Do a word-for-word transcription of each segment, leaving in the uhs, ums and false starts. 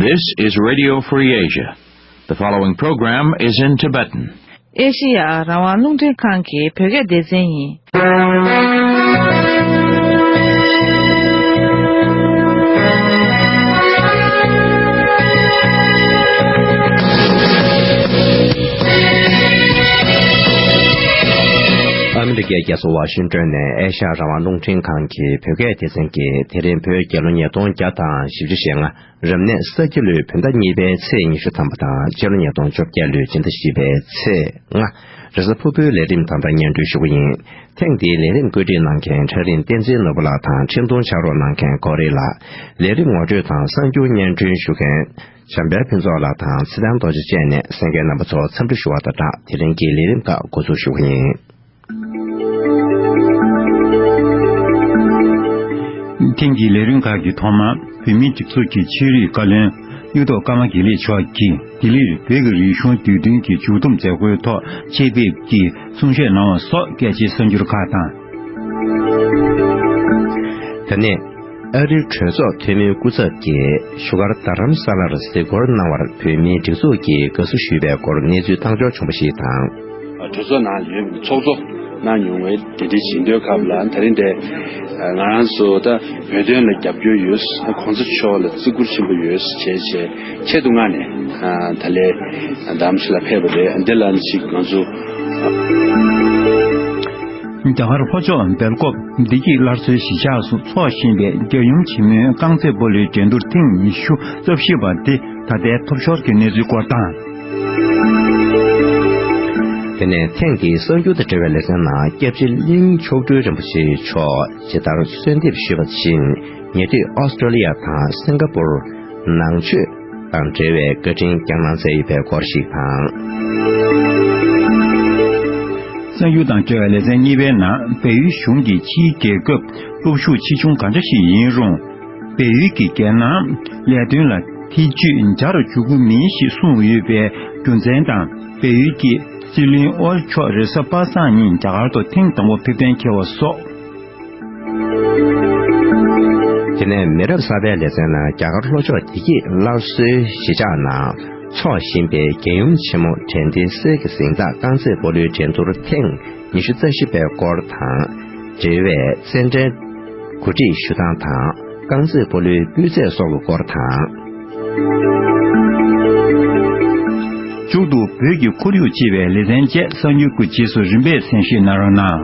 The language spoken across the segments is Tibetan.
This is Radio Free Asia. The following program is in Tibetan. ཨེ་ཤི་ཡ་རང་དབང་རླུང་འཕྲིན་ཁང་གི་བོད་སྐད་སྡེ་ཚན་ཡིན། ཨ་མི་རི་ཀའི་རྒྱལ་ས་ཝ་ཤིང་ཏོན་ནས་ཨེ་ཤ་ཡ་རང་དབང་རླུང་འཕྲིན་ཁང་གི་བོད་སྐད་སྡེ་ཚན་གྱིས་དེ་རིང་བོད་རྒྱལ་ལོ་ཉིས་སྟོང་བརྒྱ་དང་བཞི་བཅུ་ཞེ་ལྔ། རབ་གནས་ས་ཁྱི་ལོའི་བོད་ཟླ་གཉིས་པའི་ཚེས་ཉི་ཤུ་ཐམ་པ་དང་། སྤྱི་ལོ་ཉིས་སྟོང་བཅོ་བརྒྱད་ལོའི་སྤྱི་ཟླ་བཞི་པའི་ཚེས་ལྔ། རེས་གཟའ་ཕུར་བུའི་ལས་རིམ་དང་པོ་སྙན་སྒྲོན་ཞུ་གི་ཡིན། ཐེངས་འདིའི་ལས་རིམ་བཀོད་སྒྲིག་གནང་མཁན་ཁྲ་རིན་བསྟན་འཛིན་ནོར་བུ་ལགས་དང་འཕྲིན་གཏོང་ཕྱག་རོགས་གནང་མཁན་ཀོ་རི་ལགས། ལས་རིམ་ངོ་སྤྲོད་དང་གསར་འགྱུར་སྙན་སྒྲོན་ཞུ་མཁན་བྱམས་པའི་ཕུན་ཚོགས་ལགས་དང་ཚེ་བརྟན་རྡོ་རྗེ་བཅས་ནས་གསན་མཁན་རྣམ་པ་ཚོ་འཚམས་འདྲི་ཞུ་བ་དང་སྦྲགས། དེ་རིང་གི་ལས་རིམ་ཁག་འགོ་འཛུགས་ཞུ་གི་ཡིན། ཐེངས་ཀྱི་ལས་རིམ་ཁག་གི་ཐོག་མར་བོད་མིའི་སྒྲིག་འཛུགས་ཀྱི་ཆོས་རིག་བཀའ་བློན་གཡུ་ཐོག་ཀརྨ་དགེ་ལེགས་མཆོག་གིས་ལྡི་ལིར་བོད་ཀྱི་རིག་གཞུང་དུས་སྟོན་གྱི་མཇུག་བསྡོམས་མཛད་སྒོའི་ཐོག་ཆེད་ཕེབས་ཀྱིས་གསུང་བཤད་གནང་བ་སོགས་སྐད་ཆའི་གསར་འགྱུར་ཁག་དང་། དེ་ནས་ཨ་རིའི་གྲོས་ཚོགས་འཐུས་མིའི་སྐུ་ཚབ་ཀྱིས་བཞུགས་སྒར་རྡ་རམ་ས་ལར་གཟིགས་སྐོར་གནང་བར་བོད་མིའི་སྒྲིག་འཛུགས་ཀྱིས་དགའ་བསུ་ཞུས་པའི་སྐོར་གནས་ཚུལ་བཏང་འབྱོར་བྱུང་བ་ཞིག་དང་། གྲོས་ཚོགས་ནང་ཡོད་པའི་ཚོགས་གཙོ་གནང་མྱོང་བའི་དེ་འདྲའི་བྱེད་འདོད་ཁག་ལ་ད་རིང་དེ་ང་རང་ཚོ་ད་བོད་དོན་ལ་རྒྱབ་སྐྱོར་ཡོད། གོང་ས་མཆོག་ལ་བརྩི་བཀུར་ཆེན་པོ་ཡོད་བྱས་བྱས་ཆེད་དུ་མངགས་ནས་ད་ལས་རྡ་རམ་ས་ལ་ཕེབས་པ་རེད། འདི་ལ་ཅིག་ང་ཚོ། རྒྱ་གར་ལྷོ་ཕྱོགས་སྦེལ་ཀོབ་བདེ་སྐྱིད་སླར་གསོའི་གཞིས་ཆགས་སུ་འཚོགས་བཞིན་པའི་རྒྱལ་ཡུམ་ཆེན་མོའི་རྐང་རྩེད་སྤོ་ལོའི་འགྲན་བསྡུར་ཐེངས་ཉི་ཤུ་རྩ་བཞི་པ་དེ་ད་ལྟའི་ཐོབ་ཤོར་གྱི་གནས་ཚུལ་སྐོར་དང་། དེ་ནས་ཐེངས་འདིའི་གསར་འགྱུར་དང་འབྲེལ་བའི་ལེ་ཚན་ནང་སྐྱབས་རྗེ་གླིང་མཆོག་སྤྲུལ་རིན་པོ་ཆེ་མཆོག་ཇི་ལྟར་གསོལ་འདེབས་ཞུས་པ་བཞིན་ཉེ་དུས་ཨོ་སི་ཀྲོ་ལི་ཡ་དང་སིང་ག་པུར། ནང་ཆོས་དང་འབྲེལ་བའི་བཀའ་དྲིན་བསྐྱངས་གནང་མཛད་ཡོད་པའི་སྐོར་ཞིག་དང་། གསར་འགྱུར་དང་འབྲེལ་བའི་ལེ་ཚན་གཉིས་པའི་ནང་བལ་ཡུལ་གཞུང་གིས་ཕྱིའི་རྒྱལ་ཁབ་སྟོབས་ཤུགས་ཆེ་ཆུང་གང་འདྲ་ཞིག་ཡིན་རུང་། བལ་ཡུལ་གྱིས་རྒྱལ་ནང་ལས་དོན་ལ་ཐེ་བྱུས་བྱ་རུ་འཇུག་གི་མིན་ཞེས་གསུངས་ཡོད་པའི་རྒྱུ་མཚན་དང་། བལ་ཡུལ་གྱི་སྲིད་བློན་ཨོལ་མཆོག་རེས་གཟའ་པ་སངས་ཉིན་རྒྱ་གར་དུ་ཐེངས་དང་པོ་ཕེབས་གཏན་འཁེལ་བ་སོགས། དེ་ནས་མི་རབས་གསར་པའི་ལེ་ཚན་ནང་རྒྱ་གར་ལྷོ་ཕྱོགས་བདེ་སྐྱིད་སླར་གསོའི་གཞིས་ཆགས་ནང་འཚོགས་བཞིན་པའི་རྒྱལ་ཡུམ་ཆེན་མོ་དྲན་རྟེན་གསེར་གྱི་གཟེངས་རྟགས་རྐང་རྩེད་སྤོ་ལོའི་འགྲན་བསྡུར་ཐེངས་ཉི་ཤུ་རྩ་བཞི་པའི་སྐོར་དང་འབྲེལ་བའི་རྩེད་འགྲན་གོ་སྒྲིག་ཞུ་སྟངས་དང་རྐང་རྩེད་སྤོ་ལོའི་སྤུས་ཚད་སོགས་ཀྱི་སྐོར་དང་། མཇུག་ཏུ་བོད་ཀྱི་ཁོར་ཡུག་ཅེས་པའི་ལེ་ཚན་བཅས་གསར་འགྱུར་གྱི་རྗེས་སུ་རིམ་པས་གསན་བཞེས་གནང་རོགས་གནང་།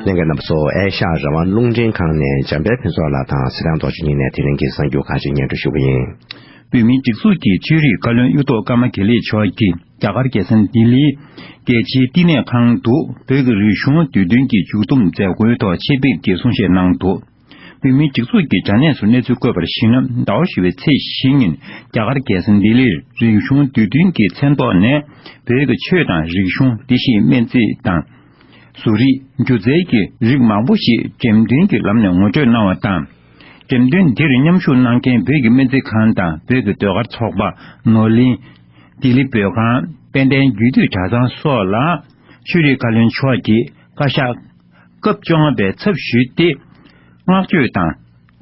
ལྷན་རྒྱས་རྣམ་པ་ཚོ། ཨེ་ཤ་ཡ་རང་དབང་རླུང་འཕྲིན་ཁང་ནས་འཇམ་དཔལ་ཕུན་ཚོགས་ལགས་དང་སྲིད་ཐང་རྡོ་རྗེ་གཉིས་ནས་དེ་རིང་གི་གསར་འགྱུར་ཁག་ཅིག་སྙན་སྒྲོན་ཞུ་གི་ཡིན། བོད་མིའི་སྒྲིག་འཛུགས་ཀྱི་ཆོས་རིག་བཀའ་བློན་གཡུ་ཐོག་ཀརྨ་དགེ་ལེགས་མཆོག་གིས་རྒྱ་གར་རྒྱལ་ས་ལྡི་ལིའི་རྒྱལ་སྤྱིའི་བསྟི་གནས་ཁང་དུ་བོད་ཀྱི་རིག་གཞུང་དུས་སྟོན་གྱི་མཇུག་བསྡོམས་མཛད་སྒོའི་ཐོག་ཆེད་ཕེབས་ཀྱིས་གསུང་བཤད་གནང་འདུག་བོད་མིའི་སྒྲིག་འཛུགས་ཀྱི་དྲ་གནས་སུ་གནས་ཚུལ་བཀོད་པར་གཞིགས་ན། ཟླ་བ་བཞི་པའི་ཚེས་བཞི་ཉིན་རྒྱ་གར་རྒྱལ་ས་ལྡི་ལིར་རིག་གཞུང་དུས་སྟོན་གྱི་མཚན་ཐོག་ནས་བོད་ཀྱི་ཆོས་དང་རིག་གཞུང་། དེ་བཞིན་སྨན་རྩིས་དང་། བཟོ་རིག་སྒྱུ་རྩལ་གྱི་རིགས་མང་པོ་ཞིག་འགྲེམས་སྟོན་གྱི་ལམ་ནས་ངོ་སྤྲོད་གནང་བ་དང་། འགྲེམས་སྟོན་འདིར་མཉམ་ཞུགས་གནང་མཁན་བོད་ཀྱི་སྨན་རྩིས་ཁང་དང་བོད་ཀྱི་ཟློས་གར་ཚོགས་པ། ནོར་གླིང་། ལྡི་ལི་བོད་ཁང་། དཔལ་ལྡན་རྒྱུད་སྟོད་གྲྭ་ཚང་སོགས་ལ་ཆོས་རིག་བཀའ་བློན་མཆོག་གིས་བཀའ་ཤག་སྐབས་བཅོ་ལྔ་པའི་ཚབ་ཞུས་ཏེ། བསྔགས་བརྗོད་དང་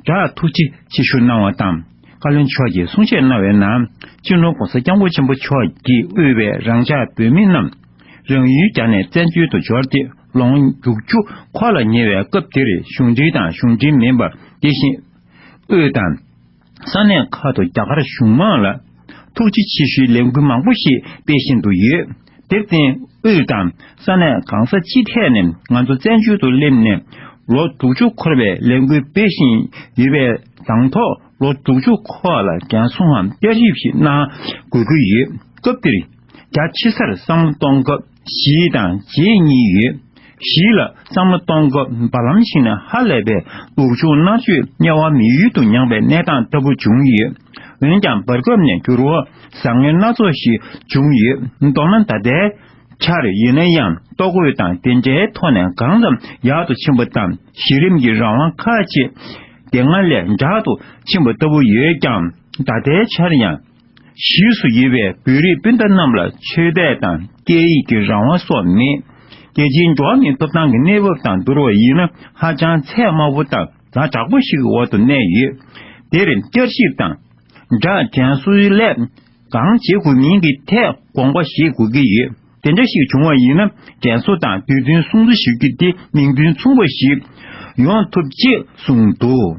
སྦྲགས་ཐུགས་རྗེ་ཆེ་ཞུ་གནང་བ་དང་། བཀའ་བློན་མཆོག་གིས་གསུང་བཤད་གནང་བའི་ནང་། སྤྱི་ནོར་༸གོང་ས་༸སྐྱབས་མགོན་ཆེན་པོ་མཆོག་གིས་དབུས་པའི་རང་ཅག་བོད་མི་རྣམས་རང་ཡུལ་བརྒྱབ་ནས་བཙན་བྱོལ་དུ་འབྱོར་ཏེ་ལོ་ངོ་དྲུག་ཅུ་འཁོར་ལ་ཉེ་བའི་སྐབས་འདིར་གཞུང་འབྲེལ་དང་གཞུང་འབྲེལ་མིན་པ། དེ་བཞིན་དབུས་དང་ས་གནས་ཁག་ཏུ་རྒྱ་གར་གཞུང་མང་ལ་ཐུགས་རྗེ་ཆེ་ཞུའི་ལས་འགུལ་མང་པོ་ཞིག་སྤེལ་བཞིན་དུ་ཡོད། དེར་བརྟེན་དབུས་དང་ས་གནས་གང་ས་ཅི་ཐད་ནས་ང་ཚོ་བཙན་བྱོལ་དུ་སླེབས་ནས་ལོ་དྲུག་ཅུ་འཁོར་བའི་ལས་འགུལ་སྤེལ་བཞིན་ཡོད་པའི་དང་ཐོག་ལོ་དྲུག་ཅུ་འཁོར་བ་ལ་འགན་སྲུང་འམ་བསྐྱར་ཞིབ་ཞིག་གནང་དགོས་ཀྱི་ཡོད། སྐབས་འདིར་རྒྱ་ཆེ་སར་བསམ་བློ་གཏོང་སྐབས་གཞིས་དང་བྱེས་གཉིས་ཡོད། གཞིས་ལ་བསམ་བློ་གཏོང་སྐབས་བར་ལམ་ཞིག་ནས་ཧ་ལས་པའི་སྡུག་སྦྱོང་མནར་གཅོད་དམྱལ་བ་མི་ཡུལ་དུ་མྱངས་པའི་གནས་སྟངས་ལྟ་བུ་བྱུང་ཡོད། འོན་ཀྱང་བར་སྐབས་ནས་འགྱུར་བ་བཟང་ངན་སྣ་ཚོགས་ཤིག་བྱུང་ཡོད། མདོར་ན་ད་ལྟའི་ཆར་ཡིན་ན་ཡང་ལྟོ་གོས་དང་དེ་འདྲའི་ཐོག་ནས་གང་ཙམ་ཡག་ཏུ་ཕྱིན་པ་དང་གཞི་རིམ་གྱི་རང་དབང་ཁག་ཅིག་དེ་སྔ་ལས་དྲག་ཏུ་ཕྱིན་པ་ལྟ་བུ་ཡོད་ཀྱང་། ད་ལྟའི་ཆར་ཡང་གཞིས་སུ་ཡོད་པའི་བོད་རིགས་སྤུན་ཟླ་རྣམས་ལ་ཆོས་དད་དང་སྐད་ཡིག་གི་རང་དབང་སོགས་མེད། རྒྱལ་སྤྱིའི་འགྲོ་བ་མིའི་ཐོབ་ཐང་གི་གནས་བབ་དང་བསྡུར་བ་ཡིན་ན་ཧ་ཅང་ཚད་དམའ་བོ་དང་ དང་དྲག་པོ་ཞིག་གི་འོག་ཏུ་གནས་ཡོད། དེར་བསྐྱར་ཞིབ་དང་། སྒྲ་དྲན་གསོའི་ལས་གང་བྱེད་དགོས་མིན་གྱི་ཐད་དགོངས་པ་བཞེས་དགོས་ཀྱི་ཡོད། དེ་འདྲ་ཞིག་བྱུང་བ་ཡིན་ན། དྲན་གསོ་དང་དུས་མཐུན་སྲུང་བརྩི་ཞུ་རྒྱུ་དེ་མིང་དོན་མཚུངས་པ་ཞིག་ཡོང་ཐུབ་ཅེས་གསུངས་འདུག།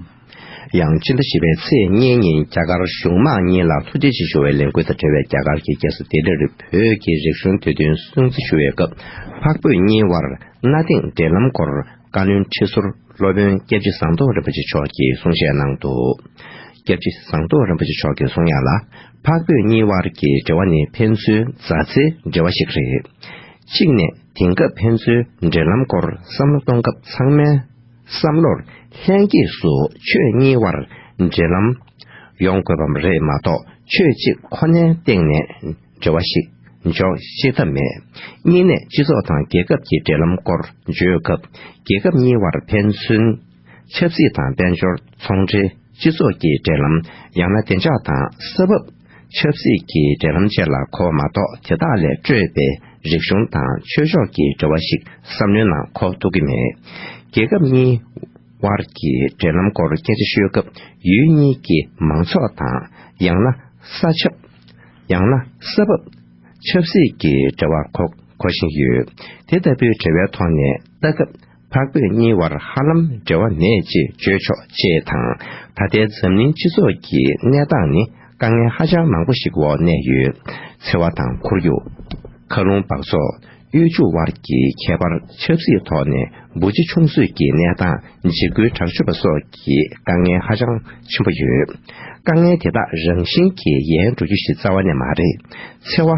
ཡང་ཕྱི་ཟླ་བཞི་པའི་ཚེས་གཉིས་ཉིན་རྒྱ་གར་གཞུང་མང་གཉིས་ལ་ཐུགས་རྗེ་ཆེ་ཞུ་བའི་ལས་འགུལ་དང་འབྲེལ་བའི་རྒྱ་གར་གྱི་རྒྱལ་ས་ལྡི་ལིར་བོད་ཀྱི་རིག་གཞུང་དུས་སྟོན་སྲུང་བརྩི་ཞུ་བའི་སྐབས། འཕགས་བོད་གཉིས་དབར་གནའ་དེང་འབྲེལ་ལམ་སྐོར་བཀའ་བློན་ཁྲི་ཟུར་སློབ་དཔོན་སྐྱབས་རྗེ་ཟམ་གདོང་རིན་པོ་ཆེ་མཆོག་གིས་གསུང་བཤད་གནང་འདུག། སྐྱབས་རྗེ་ཟམ་གདོང་རིན་པོ་ཆེ་མཆོག་གིས་གསུང་ཡག་ལ། འཕགས་བོད་གཉིས་དབར་གྱི་འབྲེལ་བ་ནི་ཕན་ཚུན་མཛའ་བརྩེའི་འབྲེལ་བ་ཞིག་རེད། གཅིག་ནས་དེང་སྐབས་ཕན་ཚུན་འབྲེལ་ལམ་སྐོར་བསམ་བློ་གཏོང་སྐབས་ཚང་མའི་བསམ་བློར་ལྷན་སྐྱེས་སུ་ཆོས་གཉིས་དབར་འབྲེལ་ལམ་ཡོང་དགོས་པ་རེད་མ་གཏོགས། ཆོས་གཅིག་ཁོ་ནའི་སྟེང་ནས་འབྲེལ་བ་ཞིག་འཇོག་ཤེས་ཐབས་མེད། གཉིས་ནས་སྤྱི་ཚོགས་དང་རྒྱལ་ཁབ་ཀྱི་འབྲེལ་ལམ་སྐོར་བརྗོད་སྐབས། རྒྱལ་ཁབ་གཉིས་དབར་ཕན་ཚུན་ཆབ་སྲིད་དང་དཔལ་འབྱོར། ཚོང་འབྲེལ། སྤྱི་ཚོགས་ཀྱི་འབྲེལ་ལམ། ཡང་ན་བདེ་འཇགས་དང་ས་བབ། ཆབ་སྲིད་ཀྱི་འབྲེལ་ལམ་བཅས་ལ་གོ་བ་མ་གཏོགས། དེ་དག་ལས་སྤྲོས་པའི་རིག་གཞུང་དང་ཆོས་ཕྱོགས་ཀྱི་འབྲེལ་བ་ཞིག་བསམ་བློའི་ནང་འཁོར་ཐུབ་ཀྱི་མེད། རྒྱལ་ཁབ་གཉིས་དབར་གྱི་འབྲེལ་ལམ་སྐོར་སྐད་ཆ་ཤོད་སྐབས། ཡུལ་གཉིས་ཀྱི་མང་ཚོགས་དང་། ཡང་ན་ས་ཁྱབ། ཡང་ན་ས་བབ། ཆབ་སྲིད་ཀྱི་འབྲེལ་བ་གོ་གོ་བཞིན་ཡོད། དེ་ལྟ་བུའི་འབྲེལ་བའི་ཐོག་ནས་ལྟ་སྐབས། འཕགས་བོད་གཉིས་དབར་ཧ་ལམ་འབྲེལ་བ་མེད་ཅེས་བརྗོད་ཆོག་ཅེས་དང་། ད་ལྟའི་འཛམ་གླིང་སྤྱི་ཚོགས་ཀྱི་གནས་སྟངས་ནི་དཀའ་ངལ་ཧ་ཅང་མང་པོ་ཞིག་འོག་གནས་ཡོད། འཚེ་བ་དང་ཁོར་ཡུག། མཁའ་རླུང་འབག་བཙོག། གཡོ་སྒྱུ་དབར་གྱི་ཁྱད་པར། ཆབ་སྲིད་ཐོག་ནས་བུ་གཅིག་ཆུང་གསོས་ཀྱི་གནས་སྟངས། འཇིགས་སྐུལ་དྲག་སྤྱོད་པ་སོགས་ཀྱི་དཀའ་ངལ་ཧ་ཅང་ཆེན་པོ་ཡོད། དཀའ་ངལ་དེ་དག་རང་བཞིན་གྱིས་ཡལ་འགྲོ་རྒྱུ་ཞིག་རྩ་བ་ནས་མ་རེད། འཚེ་བ།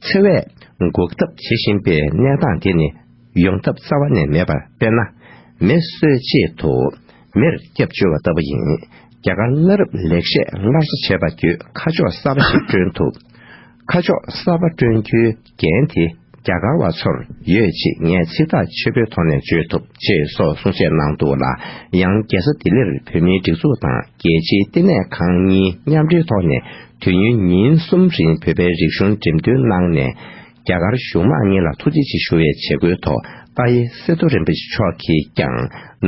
འཚེ་བས་འགོག་ཐབས་བྱེད་བཞིན་པའི་གནས་སྟངས་དེ་ནི་ཡོང་ཐབས་རྩ་བ་ནས་མེད་པར། དཔེར་ན། མེ་གསོད་ཆེད་དུ་མེར་སྐྱབས་བཅོལ་བ་ལྟ་བུ་ཡིན། རྒྱ་གར་གནའ་རབས་ལེགས་བཤད་སླར་གསོ་བྱས་པ་བརྒྱུད་ཁ་ཕྱོགས་གསར་པ་ཞིག་བསྐྲུན་ཐུབ། ཁ་ཕྱོགས་གསར་པ་བསྐྲུན་རྒྱུའི་འགན་དེ་རྒྱ་གར་བ་ཚོར་ཡོད་ཅེས་ངས་ཚིག་ཐག་ཆོད་པོའི་ཐོག་ནས་བརྗོད་ཐུབ། ཅེས་སོགས་གསུང་བཤད་གནང་འདུག་ལ། ཡང་རྒྱལ་ས་ལྡི་ལིར་བོད་མིའི་སྒྲིག་འཛུགས་དང་རྒྱལ་སྤྱིའི་བསྟི་གནས་ཁང་གཉིས་མཉམ་འབྲེལ་ཐོག་ནས། དུས་ཡུན་ཉིན་གསུམ་རིང་བོད་པའི་རིག་གཞུང་འགྲེམས་སྟོན་གནང་ནས། རྒྱ་གར་གཞུང་མང་གཉིས་ལ་ཐུགས་རྗེ་ཆེ་ཞུ་བའི་བྱེད་སྒོའི་ཐོག་ཏཱ་ཡེ་སེ་ཏོ་རིན་པོ་ཆེ་མཆོག་གིས་ཀྱང་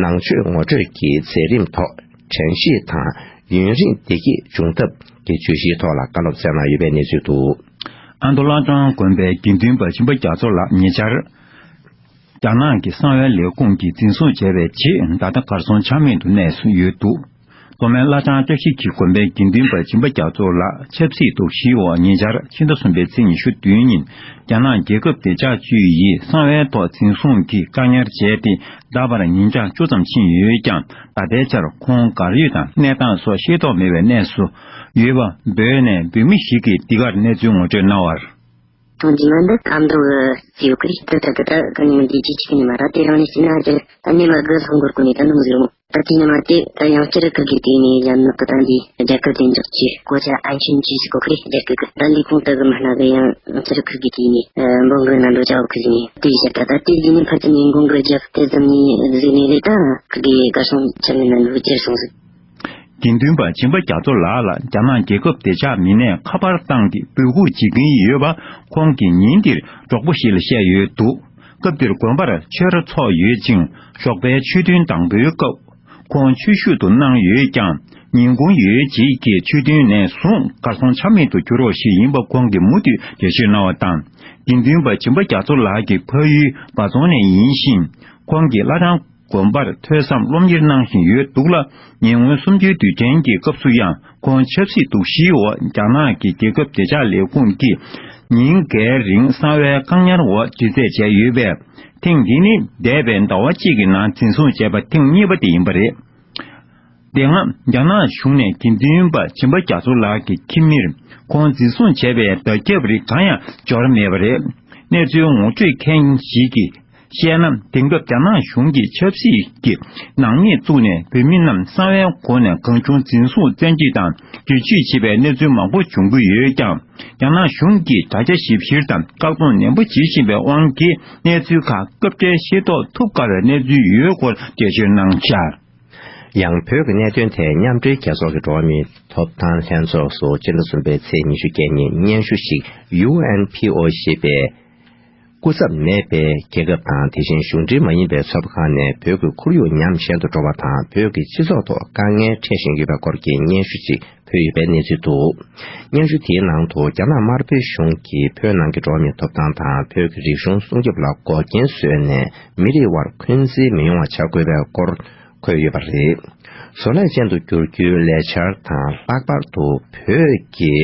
ནང་ཆོས་ངོ་སྤྲོད་ཀྱི་མཛད་རིམ་ཐོག་དྲན་ཤེས་དང་ཡུན་རིང་བདེ་སྐྱིད་འབྱུང་ཐབས་ཀྱི་བརྗོད་གཞིའི་ཐོག་ལ་བཀའ་སློབ་སྩལ་གནང་ཡོད་པའི་གནས་ཚུལ་འདུག། ཨ་མདོ་བླ་བྲང་དགོན་པའི་དགེ་འདུན་པ་སྦྱིན་པ་རྒྱ་མཚོ་ལགས་ཉེ་ཆར། རྒྱ་ནག་གི་གསང་བའི་ལས་ཁུངས་ཀྱིས་འཛིན་བཟུང་བྱས་པའི་རྗེས། ད་ལྟ་གར་སོང་ཆ་མེད་དུ་གནས་སུ་ཡོད་འདུག། མདོ་སྨད་བླ་བྲང་བཀྲ་ཤིས་འཁྱིལ་དགོན་པའི་དགེ་འདུན་པ་སྦྱིན་པ་རྒྱ་མཚོ་ལགས་ཆབ་སྲིད་དོགས་གཞིའི་འོག་ཉེ་ཆར་ཕྱི་ཟླ་གསུམ་པའི་ཚེས་ཉི་ཤུ་བདུན་ཉིན། རྒྱ་ནག་རྒྱལ་ཁབ་བདེ་འཇགས་ཅུས་ཡིས་གསང་བའི་ཐོག་འཛིན་བཟུང་གིས་བཀག་ཉར་བྱས་ཏེ། ད་བར་ཉིན་གྲངས་བཅུ་ཙམ་ཕྱིན་ཡོད་ཀྱང་། ད་ལྟའི་ཆར་ཁོང་གར་ཡོད་དང་གནས་སྟངས་སོགས་ཤེས་རྟོགས་མེད་པའི་གནས་སུ་ཡོད་པ། བོད་ནས་བོད་མི་ཞིག་གིས་འདི་གར་གནས་ཚུལ་ངོ་སྤྲོད་གནང་བར། ཐེངས་རྗེས་མ་འདི་ཨ་མདོ་གི་སེའུ་ཀི་རེད། ད་ད་ད་ད་ག་ནས་མི་འདི་ཅི་ཅི་གི་ནས་མ་ར། དེ་རིང་ནས་བྱས་ན་ཅི་ཨ་ནེ་མ་གི་ལྷུང་གོར་ཀུ་ནས་ད་ནུ་མི་ཟེར་མོ། ད་དེ་ནས་མ་དེ་ད་ཡང་སྤྱིར་ཁུར་གི་དེ་ནས་ཡང་ནུ་གི་ད་འདི་རྒྱལ་ཁབ་བདེ་འཇགས་ཀྱི་གོ་ཆ་ཨན་ཆིན་ཅི་ཞིག་གོ་ཁི་རེད། རྒྱལ་ཁབ་གི་ད་ལས་ཁུངས་ད་གི་མ་སྣ་གི་ཡང་སྤྱིར་ཁུར་གི་དེ་ནས་འབོང་གི་ན་འགྲོ་ཅག་ཁུ་ཟིན་ནས་དེ་བཞག་ད་ད་དེ་ཟིན་ནས་ཕར་ཚུར་ནས་འགོང་གི་རྒྱབ་དེ་ཙམ་ནས་ཟིན་ནས་ལས་ད་ཁུར་གི་གར་སོང་ཆ་མེད་ན་འགྲོ་ཅེར་སོང་ཟིག། དགེ་འདུན་པ་སྦྱིན་པ་རྒྱ་མཚོ་ལགས་ལ་རྒྱ་ནག་རྒྱལ་ཁབ་བདེ་འཇགས་མི་སྣས་ཁ་པར་བཏང་སྟེ་འབོད་འགུག་བྱེད་ཀྱིན་ཡོད་པ་ཁོང་གིས་ཉིན་འདིར་གྲོགས་པོ་ཞིག་ལ་བཤད་ཡོད་འདུག། སྐབས་དེར་དགོན་པར་ཆོས་ར་ཚོགས་ཡོད་ཅིང་། ཞོགས་པའི་ཆོས་ཐུན་དང་པོའི་སྐབས་ཁོང་ཆོས་ཞུགས་དུ་གནང་ཡོད་ཀྱང་། ཉིན་གུང་ཡོལ་རྗེས་ཀྱི་ཆོས་ཐུན་ནས་བཟུང་གར་སོང་ཆ་མེད་དུ་གྱུར་བ་ཞིག་ཡིན་པ་ཁོང་གིས་མུ་མཐུད་འགྲེལ་བརྗོད་གནང་བ་དང་། དགེ་འདུན་པ་སྦྱིན་པ་རྒྱ་མཚོ་ལགས་ཀྱི་ཕ་ཡུལ་བ་རྫོང་ནས་ཡིན་ཞིང་། ཁོང་གིས་བླ་བྲང་དགོན་པར་ཐོས་བསམ་སློབ་གཉེར་གནང་བཞིན་ཡོད་འདུག་ལ། ཉེ་སྔོན་གསུམ་བཅུའི་དུས་དྲན་གྱི་སྐབས་སུ་ཡང་ཁོང་ཆབ་སྲིད་དོགས་གཞིའི་འོག་རྒྱ་ནག་གི་རྒྱལ་ཁབ་བདེ་འཇགས་ལས་ཁུངས་ཀྱིས་ཉིན་འགའི་རིང་གསང་བའི་བཀག་ཉར་འོག་འདྲི་རྩད་བྱས་ཡོད་པས། ཐེངས་འདི་ནི་འདས་པའི་ཟླ་བ་གཅིག་གི་ནང་འཛིན་བཟུང་བྱས་པ་ཐེངས་གཉིས་པ་དེ་ཡིན་པ་རེད། དེ་སྔ་རྒྱ་ནག་གཞུང་ནས་དགེ་འདུན་པ་སྦྱིན་པ་རྒྱ་མཚོ་ལགས་ཀྱི་ཁྱིམ་མིར་ཁོང་འཛིན་བཟུང་བྱས་པའི་བརྡ་ཁྱབ་རིགས་གང་ཡང་འབྱོར་མེད་པ་རེད། གནས་ཚུལ་ངོ་སྤྲོད་མཁན་ཞིག་གིས་བཤད་ན། དེང་སྐབས་རྒྱ་ནག་གཞུང་གིས་ཆབ་སྲིད་ཀྱི་ནག་ཉེས་བཙུགས་ནས་བོད་མི་རྣམས་གསང་བའི་སྒོ་ནས་གང་བྱུང་འཛིན་བཟུང་བཙན་འཁྱེར་དང་འཛུལ་ཞུགས་བྱེད་པའི་གནས་ཚུལ་མང་པོ་འབྱུང་གི་ཡོད་ཀྱང་། རྒྱ་ནག་གཞུང་གིས་དྲ་རྒྱ་ཞིབ་བཤེར་དང་བཀག་སྡོམ་ནན་པོ་བྱེད་བཞིན་པའི་དབང་གིས་གནས་ཚུལ་ཁག་སྐབས་འཕྲལ་ཤེས་རྟོགས་ཐུབ་དཀའ་བའི་གནས་ཚུལ་ཡོད་སྐོར་འགྲེལ་བརྗོད་གནང་འཆར། ཡང་བོད་ཀྱི་གནད་དོན་ཐད་མཉམ་འབྲེལ་རྒྱལ་ཚོགས་ཀྱི་འགྲོ་བ་མིའི་ཐོབ་ཐང་ལྷན་ཚོགས་སུ་སྤྱི་ཟླ་གསུམ་པའི་ཚེས་ཉི་ཤུ་བརྒྱད་ཉིན་སྙན་ཞུ་ཞིག་ཡུ་ཨེན་པི་ཨོ་ཞེས་པའི་ སྐུ་ཚབ་མེད་པའི་རྒྱལ་ཁབ་དང་། དེ་བཞིན་གཞུང་འབྲེལ་མ་ཡིན་པའི་ཚོགས་པ་ཁག་ནས་བོད་ཀྱི་ཁོར་ཡུག་ཉམས་ཞན་དུ་འགྲོ་བ་དང་། བོད་ཀྱི་སྤྱི་ཚོགས་ཐོག་དཀའ་ངལ་འཕྲད་བཞིན་ཡོད་པའི་སྐོར་གྱི་སྙན་ཞུ་ཅིག་ཕུལ་ཡོད་པའི་གནས་ཚུལ་འདུག། སྙན་ཞུ་དེའི་ནང་དུ། རྒྱ་ནག་དམར་པོའི་གཞུང་གིས་བོད་ནང་གི་འགྲོ་བ་མིའི་ཐོབ་ཐང་དང་། བོད་ཀྱི་རིག་གཞུང་སྲུང་སྐྱོབ་ལ་འགོག་རྐྱེན་བཟོས་ནས། མི་རིགས་དབར་འཁོན་འཛིན་མི་ཡོང་བ་བྱ་དགོས་པའི་སྐོར་འཁོད་ཡོད་པ་རེད། བཟོ་ལས་ཅན་དུ་འགྱུར་རྒྱུའི་ལས་འཆར་དང་། ལྷག་པར་དུ་བོད་ཀྱི་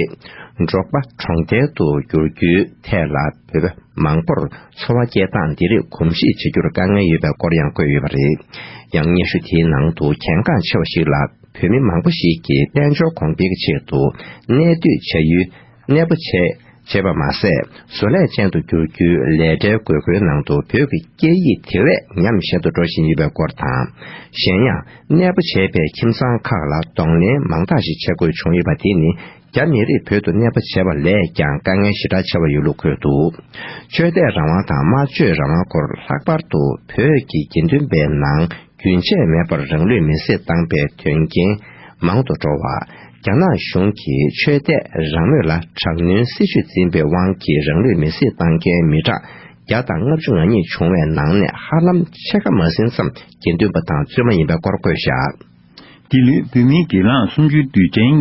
འབྲོག་པ་གྲོང་རྡལ་དུ་འགྱུར་རྒྱུའི་ཐད་ལ། བོད་པ་མང་པོར་འཚོ་བ་སྐྱེལ་སྟངས་འདི་རིགས་གོམས་གཤིས་བྱེད་རྒྱུར་དཀའ་ངལ་ཡོད་པའི་སྐོར་ཡང་བཀོད་ཡོད་པ་རེད། ཡང་སྙན་ཞུ་དེའི་ནང་དུ། གལ་འགངས་ཆེ་བ་ཞིག་ལ། བོད་མི་མང་པོ་ཞིག་གིས་དཔལ་འབྱོར་གོང་འཕེལ་གྱི་ཆེད་དུ། གནས་སྡོད་བྱ་ཡུལ་གནས་སྤོ་བྱས་བྱས་པ་མ་ཟད། བཟོ་ལས་ཅན་དུ་འགྱུར་རྒྱུའི་ལས་གྲྭའི་དགོས་མཁོའི་ནང་དུ། བོད་ཀྱི་སྐད་ཡིག་དེ་བས་ཉམས་ཞན་དུ་འགྲོ་བཞིན་ཡོད་པའི་སྐོར་དང་། གཞན་ཡང་། གནས་སྤོ་བྱས་པའི་ཁྱིམ་ཚང་ཁག་ལ་གདོང་ལེན་མང་དག་ཞིག་བྱེད་དགོས་བྱུང་ཡོད་པ་དེ་ནི། རྒྱ་མི་རིགས་བོད་དུ་གནས་སྤོ་བྱས་པ་ལས་ཀྱང་དཀའ་ངལ་ཞེ་དྲག་ཆེ་བ་ཡོད་ལུགས་འཁོད་འདུག། ཆོས་དད་རང་དབང་དང་སྨྲ་བརྗོད་རང་དབང་སྐོར། ལྷག་པར་དུ་བོད་ཀྱི་དགེ་འདུན་པའི་ནང་རྒྱུན་ཆད་མེད་པར་རང་ལུས་མེར་སྲེག་བཏང་པའི་དོན་རྐྱེན་མང་དུ་འགྲོ་བ། རྒྱ་ནག་གཞུང་གིས་ཆོས་དད་རང་མོས་ལ་དྲག་གནོན་སྲིད་བྱུས་འཛིན་པའི་དབང་གིས་རང་ལུས་མེར་སྲེག་བཏང་མཁན་མི་གྲངས་བརྒྱ་དང་ལྔ་བཅུ་ང་གཉིས་བྱུང་བའི་ནང་ནས། ཧ་ལམ་ཕྱེད་ཀ་མ་ཟིན་ཙམ་དགེ་འདུན་པ་དང་བཙུན་མ་ཡིན་པའི་སྐོར་བཀོད་བཞག། འདི་ལོའི་བོད་མིའི་སྒེར་ལངས་གསུམ་བཅུའི་དུས་དྲན་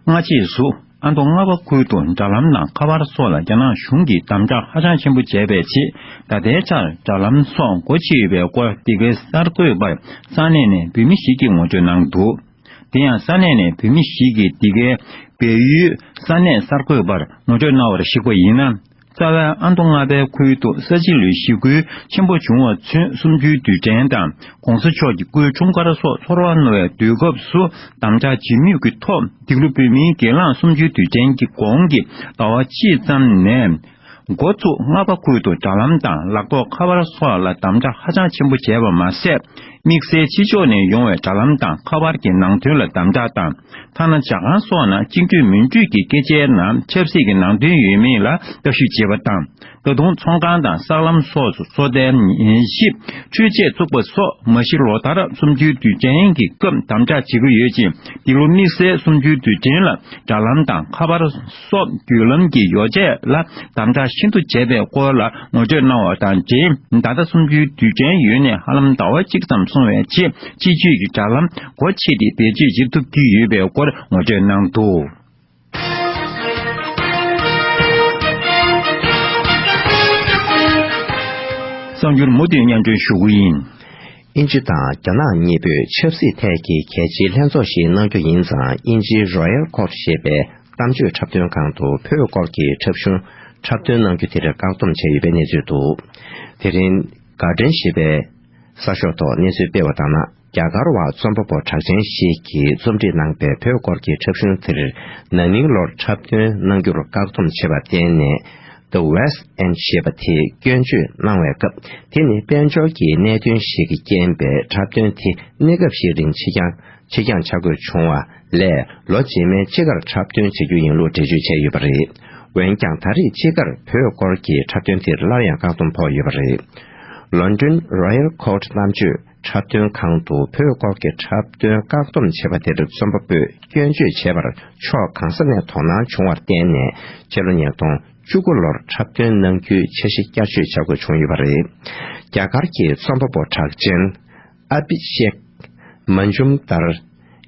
སྔ་རྗེས་སུ། ཨ་མདོ་རྔ་པ་ཁུལ་དུ་དྲ་ལམ་ནང་ཁ་པར་སོགས་ལ་རྒྱ་ནག་གཞུང་གིས་དམ་དྲག་ཧ་ཅང་ཆེན་པོ་བྱས་པའི་རྗེས། ད་ལྟའི་ཆར་དྲ་ལམ་སོགས་སྒོ་ཕྱེ་ཡོད་པའི་སྐོར། འདི་གའི་གསར་འགོད་པར་ས་གནས་ནས་བོད་མི་ཞིག་གིས་ངོ་སྤྲོད་གནང་འདུག། དེ་ཡང་ས་གནས་ནས་བོད་མི་ཞིག་གིས། འདི་གའི་བལ་ཡུལ་ས་གནས་གསར་འགོད་པར་ངོ་སྤྲོད་གནང་བར་གཞིགས་པ་ཡིན་ན། རྩ་བའི་ཨ་མདོ་རྔ་པའི་ཁུལ་དུ་ས་བྱི་ལོའི་ཞི་རྒོལ་ཆེན་པོ་བྱུང་བ་ཚུན། གསུམ་བཅུའི་དུས་དྲན་དང་། ༸གོང་ས་མཆོག་གི་སྐུའི་འཁྲུངས་སྐར་སོགས་ཚོར་བ་རྣོ་བའི་དུས་སྐབས་སུ་དམ་དྲག་བྱེད་མུས་ཀྱི་ཐོག། འདི་ལོ་བོད་མིའི་སྒེར་ལངས་གསུམ་བཅུའི་དུས་དྲན་གྱི་གོང་གི་ཟླ་བ་གཅིག་ཙམ་ནས། འགོ་ཚུགས་རྔ་པ་ཁུལ་དུ་དྲ་ལམ་དང་ལག་ཐོགས་ཁ་པར་སོགས་ལ་དམ་དྲག་ཧ་ཅང་ཆེན་པོ་བྱས་པ་མ་ཟད། དམིགས་བསལ་ཕྱི་ཕྱོགས་ནས་ཡོང་བའི་དྲ་ལམ་དང་ཁ་པར་གྱི་ནང་དོན་ལ་དམ་དྲག་དང་། ཐ་ན་ཇ་ཁང་སོགས་ནང་གཅིག་སྡུད་མི་སྡུད་ཀྱི་སྐད་ཆའི་ནང་ཆབ་སྲིད་ཀྱི་ནང་དོན་ཡོད་མེད་ལ་ལྟ་ཞིབ་བྱེད་པ་དང་། ད་དུང་ཚོང་ཁང་དང་གསར་ལམ་སོགས་སུ་སོ་ལྟའི་ཉན་ཞིབ་འཕྲུལ་ཆས་བཙུགས་པ་སོགས། མ་གཞི་ལོ་ལྟར་གསུམ་བཅུའི་དུས་དྲན་གྱི་སྐབས་དམ་དྲག་བྱེད་ཀྱི་ཡོད་ཅིང་། འདི་ལོ་དམིགས་བསལ་གསུམ་བཅུའི་དུས་དྲན་ལ་དྲ་ལམ་དང་ཁ་པར་སོགས་བརྒྱུད་ལམ་གྱི་ཡོ་བྱད་ལ་དམ་དྲག་ཤིན་ཏུ་བྱས་པའི་སྐོར་ལ་ངོ་སྤྲོད་གནང་བ་དང་འབྲེལ། ད་ལྟ་གསུམ་བཅུའི་དུས་དྲན་ཡོལ་ནས་ཧ་ལམ་ཟླ་བ་གཅིག་ཙམ་སོང་བའི་རྗེས། སྤྱི་སྤྱོད་ཀྱི་དྲ་ལམ་སྒོ་ཕྱེ་སྟེ་བེད་སྤྱོད་བྱེད་ཐུབ་ཀྱི་ཡོད་པའི་སྐོར་ངོ་སྤྲོད་གནང་འདུག། གསར་འགྱུར་མུ་མཐུད་སྙན་སྒྲོན་ཞུ་གི་ཡིན། དབྱིན་ཇི་དང་རྒྱ་ནག་གཉིས་པོས་ཆབ་སྲིད་ཐད་ཀྱི་གལ་ཆེའི་ལྷན་ཚོགས་ཤིག་གནང་རྒྱུ་ཡིན་ཙང་། དབྱིན་ཇིའི་Royal Court ཞེས་པའི་གཏམ་བརྗོད་འཁྲབ་སྟོན་ཁང་དུ་བོད་སྐོར་གྱི་འཁྲབ་གཞུང་འཁྲབ་སྟོན་གནང་རྒྱུ་དེར་བཀག་སྡོམ་བྱས་ཡོད་པའི་གནས་ཚུལ་འདུག། དེ་རིང་Guardian ཞེས་པའི་གསར་ཤོག་ཐོག་གནས་ཚུལ་སྤེལ་བ་ལྟར་ན། རྒྱ་གར་བ་རྩོམ་པ་པོ་གྲགས་ཅན་ཞིག་གིས་རྩོམ་སྒྲིག་གནང་པའི་བོད་སྐོར་གྱི་འཁྲབ་གཞུང་དེར། ན་ནིང་ལོར་འཁྲབ་སྟོན་གནང་རྒྱུར་བཀག་སྡོམ་བྱས་པར་བརྟེན་ནས། The West End ཞེས་པ་དེས་སྐྱོན་བརྗོད་གནང་བའི་སྐབས། དེ་ནི་དཔལ་འབྱོར་གྱི་གནད་དོན་ཞིག་གི་རྐྱེན་པས་འཁྲབ་སྟོན་དེ་གནས་སྐབས་ཤིག་རིང་ཕྱིར་འགྱངས་ཕྱིར་འགྱངས་བྱ་དགོས་བྱུང་བ་ལས། ལོ་རྗེས་མའི་དཔྱིད་ཀར་འཁྲབ་སྟོན་བྱ་རྒྱུ་ཡིན་ལུགས་འགྲེལ་བརྗོད་བྱས་ཡོད་པ་རེད། འོན་ཀྱང་། ད་རེས་དཔྱིད་ཀར་བོད་སྐོར་གྱི་འཁྲབ་སྟོན་དེར་སླར་ཡང་བཀག་སྡོམ་ཕོག་ཡོད་པ་རེད། London Royal Court གཏམ་བརྗོད་འཁྲབ་སྟོན་ཁང་དུ་བོད་སྐོར་གྱི་འཁྲབ་སྟོན་བཀག་སྡོམ་བྱས་པ་དེར། རྩོམ་པ་པོས་སྐྱོན་བརྗོད་བྱས་པར་ཕྱོགས་གང་ས་ནས་དོ་སྣང་བྱུང་བར་བརྟེན་ནས། ཕྱི་ལོ་ཉིས་སྟོང་བཅུ་དགུ་ལོར་འཁྲབ་སྟོན་གནང་རྒྱུའི་འཆར་གཞི་བསྐྱར་བཅོས་བྱ་དགོས་བྱུང་ཡོད་པ་རེད། རྒྱ་གར་གྱི་རྩོམ་པ་པོ་གྲགས་ཅན་ཨ་བྷི་ཤེག་མན་ཇུམ་དར་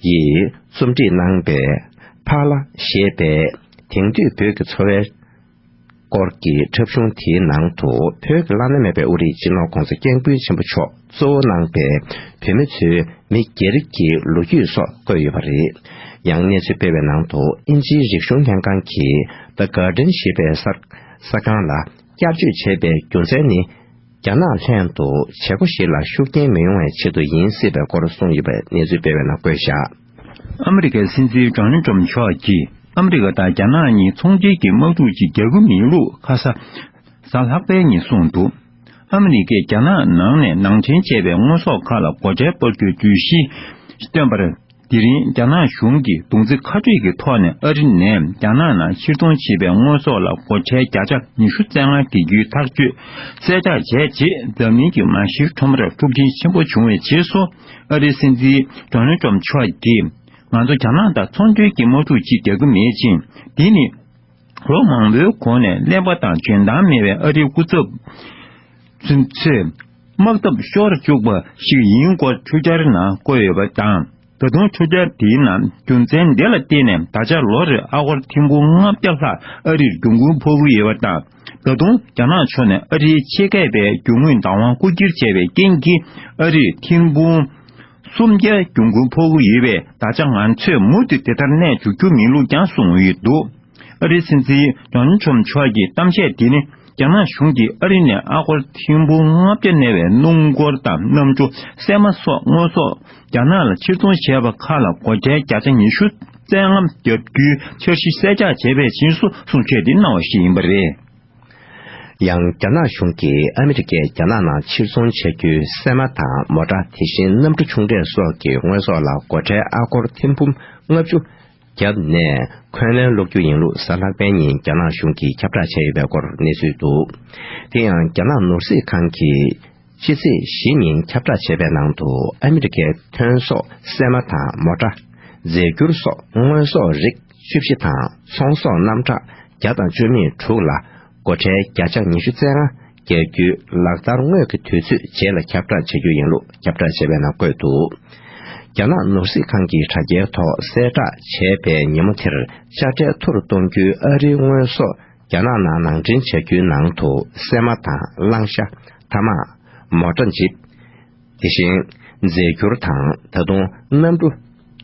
ཡིས་རྩོམ་སྒྲིག་གནང་པའི་ཕ་ལ་ཞེས་པའི་དེང་དུས་བོད་ཀྱི་འཚོ་བའི་སྐོར་གྱི་འཁྲབ་གཞུང་དེའི་ནང་དུ། བོད་ཀྱི་བླ་ན་མེད་པའི་དབུ་ཁྲིད་སྤྱི་ནོར་༧གོང་ས་༧སྐྱབས་མགོན་ཆེན་པོ་མཆོག་གཙོ་བོ་གནང་པའི་བོད་མི་ཚོའི་མི་སྒེར་གྱི་ལོ་རྒྱུས་སོགས་བཀོད་ཡོད་པ་རེད། ཡང་གནས་ཚུལ་སྤེལ་བའི་ནང་དུ། དབྱིན་ཇིའི་རིག་གཞུང་ལྷན་ཁང་གིས་The Guardian ཞེས་པའི་གསར་གསར་ཁང་ལ་བསྐྱར་བཅོས་བྱས་པའི་རྒྱུ་མཚན་ནི། རྒྱ་ནག་ལྷན་དུ་བྱེད་སྒོ་ཞིག་ལ་ཤུགས་རྐྱེན་མི་ཡོང་བའི་ཆེད་དུ་ཡིན་སྲིད་པའི་སྐོར་གསུངས་ཡོད་པའི་གནས་ཚུལ་སྤེལ་བའི་ནང་བཀོད་བཞག། ཨ་མི་རི་ཀའི་སྲིད་འཛིན་ཌོ་ནལ་ཊམ་མཆོག་གིས། ཨ་མི་རི་ཀ་དང་རྒྱ་ནག་གཉིས་ཚོང་འབྲེལ་གྱི་དམག་འཁྲུག་ཅིག་རྒྱག་གི་མིན་ལུགས་ཁ་ས་གཟའ་ལྷག་པའི་ཉིན་གསུངས་འདུག། ཨ་མི་རི་ཀས་རྒྱ་ནག་ནང་ནས་ནང་འདྲེན་བྱས་པའི་དངོས་ཟོག་ཁག་ལ་སྒོ་ཁྲལ་སྤར་རྒྱུའི་གྲོས་གཞི་བཏོན་པར། དེ་རིང་རྒྱ་ནག་གཞུང་གིས་རྡུང་རྩེ་ཁ་སྤྲོད་ཀྱི་ཐོག་ནས་ཨ་རི་ནས་རྒྱ་ནག་ནང་ཕྱིར་གཏོང་བྱས་པའི་དངོས་ཟོག་ལ་སྒོ་ཁྲལ་བརྒྱ་ཆ་ཉི་ཤུ་རྩ་ལྔ་འགེལ་རྒྱུའི་ཐག་གཅོད་གསལ་བསྒྲགས་བྱས་རྗེས། འཛམ་གླིང་གི་མ་གཞིའི་ཁྲོམ་རར་འཁྲུག་རྐྱེན་ཆེན་པོ་བྱུང་བའི་རྗེས་སུ། ཨ་རིའི་སྲིད་འཛིན་ཌོ་ནལ་ཊམ་མཆོག་གིས། ང་ཚོ་རྒྱ་ནག་དང་ཚོང་དོན་གྱི་དམག་འཁྲུག་ཅིག་རྒྱག་གི་མེད་ཅིང་། འདི་ནི། ལོ་མང་པོའི་གོང་ནས་གླེན་པ་དང་འཇོན་ཐང་མེད་པའི་ཨ་རིའི་སྐུ་ཚབ་ཚོས་དམག་འཐབ་ཤོར་བཅུག་པ་ཞིག་ཡིན་སྐོར་ཆུ་རྐྱལ་ནང་བཀོད་ཡོད་པ་དང་། ད་དུང་ཆུ་རྐྱལ་དེའི་ནང་རྒྱུ་མཚན་འདི་ལ་བརྟེན་ནས་ད་ཆ་ལོ་རེར་ཨ་སྒོར་ཐེར་འབུམ་ལྔ་བརྒྱ་ལྷག་ཨ་རིར་རྒྱུ་མགོན་ཕོག་གི་ཡོད་པ་དང་། ད་དུང་རྒྱ་ནག་ཕྱོགས་ནས་ཨ་རིའི་ཕྱི་སྐད་པའི་རྒྱུ་དངོས་བདག་དབང་རྐུ་འཁྱེར་བྱས་པའི་རྐྱེན་གྱིས་ཨ་རིར་ཐེར་འབུམ་སུམ་བརྒྱ་རྒྱུ་མགོན་ཕོག་གི་ཡོད་པས། ད་ཆ་ང་ཚོས་མུ་མཐུད་དེ་ལྟར་གནས་འཇུག་རྒྱུ་མིན་ལུགས་ཀྱང་གསུངས་ཡོད་འདུག། ཨ་རིའི་སྲིད་འཛིན་ཌོ་ནལ་ཁྲམ་མཆོག་གི་གཏམ་བཤད་འདི་ནི་རྒྱ་ནག་གཞུང་གིས་ཨ་རི་ནས་ཨ་སྒོར་ཐེར་འབུམ་ལྔ་བརྒྱ་གནས་པའི་སྣུམ་འཁོར་དང་གནམ་གྲུ། སྲན་མ་སོགས་དངོས་ཟོག་རྒྱ་ནག་ལ་ཕྱིར་ཚོང་བྱས་པ་ཁག་ལ་སྒོ་ཁྲལ་བརྒྱ་ཆ་ཉི་ཤུ་རྩ་ལྔ་བརྒྱབ་རྒྱུའི་འཆར་གཞི་གསལ་བསྒྲགས་བྱས་པའི་རྗེས་སུ་གསུང་བཤད་འདི་གནང་བ་ཞིག་ཡིན་པ་རེད། ཡང་རྒྱ་ནག་གཞུང་གིས་ཨ་མི་རི་ཀས་རྒྱ་ནག་ནང་ཕྱིར་ཚོང་བྱ་རྒྱུའི་སྲན་མ་དང་མོ་ཊ། དེ་བཞིན་གནམ་གྲུ་ཆུང་གྲས་སོགས་ཀྱི་དངོས་ཟོག་ལ་སྒོ་ཁྲལ་ཨ་སྒོར་ཐེར་འབུམ་ལྔ་བཅུ་བརྒྱབ་ནས་འཁོན་ལན་སློག་རྒྱུ་ཡིན་ལུགས་གཟའ་ལྷག་པའི་ཉིན་རྒྱ་ནག་གཞུང་གིས་ཁྱབ་བསྒྲགས་བྱས་ཡོད་པའི་སྐོར་གནས་ཚུལ་འདུག། དེ་ཡང་རྒྱ་ནག་ནོར་སྲིད་ཁང་གིས་ཕྱི་ཚེས་བཞི་ཉིན་ཁྱབ་བསྒྲགས་བྱས་པའི་ནང་དུ། ཨ་མི་རི་ཀའི་ཐོན་ཟོག་སྲན་མ་དང་མོ་ཊ། རྫས་འགྱུར་སོགས་དངོས་ཟོག་རིགས་བཅུ་བཞི་དང་ཚོང་ཟོག་རྣམ་གྲངས་བརྒྱ་དང་བཅུ་མེད་དྲུག་ལ་སྒོ་ཁྲལ་བརྒྱ་ཆ་ཉི་ཤུ་རྩ་ལྔ་རྒྱག་རྒྱུའི་ལག་བསྟར་དངོས་ཀྱི་དུས་ཚོད་རྗེས་ལ་ཁྱབ་བསྒྲགས་བྱ་རྒྱུ་ཡིན་ལུགས་ཁྱབ་བསྒྲགས་བྱས་པའི་ནང་བཀོད་འདུག། རྒྱ་ནག་ནོར་སྲིད་ཁང་གི་དྲ་རྒྱའི་ཐོག་གསལ་བསྒྲགས་བྱས་པའི་ཉིན་མོ་དེར་དཔྱ་ཁྲལ་མཐོ་རུ་གཏོང་རྒྱུའི་ཨ་རིའི་དངོས་ཟོག་རྒྱ་ནག་ནང་ནང་འདྲེན་བྱ་རྒྱུའི་ནང་དུ་སྲན་མ་དང་གླང་ཤ། ཐ་མག། མོ་ཊ་ཇིབ། དེ་བཞིན་རྫས་འགྱུར་དང་ད་དུང་གནམ་གྲུ་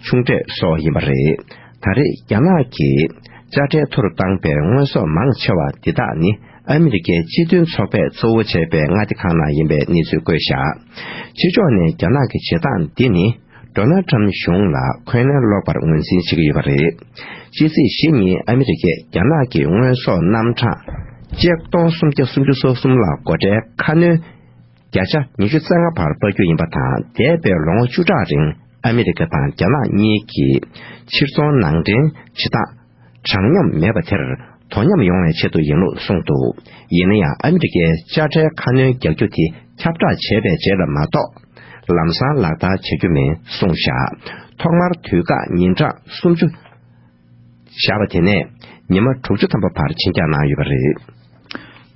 ཆུང་གྲས་སོགས་ཡིན་པ་རེད། ད་རེས་རྒྱ་ནག་གིས་དཔྱ་ཁྲལ་མཐོ་རུ་བཏང་པའི་དངོས་ཟོག་མང་ཆེ་བ་འདི་དག་ནི་ཨ་མི་རི་ཀའི་སྤྱི་མཐུན་ཚོགས་པས་གཙོ་བོ་བྱས་པའི་མངའ་སྡེ་ཁག་ནང་ཡིན་པའི་གནས་ཚུལ་བཀོད་བཞག། ཕྱི་ཕྱོགས་ནས་རྒྱ་ནག་གི་བྱེད་སྟངས་འདི་ནི་ཌོ་ནལ་ཁྲམ་གཞུང་ལ་འཁོན་ལན་སློག་པར་ངོས་འཛིན་བྱེད་ཀྱི་ཡོད་པ་རེད། ཕྱི་ཚེས་བཞི་ཉིན་ཨ་མི་རི་ཀས་རྒྱ་ནག་གི་དངོས་ཟོག་རྣམ་གྲངས་ཆིག་སྟོང་སུམ་བརྒྱ་སུམ་ཅུ་སོ་གསུམ་ལ་སྒོ་ཁྲལ་ཁ་སྣོན་བརྒྱ་ཆ་ཉི་ཤུ་རྩ་ལྔ་བར་སྤར་རྒྱུ་ཡིན་པ་དང་། འདས་པའི་ལོ་ངོ་བཅུ་ཕྲག་རིང་ཨ་མི་རི་ཀ་དང་རྒྱ་ནག་གཉིས་ཀྱིས་ཕྱིར་ཚོང་ནང་འདྲེན་བྱེད་སྟངས་དྲང་མཉམ་མེད་པ་དེར་དོ་མཉམ་ཡོང་བའི་ཆེད་དུ་ཡིན་ལུགས་གསུངས་འདུག། ཡིན་ན་ཡང་ཨ་མི་རི་ཀའི་དཔྱ་ཁྲལ་ཁ་སྣོན་རྒྱག་རྒྱུ་དེ་ཁྱབ་བསྒྲགས་བྱས་པའི་རྗེས་ལ་མ་གཏོགས་ལམ་སང་ལག་བསྟར་བྱ་རྒྱུ་མིན་གསུངས་བཞག། ཐོག་མར་དུས་བཀག་ཉིན་གྲངས་སུམ་ཅུ་བཞག་པ་དེ་ནས་ཉི་མ་དྲུག་ཅུ་ཐམ་པ་བར་ཆིན་རྒྱག་གནང་ཡོད་པ་རེད།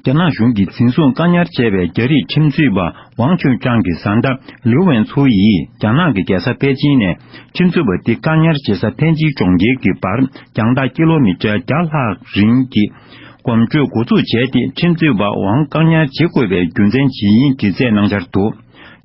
རྒྱ་ནག་གཞུང་གིས་འཛིན་བཟུང་བཀག་ཉར་བྱས་པའི་རྒྱ་རིགས་ཁྲིམས་རྩོད་པ་ཝང་ཆོས་ཀྲང་གི་བཟའ་ཟླ་ལིའུ་ཝེན་ཚུའུ་ཡིས་རྒྱ་ནག་གི་རྒྱལ་ས་པེ་ཅིན་ནས་ཁྲིམས་རྩོད་པ་འདི་བཀག་ཉར་བྱེད་ས་ཐེན་ཅིན་གྲོང་ཁྱེར་གྱི་བར་རྒྱང་ཐག་ཀི་ལོ་མི་ཊར་བརྒྱ་ལྷག་རིང་གི་གོམ་བགྲོད་འགོ་འཛུགས་བྱས་ཏེ། ཁྲིམས་རྩོད་པ་ཝང་བཀག་ཉར་བྱེད་དགོས་པའི་རྒྱུ་མཚན་ཇི་ཡིན་འགྲེལ་བཤད་གནང་འཆར་འདུག།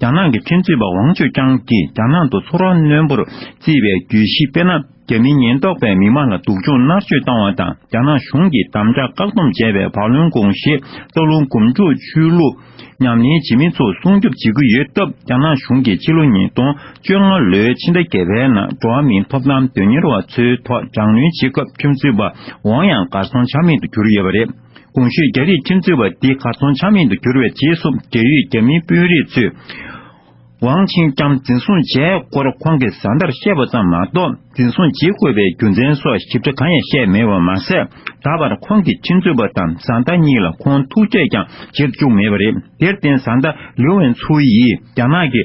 རྒྱ་ནག་གི་ཁྲིམས་རྩོད་པ་ཝང་ཆོས་ཀྲང་གིས་རྒྱ་ནག་ཏུ་ཚོར་བ་རྣོན་པོར་བརྩིས་པའི་གྱོད་གཞི། དཔེར་ན། རྒྱ་མིའི་ཉེན་རྟོག་པས་མི་མང་ལ་སྡུག་སྦྱོང་མནར་གཅོད་བཏང་བ་དང་། རྒྱ་ནག་གཞུང་གིས་དམ་དྲག་བཀག་སྡོམ་བྱས་པའི་བར་ལོན་གོང་ཞེས་སྟག་ལུང་གོམ་བགྲོད་ཆོས་ལུགས་ཉམས་ལེན་བྱེད་མི་ཚོ་སྲུང་སྐྱོབ་བྱེད་ཀྱི་ཡོད་སྟབས། རྒྱ་ནག་གཞུང་གིས་ཕྱི་ལོ་ཉིས་སྟོང་བཅོ་ལྔ་ལོའི་ཕྱི་ཟླ་བརྒྱད་པའི་ནང་འགྲོ་བ་མིའི་ཐོབ་ཐང་དོན་གཉེར་བ་ཚོའི་ཐོག་དྲག་གནོན་བྱེད་སྐབས། ཁྲིམས་རྩོད་པ་ཝང་ཡང་གར་སོང་ཆ་མེད་དུ་གྱུར་ཡོད་པ་རེད། གོང་ཞུས་རྒྱ་རིགས་ཁྲིམས་རྩོད་པ་འདི་གར་སོང་ཆ་མེད་དུ་གྱུར་བའི་རྗེས་སུ། འབྲེལ་ཡོད་རྒྱ་མིའི་དཔོན་རིགས་ཚོས་ཝང་ཆིང་ཀྲང་འཛིན་བཟུང་བྱས་སྐོར་ཁོང་གི་བཟའ་ཟླར་བཤད་པ་ཙམ་མ་གཏོགས། འཛིན་བཟུང་བྱེད་དགོས་པའི་རྒྱུ་མཚན་སོགས་ཞིབ་ཕྲ་གང་ཡང་བཤད་མེད་པ་མ་ཟད། ད་བར་ཁོང་གི་ཁྲིམས་རྩོད་པ་དང་བཟའ་ཟླ་གཉིས་ལ་ཁོང་ཐུག་འཕྲད་ཀྱང་བྱེད་བཅུག་མེད་པ་རེད། དེར་བརྟེན། བཟའ་ཟླ་ལིའུ་ཝེན་ཚུའུ་ཡིས་རྒྱ་ནག་གི་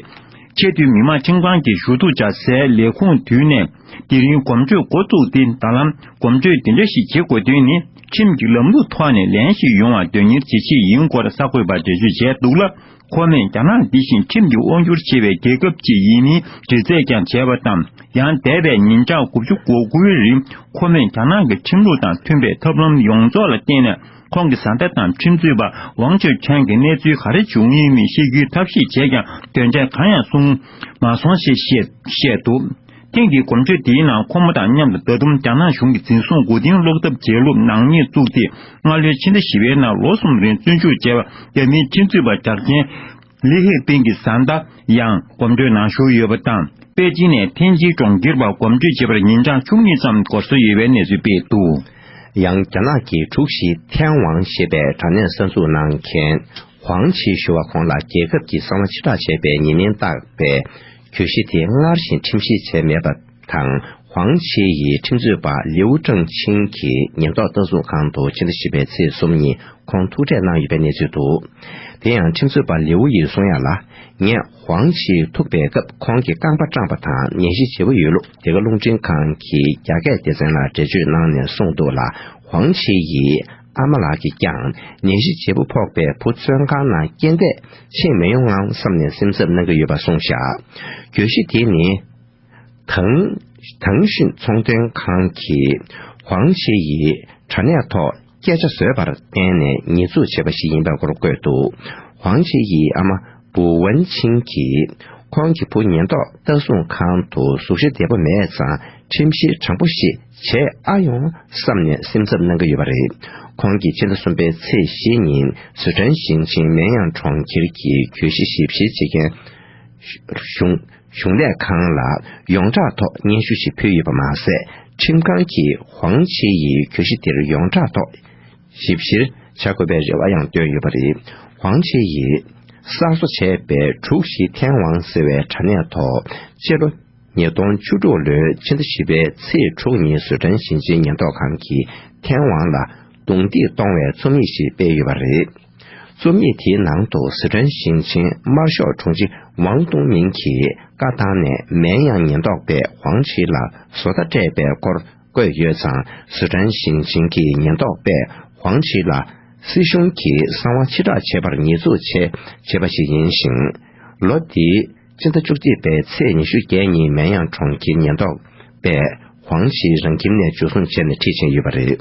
ཆེས་མཐོའི་མི་དམངས་ཁྲིམས་ཁང་གི་ཞུ་གཏུག་བྱ་སའི་ལས་ཁུངས་བརྒྱུད་ནས། དེ་རིང་གོམ་བགྲོད་འགོ་བཙུགས་ཏེ། ད་ལམ་གོམ་བགྲོད་འདི་འདྲ་ཞིག་བྱེད་དགོས་དོན་ནི། ཁྲིམས་ཀྱི་ལམ་ལུགས་ཐོག་ནས་ལན་ཞིག་ཡོང་བ་དོན་གཉེར་བྱེད་ཆེད་ཡིན་སྐོར་གསར་འགོད་པར་འགྲེལ་བརྗོད་བྱས་འདུག་ལ། ཁོ་མོས་རྒྱ་ནག་འདི་བཞིན་ཁྲིམས་ཀྱི་དབང་སྒྱུར་ཆེ་བའི་རྒྱལ་ཁབ་ཅིག་ཡིན་མིན་འགྲེལ་བརྗོད་ཀྱང་བྱས་པ་དང་། ཡང་འདས་པའི་ཉིན་གྲངས་དགུ་བཅུ་གོ་དགུའི་རིང་། ཁོ་མོས་རྒྱ་ནག་གི་ཁྲིམས་ལུགས་དང་མཐུན་པའི་ཐབས་ལམ་ཡོངས་རྫོགས་ལ་བརྟེན་ནས། ཁོང་གི་བཟའ་ཟླ་དང་ཁྲིམས་རྩོད་པ་ཝང་ཆོས་ཁྲན་གྱི་གནས་ཚུལ་ག་རེ་བྱུང་ཡོད་མེད་ཤེས་རྒྱུའི་ཐབས་ཤེས་བྱས་ཀྱང་། དོན་འབྲས་གང་ཡང་གསུངས་མ་སོང་ཞེས་བཤད་བཤད་འདུག། ཐེངས་འདིའི་གོམ་བགྲོད་དེའི་ནང་། ཁོ་མོ་དང་མཉམ་དུ་ད་དུང་རྒྱ་ནག་གཞུང་གིས་འཛིན་བཟུང་མགོ་རྟིང་སློག་ཐབས་བྱེད་ལུགས་ནག་ཉེས་བཙུགས་ཏེ། སྔ་ལོའི་ཕྱི་ཟླ་བཞི་པའི་ནང་ལོ་གསུམ་རིང་བཙོན་འཇུག་བྱས་པ། རྒྱ་མིའི་ཁྲིམས་རྩོད་པ་རྒྱག་མཁན་ལི་ཧེ་པིན་གྱི་བཟའ་ཟླ་ཡང་གོམ་བགྲོད་ནང་ཞུགས་ཡོད་པ་དང་། པེ་ཅིན་ནས་ཐེན་ཅིན་གྲོང་ཁྱེར་བར་གོམ་བགྲོད་བྱེད་པར་ཉིན་གྲངས་བཅུ་གཉིས་ཙམ་འགོར་སྲོལ་ཡོད་པའི་གནས་ཚུལ་སྤེལ་འདུག། ཡང་རྒྱ་ནག་གི་དྲུག་བཞི་ཐེན་ཝང་ཞེས་པའི་དྲ་གནས་གསར་འཛུགས་གནང་མཁན་ཧུའང་ཆི་ཞུ་བ་ཁོང་ལ་རྒྱལ་ཁབ་ཀྱི་གསང་བ་ཕྱིར་བསྒྲགས་བྱས་པའི་ཉེས་མིང་བཏགས་པའི་གྱོད་གཞི་དེ་སྔར་བཞིན་ཁྲིམས་བཤེར་བྱས་མེད་པ་དང་། ཧུའང་ཆི་ཡི་ཁྲིམས་རྩོད་པ་ལིའུ་ཀྲང་ཆིང་གིས་ཉེན་རྟོག་ལྟ་སྲུང་ཁང་དུ་ཕྱི་ཟླ་བཞི་པའི་ཚེས་གསུམ་ཉིན་ཁོང་ཐུག་འཕྲད་གནང་ཡོད་པའི་གནས་ཚུལ་འདུག། དེ་ཡང་ཁྲིམས་རྩོད་པ་ལིའུ་ཡིས་གསུང་ཡ་ལ། ངས་ཧུའང་ཆི་ཐུག་པའི་སྐབས་ཁོང་གིས་རྐང་པ་བཀྲངས་པ་དང་ནད་གཞི་ལྗིད་པོ་ཡོད་ལུགས་འདི་ག་རླུང་འཕྲིན་ཁང་གི་རྒྱ་སྐད་སྡེ་ཚན་ལ་འགྲེལ་བརྗོད་གནང་ནས་གསུངས་འདུག་ལ། ཝང་ཆི་ཡིས་ཨ་མ་ལགས་ཀྱིས་ཀྱང་ནད་གཞི་ལྗིད་པོ་ཕོག་པའི་བུ་བཙོན་ཁང་ནང་རྐྱེན་འདས་ཕྱིན་མི་ཡོང་ངམ་བསམ་ནས་སེམས་འཚབ་གནང་གི་ཡོད་པ་གསུངས་བཞག་གྱོད་གཞི་དེ་ནི། དང་དང་ཤིན་ཚོང་དོན་ཁང་གིས་ཝང་ཆི་ཡིས་དྲ་གནས་ཐོག་སྐད་ཆ་བཟོས་པར་བརྟེན་ནས་ཉེས་འཛུགས་བྱས་པ་ཞིག་ཡིན་པའི་སྐོར་བཀོད་འདུག་ཝང་ཆི་ཡིས་ཨ་མ་བུ་ཝན་ཆིང་གིས་ཁོང་གི་བུ་ཉེན་རྟོག་ལྟ་སྲུང་ཁང་དུ་གཟུགས་གཞི་བདེ་པོ་མེད་ཙང་ཁྲིམས་གཞི་དྲང་པོ་ཞིག་བྱེད་ཨ་ཡོང་བསམ་ནས་སེམས་འཚབ་གནང་གི་ཡོད་པ་རེད། ཁོང་གིས་ཕྱི་ཟླ་གསུམ་པའི་ཚེས་བཞི་ཉིན་སི་ཁྲོན་ཞིང་ཆེན་མེན་ཡང་གྲོང་ཁྱེར་གྱི་གྱོད་གཞི་ཞིབ་བཤེར་བྱེད་མཁན་གཞུང་གཞུང་ལས་ཁང་ལ་ཡོངས་གྲགས་ཐོག་སྙན་ཞུ་ཞིག་ཕུལ་ཡོད་པ་མ་ཟད། ཁྲིམས་ཁང་གིས་ཝང་ཆི་ཡི་གྱོད་གཞི་དེར་ཡོངས་གྲགས་ཐོག་ཞིབ་བཤེར་བྱ་དགོས་པའི་རེ་བ་ཡང་བཏོན་ཡོད་པ་རེད། ཝང་ཆི་ཡིས་གསར་བཟོ་བྱས་པའི་དྲུག་བཞི་ཐེན་ཝང་ཟེར་བའི་དྲ་གནས་ཐོག་ཕྱི་ལོ་ཉིས་སྟོང་བཅུ་དྲུག་ལོའི་ཕྱི་ཟླ་བཞི་པའི་ཚེས་དྲུག་ཉིན་སི་ཁྲོན་ཞིང་ཆེན་ཉེན་རྟོག་ཁང་གིས་ཐེན་ཝང་ལ་རྡུང་རྡེག་གཏོང་བའི་རྩོམ་ཡིག་ཞིག་སྤེལ་ཡོད་པ་རེད། རྩོམ་ཡིག་དེའི་ནང་དུ་སི་ཁྲོན་ཞིང་ཆེན་དམར་ཤོག་དྲུང་ཆེ་ཝང་ཏུང་མིང་གིས་བཀའ་བཏང་ནས་མེན་ཡང་ཉེན་རྟོག་པས་ཝང་ཆི་ལ་བཟོ་ལྟ་སྤྲད་པའི་སྐོར་བཀོད་ཡོད་ཙང་། སི་ཁྲོན་ཞིང་ཆེན་གྱི་ཉེན་རྟོག་པས་ཝང་ཆི་ལ་སྲིད་གཞུང་གིས་གསང་བ་ཕྱིར་བསྒྲགས་བྱས་པར་ཉེས་འཛུགས་བྱས་བྱས་པ་ཞིག་ཡིན་ཞིང་། ལོ་འདིའི་སྤྱི་ཟླ་བཅུ་གཅིག་པའི་ཚེས་ཉི་ཤུ་བརྒྱད་ཉིན་མེན་ཡང་གྲོང་ཁྱེར་ཉེན་རྟོག་པས་ཝང་ཆི་རང་ཁྱིམ་ནས་འཇུ་བཟུང་བྱས་ནས་ཁྲིད་ཕྱིན་ཡོད་པ་རེད།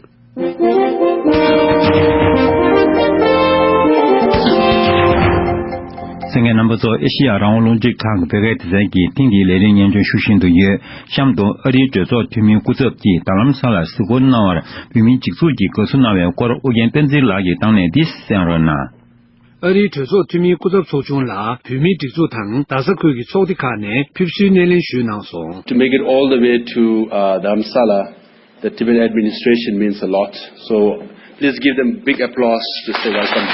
གསན་མཁན་རྣམ་པ་ཚོ། ཨེ་ཤེ་ཡ་རང་དབང་རླུང་འཕྲིན་ཁང་གི་བོད་སྐད་སྡེ་ཚན་གྱི་ཐེངས་འདིའི་ལས་རིམ་སྙན་སྒྲོན་ཞུ་བཞིན་དུ་ཡོད། གཤམ་དུ་ཨ་རིའི་གྲོས་ཚོགས་འཐུས་མིའི་སྐུ་ཚབ་ཀྱིས་རྡ་རམ་ས་ལར་གཟིགས་སྐོར་གནང་བར་བོད་མིའི་སྒྲིག་འཛུགས་ཀྱིས་དགའ་བསུ་གནང་བའི་སྐོར་ཨོ་རྒྱན་བསྟན་འཛིན་ལགས་ཀྱིས་བཏང་ནས་འདི་གསན་རོགས་གནང་། ཨ་རིའི་གྲོས་ཚོགས་འཐུས་མིའི་སྐུ་ཚབ་ཚོགས་ཆུང་ལ་བོད་མིའི་སྒྲིག་འཛུགས་དང་རྡ་ས་ཁུལ་གྱི་ཚོགས་སྡེ་ཁག་ནས་ཕེབས་བསུའི་སྣེ་ལེན་ཞུས་གནང་སོང་། To make it all the way to, uh, Dharamsala, the Tibetan administration means a lot. So please give them big applause to say welcome.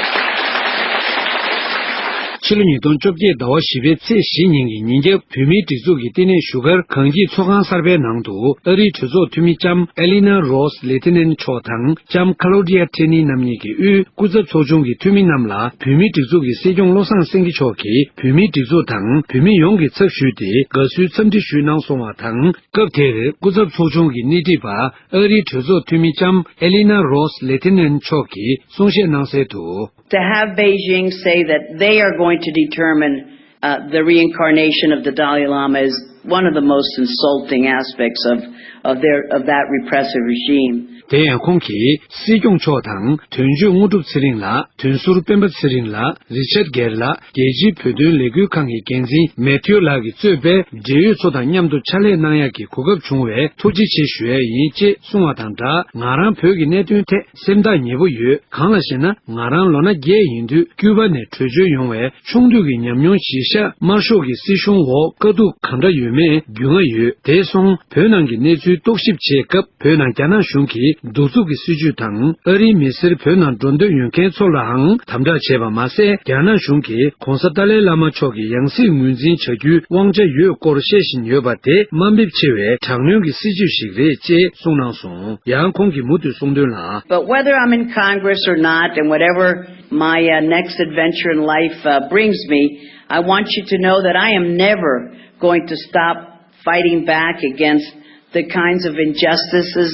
ཕྱི་ལོ་ཉིས་སྟོང་བཅོ་བརྒྱད་ཟླ་བ་བཞི་པའི་ཚེས་བཞི་ཉིན་གྱི་ཉིན་རྒྱབ་བོད་མིའི་སྒྲིག་འཛུགས་ཀྱི་བསྟི་གནས་བཞུགས་སྒར་གངས་སྐྱིད་ཚོགས་ཁང་གསར་པའི་ནང་དུ་ཨ་རིའི་གྲོས་ཚོགས་འཐུས་མི་ལྕམ་ཨེ་ལི་ན་རོས་ལེ་ཐི་ནན་མཆོག་དང་ལྕམ་ཁ་ལོ་ཌི་ཡ་ཏྲེ་ནི་རྣམ་གཉིས་ཀྱིས་དབུས་སྐུ་ཚབ་ཚོགས་ཆུང་གི་འཐུས་མི་རྣམས་ལ་བོད་མིའི་སྒྲིག་འཛུགས་ཀྱི་སྲིད་སྐྱོང་བློ་བཟང་སེང་གེ་མཆོག་གིས་བོད་མིའི་སྒྲིག་འཛུགས་དང་བོད་མི་ཡོངས་ཀྱི་ཚབ་ཞུས་ཏེ་དགའ་བསུའི་འཚམས་འདྲི་ཞུས་གནང་སོང་བ་དང་། སྐབས་དེར་སྐུ་ཚབ་ཚོགས་ཆུང་གི་སྣེ་ཁྲིད་པ་ཨ་རིའི་གྲོས་ཚོགས་འཐུས་མི་ལྕམ་ཨེ་ལི་ན་རོས་ལེ་ཐི་ནན་མཆོག་གིས་གསུང་བཤད་གནང་གསལ་དུ། To have Beijing say that they are going to determine, uh, the reincarnation of the Dalai Lama is one of the most insulting aspects of, of their, of that repressive regime. དེ་ཡང་ཁོང་གིས་སྲིད་སྐྱོང་མཆོག་དང་དོན་གཅོད་དངོས་གྲུབ་ཚེ་རིང་ལགས། དོན་ཟུར་སྤེན་པ་ཚེ་རིང་ལགས། རི་ཆར་གེར་ལགས། རྒྱལ་སྤྱིའི་བོད་དོན་ལས་འགུལ་ཁང་གི་འགན་འཛིན་མེ་ཐིའུ་ལགས་ཀྱིས་གཙོས་པའི་འབྲེལ་ཡོད་ཚོ་དང་མཉམ་དུ་ཕྱག་ལས་གནང་ཡག་གི་གོ་སྐབས་བྱུང་བས་ཐུགས་རྗེ་ཆེ་ཞུ་ཡ་ཡིན་ཅེས་གསུངས་བ་དང་སྦྲགས། ང་རང་བོད་ཀྱི་གནད་དོན་ཐད་སེམས་ཐག་ཉེ་པོ་ཡོད། གང་ལགས་ཤེ་ན། ང་རང་ལོ་ན་བརྒྱད་ཡིན་དུས་ཀྱུ་པ་ནས་བྲོས་བྱོལ་ཡོང་བའི་ཆུང་དུས་ཀྱི་ཉམས་མྱོང་གཞིར་བཞག་དམར་ཤོག་གི་སྲིད་གཞུང་འོག་དཀའ་སྡུག་གང་འདྲ་ཡོད་མེད་རྒྱུས་མངའ་ཡོད། དེ་སོང་བོད་ནང་གི་གནས་ཚུལ་རྟོག་ཞིབ་བྱེད་སྐབས། བོད་ནང་རྒྱ་ནག་གཞུང་གིས་གདུག་རྩུབ་ཀྱི་སྲིད་བྱུས་དང་། ཨ་རིའི་མི་སེར་བོད་ནང་འགྲོ་འདོད་ཡོད་མཁན་ཚོ་ལའང་དམ་དྲག་བྱས་པ་མ་ཟད། རྒྱ་ནག་གཞུང་གིས་༧གོང་ས་ཏཱ་ལའི་བླ་མ་མཆོག་གི་ཡང་སྲིད་ངོས་འཛིན་བྱ་རྒྱུའི་དབང་ཆ་ཡོད་སྐོར་བཤད་བཞིན་ཡོད་པ་དེ་དམའ་འབེབས་ཆེ་བའི་དྲག་གནོན་གྱི་སྲིད་བྱུས་ཤིག་རེད་ཅེས་གསུངས་གནང་སོང་། ཡང་ཁོང་གིས་མུ་མཐུད་གསུངས་དོན་ལ། But whether I'm in Congress or not, and whatever my, uh, next adventure in life, uh, brings me, I want you to know that I am never going to stop fighting back against the kinds of injustices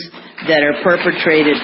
that are perpetrated.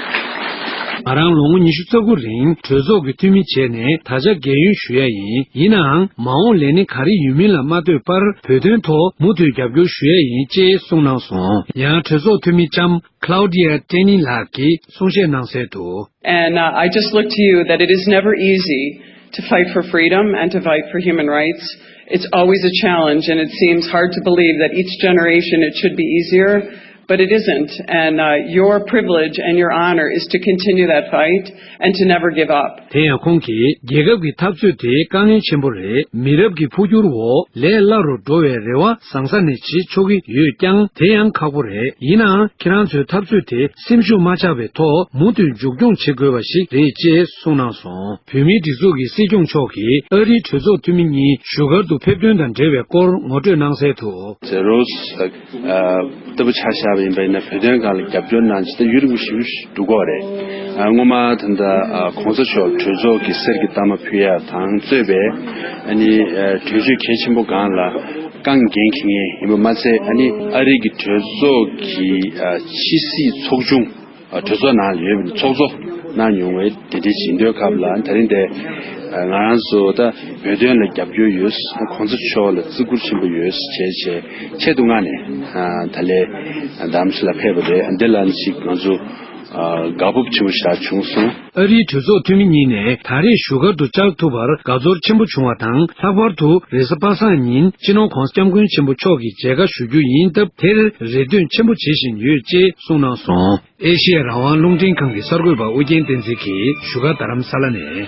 ང་རང་ལོ་ངོ་ཉི་ཤུ་རྩ་དགུ་རིང་གྲོས་ཚོགས་ཀྱི་འཐུས་མི་བྱས་ནས་ད་ཆ་རྒས་ཡོལ་ཞུ་ཡ་ཡིན། ཡིན་ནའང་མ་འོངས་ལས་སྣེ་ག་རེ་ཡོད་མིན་ལ་མ་ལྟོས་པར་བོད་དོན་ཐོག་མུ་མཐུད་རྒྱབ་སྐྱོར་ཞུ་ཡ་ཡིན་ཅེས་གསུངས་གནང་སོང་། ཡང་གྲོས་ཚོགས་འཐུས་མི་ལྕམ་Claudia Tenney་ལགས་ཀྱིས་གསུང་བཤད་གནང་གསལ་དུ། And, uh, I just look to you that it is never easy to fight for freedom and to fight for human rights. It's always a challenge, and it seems hard to believe that each generation it should be easier, but it isn't. And, uh, your privilege and your honor is to continue that fight and to never give up. དེ་ཡང་ཁོང་གིས་རྒྱལ་ཁབ་ཀྱི་འཐབ་རྩོད་དེ་དཀའ་ངལ་ཆེན་པོ་རེད། མི་རབས་ཀྱི་འཕོ་འགྱུར་འོག་ལས་སླ་རུ་འགྲོ་བའི་རེ་བ་བཟང་ས་ནས་བྱེད་ཆོག་གི་ཡོད་ཀྱང་དེ་ཡང་ཁག་པོ་རེད། ཡིན་ནའང་ཁྱེད་རང་ཚོའི་འཐབ་རྩོད་དེ་སེམས་ཤུགས་མ་ཆག་པའི་ཐོག་མུ་མཐུད་མཇུག་སྐྱོང་བྱེད་དགོས་པ་ཞིག་རེད་ཅེས་གསུངས་གནང་སོང་། བོད་མིའི་སྒྲིག་འཛུགས་ཀྱི་སྲིད་སྐྱོང་མཆོག་གིས་ཨ་རིའི་གྲོས་ཚོགས་འཐུས་མི་གཉིས་བཞུགས་སྒར་དུ་ཕེབས་ཐོན་དང་འབྲེལ་བའི་སྐོར་ངོ་སྤྲོད་གནང་གསལ་དུ། ལྟ་བུ་ཆ་བཞག་པ་ཡིན་པ་ཡིན་ན་བོད་དོན་སྒང་ལ་རྒྱབ་སྐྱོར་གནང་ཇི་ལྟར་ཡུན་རིང་པོ་ཞིག་འགྲོ་གི་རེད། སྔོན་མ་ད་ལྟ་གོང་ས་མཆོག་གྲོས་ཚོགས་ཀྱི་གསེར་གྱི་རྟགས་མ་ཕུལ་ཡ་དང་གཙོས་པའི་ཨ་ནི་གྲོས་ཆོད་གལ་ཆེན་པོ་སྒང་ལ་རྐང་འགན་འཁྱེར་མཁན་ཡིན་པ་མ་ཚད། ཨ་ནི་ཨ་རི་གི་གྲོས་ཚོགས་ཀྱི་ཕྱི་སྲིད་ཚོགས་ཆུང་ གྲོས་ཚོགས་ནང་ཡོད་པའི་ཚོགས་གཙོ་གནང་མྱོང་བའི་དེ་འདྲའི་ཞིག་ཡིན་དུས་སྐབས་ལ། ད་རིང་དེ་ང་རང་ཚོ་ད་བོད་དོན་ལ་རྒྱབ་སྐྱོར་ཡོད། གོང་ས་མཆོག་ལ་བརྩི་བཀུར་ཆེན་པོ་ཡོད་བྱས་བྱས་ཆེད་དུ་མངགས་ནས་ད་ལས་རྡ་རམ་ས་ལ་ཕེབས་པ་རེད། འདི་ལ་ཞིག་ང་ཚོ་དགའ་སྤོབས་ཆེན་པོ་ཞིག་བྱུང་སོང་། ཨ་རིའི་གྲོས་ཚོགས་འཐུས་མི་གཉིས་ནས་ད་རེས་བཞུགས་སྒར་དུ་བཅར་ཐུབ་པར་དགའ་ཚོར་ཆེན་པོ་བྱུང་བ་དང་། ལྷག་པར་དུ་རེས་གཟའ་པ་སངས་ཉིན་སྤྱི་ནོར་༧གོང་ས་༧སྐྱབས་མགོན་ཆེན་པོ་མཆོག་གི་མཇལ་ཁ་ཞུ་རྒྱུ་ཡིན་སྟབས། དེར་རེ་འདུན་ཆེན་པོ་བྱེད་བཞིན་ཡོད་ཅེས་གསུངས་གནང་སོང་། ཨེ་ཤི་ཡ་རང་དབང་རླུང་འཕྲིན་ཁང་གི་གསར་འགོད་པ་ཨུ་རྒྱན་བསྟན་འཛིན་གྱིས་བཞུགས་སྒར་རྡ་རམ་ས་ལ་ནས། ལྷན་